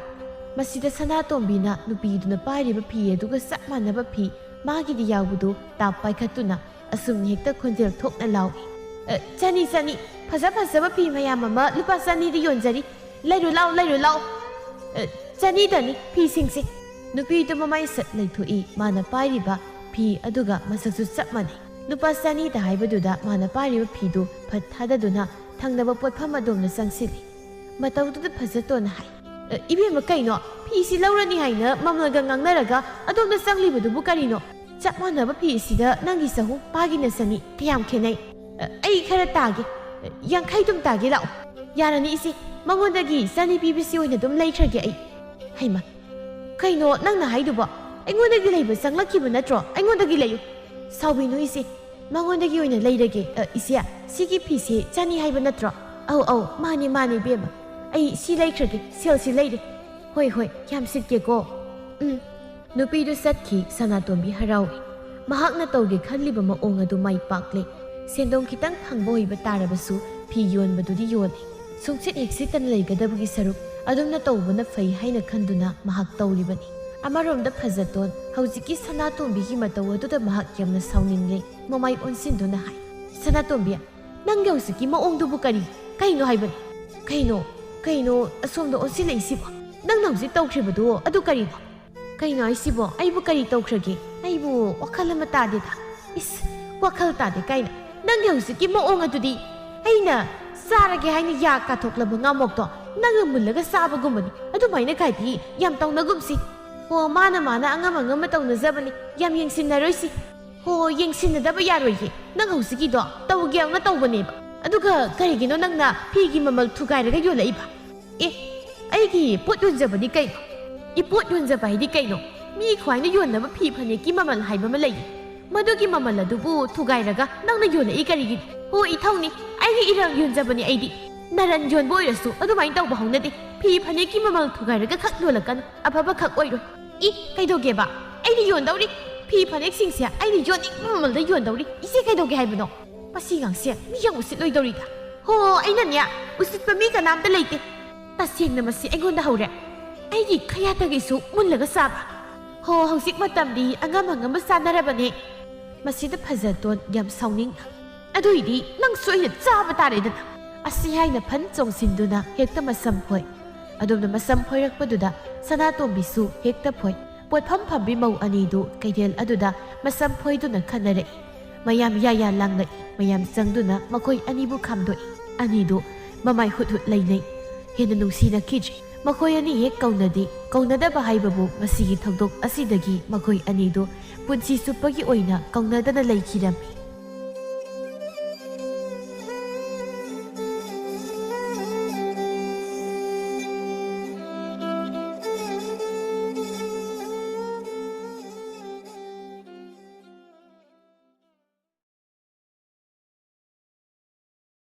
ꯃꯁꯤꯗ ꯁꯅꯥꯇꯣꯝꯕꯤꯅ ꯅꯨꯄꯤꯗꯨꯅ ꯄꯥꯏꯔꯤꯕ ꯐꯤ ꯑꯗꯨꯒ ꯆꯞ ꯃꯥꯟꯅꯕ ꯐꯤ ꯃꯥꯒꯤꯗꯤ ꯌꯥꯎꯕꯗꯨ ꯇꯥꯞ ꯄꯥꯏꯈꯠꯇꯨꯅ ꯑꯁꯨꯝꯅ ꯍꯦꯛꯇ ꯈꯣꯟꯖꯦꯜ ꯊꯣꯛꯅ ꯂꯥꯎꯏ꯫ "ꯑ, ꯆꯅꯤ, ꯆꯅꯤ꯫ ꯐꯖ ꯐꯖꯕ ꯐꯤ ꯃꯌꯥꯝ ꯑꯃ ꯂꯨꯄꯥ ꯆꯅꯤꯗ ꯌꯣꯟꯖꯔꯤ꯫ ꯂꯩꯔꯨ ꯂꯥꯎ, ꯂꯩꯔꯨ ꯂꯥꯎ꯫ ꯑ, ꯆꯅꯤꯗꯅꯤ ꯐꯤꯁꯤꯡꯁꯦ꯫" ꯅꯨꯄꯤꯗꯨ ꯃꯃꯥꯏ ꯁꯠ ꯂꯩꯊꯣꯛꯏ꯫ ꯃꯥꯅ ꯄꯥꯏꯔꯤꯕ ꯐꯤ ꯑꯗꯨꯒ ꯃꯁꯛꯁꯨ ꯆꯞ ꯃꯥꯟꯅꯩ꯫ ꯂꯨꯄꯥ ꯆꯅꯤꯗ ꯍꯥꯏꯕꯗꯨꯗ ꯃꯥꯅ ꯄꯥꯏꯔꯤꯕ ꯐꯤꯗꯨ ꯐꯠ ꯊꯥꯗꯗꯨꯅ ꯊꯪꯅꯕ ꯄꯣꯠꯐꯝ ꯑꯗꯣꯝꯗ ꯆꯪꯁꯤꯜꯂꯤ꯫ ꯃꯇꯧꯗꯨꯗ ꯐꯖꯇꯣꯟꯅ ꯍꯥꯏ, "ꯑ, ꯏꯕꯦꯝꯃ, ꯀꯩꯅꯣ? ꯐꯤꯁꯤ ꯂꯧꯔꯅꯤ ꯍꯥꯏꯅ ꯃꯃꯜꯒ ꯉꯥꯡꯅꯔꯒ ꯑꯗꯣꯝꯗ ꯆꯪꯂꯤꯕꯗꯨꯕꯨ ꯀꯔꯤꯅꯣ? ꯆꯞ ꯃꯥꯟꯅꯕ ꯐꯤ ꯑꯁꯤꯗ ꯅꯪꯒꯤ ꯆꯍꯨꯝ, ꯄꯥꯒꯤꯅ ꯆꯅꯤ꯫ ꯀꯌꯥꯝ ꯈꯦꯠꯅꯩ?" "ꯑ, ꯑꯩ ꯈꯔ ꯇꯥꯒꯦ꯫ ꯑ, ꯌꯥꯡꯈꯩ ꯗꯨꯝ ꯇꯥꯒꯦ, ꯂꯥꯛꯑꯣ꯫" "ꯌꯥꯔꯅꯤ ꯏꯆꯦ, ꯃꯉꯣꯟꯗꯒꯤ ꯆꯅꯤ ꯄꯤꯕꯁꯤ ꯑꯣꯏꯅ ꯑꯗꯨꯝ ꯂꯩꯈ꯭ꯔꯒꯦ ꯑꯩ꯫" "ꯍꯩꯃ, ꯀꯩꯅꯣ ꯅꯪꯅ ꯍꯥꯏꯗꯨꯕꯣ? ꯑꯩꯉꯣꯟꯗꯒꯤ ꯂꯩꯕ ꯆꯪꯂꯛꯈꯤꯕ ꯅꯠꯇ꯭ꯔꯣ? ꯑꯩꯉꯣꯟꯗꯒꯤ ꯂꯩꯌꯨ꯫" "ꯁꯥꯎꯕꯤꯅꯨ ꯏꯆꯦ, ꯃꯉꯣꯟꯗꯒꯤ ꯑꯣꯏꯅ ꯂꯩꯔꯒꯦ꯫" "ꯑ, ꯏꯆꯦ, ꯁꯤꯒꯤ ꯐꯤꯁꯦ ꯆꯅꯤ ꯍꯥꯏꯕ ꯅꯠꯇ꯭ꯔꯣ?" "ꯑꯧ, ꯑꯧ, ꯃꯥꯅꯤ, ꯃꯥꯅꯤ ꯏꯕꯦꯝꯃ꯫ ꯑꯩ ꯁꯤ ꯂꯩꯈ꯭ꯔꯒꯦ, ꯁꯦꯜꯁꯤ ꯂꯩꯔꯦ꯫" "ꯍꯣꯏ, ꯍꯣꯏ, ꯌꯥꯝ ꯁꯤꯠꯀꯦꯀꯣ꯫" "ꯎꯝ꯫" ꯅꯨꯄꯤꯗꯨ ꯆꯠꯈꯤ꯫ ꯁꯅꯥꯇꯣꯝꯕꯤ ꯍꯔꯥꯎꯏ꯫ ꯃꯍꯥꯛꯅ ꯇꯧꯒꯦ ꯈꯜꯂꯤꯕ ꯃꯑꯣꯡ ꯑꯗꯨ ꯃꯥꯏ ꯄꯥꯛꯂꯦ꯫ ꯁꯦꯟꯗꯣꯡ ꯈꯤꯇꯪ ꯐꯪꯕ ꯑꯣꯏꯕ ꯇꯥꯔꯕꯁꯨ ꯐꯤ ꯌꯣꯟꯕꯗꯨꯗꯤ ꯌꯣꯜꯂꯦ꯫ ꯁꯨꯡꯁꯤꯠ ꯍꯦꯛ ꯁꯤꯠꯇꯅ ꯂꯩꯒꯗꯕꯒꯤ ꯁꯔꯨꯛ ꯑꯗꯨꯝꯅ ꯇꯧꯕꯅ ꯐꯩ ꯍꯥꯏꯅ ꯈꯟꯗꯨꯅ ꯃꯍꯥꯛ ꯇꯧꯔꯤꯕꯅꯤ꯫ ꯑꯃꯔꯣꯝꯗ ꯐꯖꯇꯣꯟ ꯍꯧꯖꯤꯛꯀꯤ ꯁꯅꯥꯇꯣꯝꯕꯤꯒꯤ ꯃꯇꯧ ꯑꯗꯨꯗ ꯃꯍꯥꯛ ꯌꯥꯝꯅ ꯁꯥꯎꯅꯤꯡꯂꯦ꯫ ꯃꯃꯥꯏ ꯑꯣꯟꯁꯤꯟꯗꯨꯅ ꯍꯥꯏ, "ꯁꯅꯥꯇꯣꯝꯕꯤ, ꯅꯪꯒꯤ ꯍꯧꯖꯤꯛꯀꯤ ꯃꯑꯣꯡꯗꯨꯕꯨ ꯀꯔꯤ? ꯀꯩꯅꯣ ꯍꯥꯏꯕꯅꯤ?" "ꯀꯩꯅꯣ? ꯀꯩꯅꯣ ꯑꯁꯣꯝꯗ ꯑꯣꯟꯁꯤꯜꯂꯛꯏꯁꯤꯕꯣ? ꯅꯪꯅ ꯍꯧꯖꯤꯛ ꯇꯧꯈ꯭ꯔꯤꯕꯗꯨ ꯑꯗꯨ ꯀꯔꯤꯅꯣ? ꯀꯩꯅꯣ ꯍꯥꯏꯁꯤꯕꯣ? ꯑꯩꯕꯨ ꯀꯔꯤ ꯇꯧꯈ꯭ꯔꯒꯦ? ꯑꯩꯕꯨ ꯋꯥꯈꯜ ꯑꯃ ꯇꯥꯗꯦꯗ꯫ ꯏꯁ, ꯋꯥꯈꯜ ꯇꯥꯗꯦ ꯀꯥꯏꯅ꯫ ꯅꯪꯒꯤ ꯍꯧꯖꯤꯛꯀꯤ ꯃꯑꯣꯡ ꯑꯗꯨꯗꯤ ꯑꯩꯅ ꯆꯥꯔꯒꯦ ꯍꯥꯏꯅ ꯌꯥ ꯀꯥꯊꯣꯛꯂꯕ ꯉꯥꯃꯣꯛꯇꯣ ꯅꯪꯅ ꯃꯨꯜꯂꯒ ꯆꯥꯕꯒꯨꯝꯕꯅꯤ꯫ ꯑꯗꯨꯃꯥꯏꯅ ꯀꯥꯏꯗꯤ ꯌꯥꯝ ꯇꯧꯅꯒꯨꯝꯁꯤ꯫ ꯑꯣ, ꯃꯥꯅ ꯃꯥꯅ ꯑꯉꯝ ꯑꯉꯝꯕ ꯇꯧꯅꯖꯕꯅꯤ꯫ ꯌꯥꯝ ꯌꯦꯡꯁꯤꯟꯅꯔꯣꯏꯁꯤ꯫ ꯍꯣ, ꯌꯦꯡꯁꯤꯟꯅꯗꯕ ꯌꯥꯔꯣꯏꯌꯦ꯫ ꯅꯪ ꯍꯧꯖꯤꯛꯀꯤꯗꯣ ꯇꯧꯒꯦ ꯌꯥꯎꯅ ꯇꯧꯕꯅꯦꯕ꯫ ꯑꯗꯨꯒ ꯀꯔꯤꯒꯤꯅꯣ ꯅꯪꯅ ꯐꯤꯒꯤ ꯃꯃꯜ ꯊꯨꯒꯥꯏꯔꯒ ꯌꯣꯜꯂꯛꯏꯕ? ꯑꯦ, ꯑꯩꯒꯤ ꯄꯣꯠ ꯌꯣꯟꯖꯕꯅꯤ ꯀꯩꯅꯣ꯫ ꯏ, ꯄꯣꯠ ꯌꯣꯟꯖꯕ ꯍꯥꯏꯗꯤ ꯀꯩꯅꯣ? ꯃꯤ ꯈ꯭ꯋꯥꯏꯅ ꯌꯣꯟꯅꯕ ꯐꯤ ꯐꯅꯦꯛꯀꯤ ꯃꯃꯜ ꯍꯥꯏꯕ ꯑꯃ ꯂꯩꯌꯦ꯫ ꯃꯗꯨꯒꯤ ꯃꯃꯜ ꯑꯗꯨꯕꯨ ꯊꯨꯒꯥꯏꯔꯒ ꯅꯪꯅ ꯌꯣꯜꯂꯛꯏ ꯀꯔꯤꯒꯤꯅꯣ? ꯍꯣ, ꯏꯊꯧꯅꯤ꯫ ꯑꯩꯒꯤ ꯏꯔꯪ ꯌꯣꯟꯖꯕꯅꯤ ꯑꯩꯗꯤ꯫ ꯅꯔꯟ ꯌꯣꯟꯕ ꯑꯣꯏꯔꯁꯨ ꯑꯗꯨꯃꯥꯏꯅ ꯇꯧꯕ ꯍꯧꯅꯗꯦ꯫ ꯐꯤ ꯐꯅꯦꯛꯀꯤ ꯃꯃꯜ ꯊꯨꯒꯥꯏꯔꯒ ꯈꯛ ꯌꯣꯜꯂꯛꯀꯅꯨ꯫ ꯑꯐꯕ ꯈꯛ ꯑꯣꯏꯔꯣꯏ꯫ ꯏ, ꯀꯩꯗꯧꯒꯦꯕ? ꯑꯩꯅ ꯌꯣꯟꯗꯧꯔꯤ꯫ ꯐꯤ ꯐꯅꯦꯛꯁꯤꯡꯁꯦ ꯑꯩꯅ ꯌꯣꯟꯅꯤꯡꯕ ꯃꯃꯜꯗ ꯌꯣꯟꯗꯧꯔꯤ꯫ ꯏꯆꯦ ꯀꯩꯗꯧꯒꯦ ꯍꯥꯏꯕꯅꯣ? ꯃꯁꯤ ꯉꯥꯡꯁꯦ ꯃꯤ ꯌꯥꯝ ꯎꯁꯤꯠꯂꯣꯏꯗꯧꯔꯤꯗ꯫ ꯍꯣ, ꯑꯩꯅꯅꯦ, ꯎꯁꯤꯠꯄ ꯃꯤ ꯀꯅꯥꯝꯇ ꯂꯩꯇꯦ꯫ ꯇꯁꯦꯡꯅ ꯃꯁꯤ ꯑꯩꯉꯣꯟꯗ ꯍꯧꯔꯦ꯫ ꯑꯩꯒꯤ ꯈꯌꯥꯇꯒꯤꯁꯨ ꯃꯨꯜꯂꯒ ꯆꯥꯕ꯫ ꯍꯣ, ꯍꯧꯖꯤꯛ ꯃꯇꯝꯗꯤ ꯑꯉꯝ ꯑꯉꯝꯕ ꯆꯥꯅꯔꯕꯅꯦ꯫ ꯃꯁꯤꯗ ꯐꯖꯇꯣꯟ ꯌꯥꯝ ꯁꯥꯎꯅꯤꯡ꯫ ꯑꯗꯨꯏꯗꯤ ꯅꯪꯁꯨ ꯑꯩꯅ ꯆꯥꯕ ꯇꯥꯔꯦꯗꯅ꯫ ꯑꯁꯤ ꯍꯥꯏꯅ ꯐꯟ ꯆꯣꯡꯁꯤꯟꯗꯨꯅ ꯍꯦꯛꯇ ꯃꯁꯝ ꯐꯣꯏ꯫ ꯑꯗꯣꯝꯅ ꯃꯁꯝ ꯐꯣꯏꯔꯛꯄꯗꯨꯗ ꯁꯅꯥꯇꯣꯝꯕꯤꯁꯨ ꯍꯦꯛꯇ ꯐꯣꯏ꯫ ꯄꯣꯠꯐꯝ ꯐꯝꯕꯤ ꯃꯧ ꯑꯅꯤꯗꯨ ꯀꯩꯊꯦꯜ ꯑꯗꯨꯗ ꯃꯁꯝ ꯐꯣꯏꯗꯨꯅ ꯈꯟꯅꯔꯛꯏ꯫ ꯃꯌꯥꯝ ꯌꯥ ꯌꯥ ꯂꯥꯡꯂꯛꯏ꯫ ꯃꯌꯥꯝ ꯆꯪꯗꯨꯅ ꯃꯈꯣꯏ ꯑꯅꯤꯕꯨ ꯈꯥꯝꯗꯣꯛꯏ꯫ ꯑꯅꯤꯗꯨ ꯃꯃꯥꯏ ꯍꯨꯠ ꯍꯨꯠ ꯂꯩꯅꯩ꯫ ꯍꯦꯟꯅ ꯅꯨꯡꯁꯤꯅꯈꯤꯗ꯭ꯔꯤ꯫ ꯃꯈꯣꯏ ꯑꯅꯤ ꯍꯦꯛ ꯀꯧꯅꯗꯤ, ꯀꯧꯅꯗꯕ ꯍꯥꯏꯕꯕꯨ ꯃꯁꯤꯒꯤ ꯊꯧꯗꯣꯛ ꯑꯁꯤꯗꯒꯤ ꯃꯈꯣꯏ ꯑꯅꯤꯗꯨ ꯄꯨꯟꯁꯤ ꯆꯨꯞꯄꯒꯤ ꯑꯣꯏꯅ ꯀꯧꯅꯗꯅ ꯂꯩꯈꯤꯔꯝꯃꯤ꯫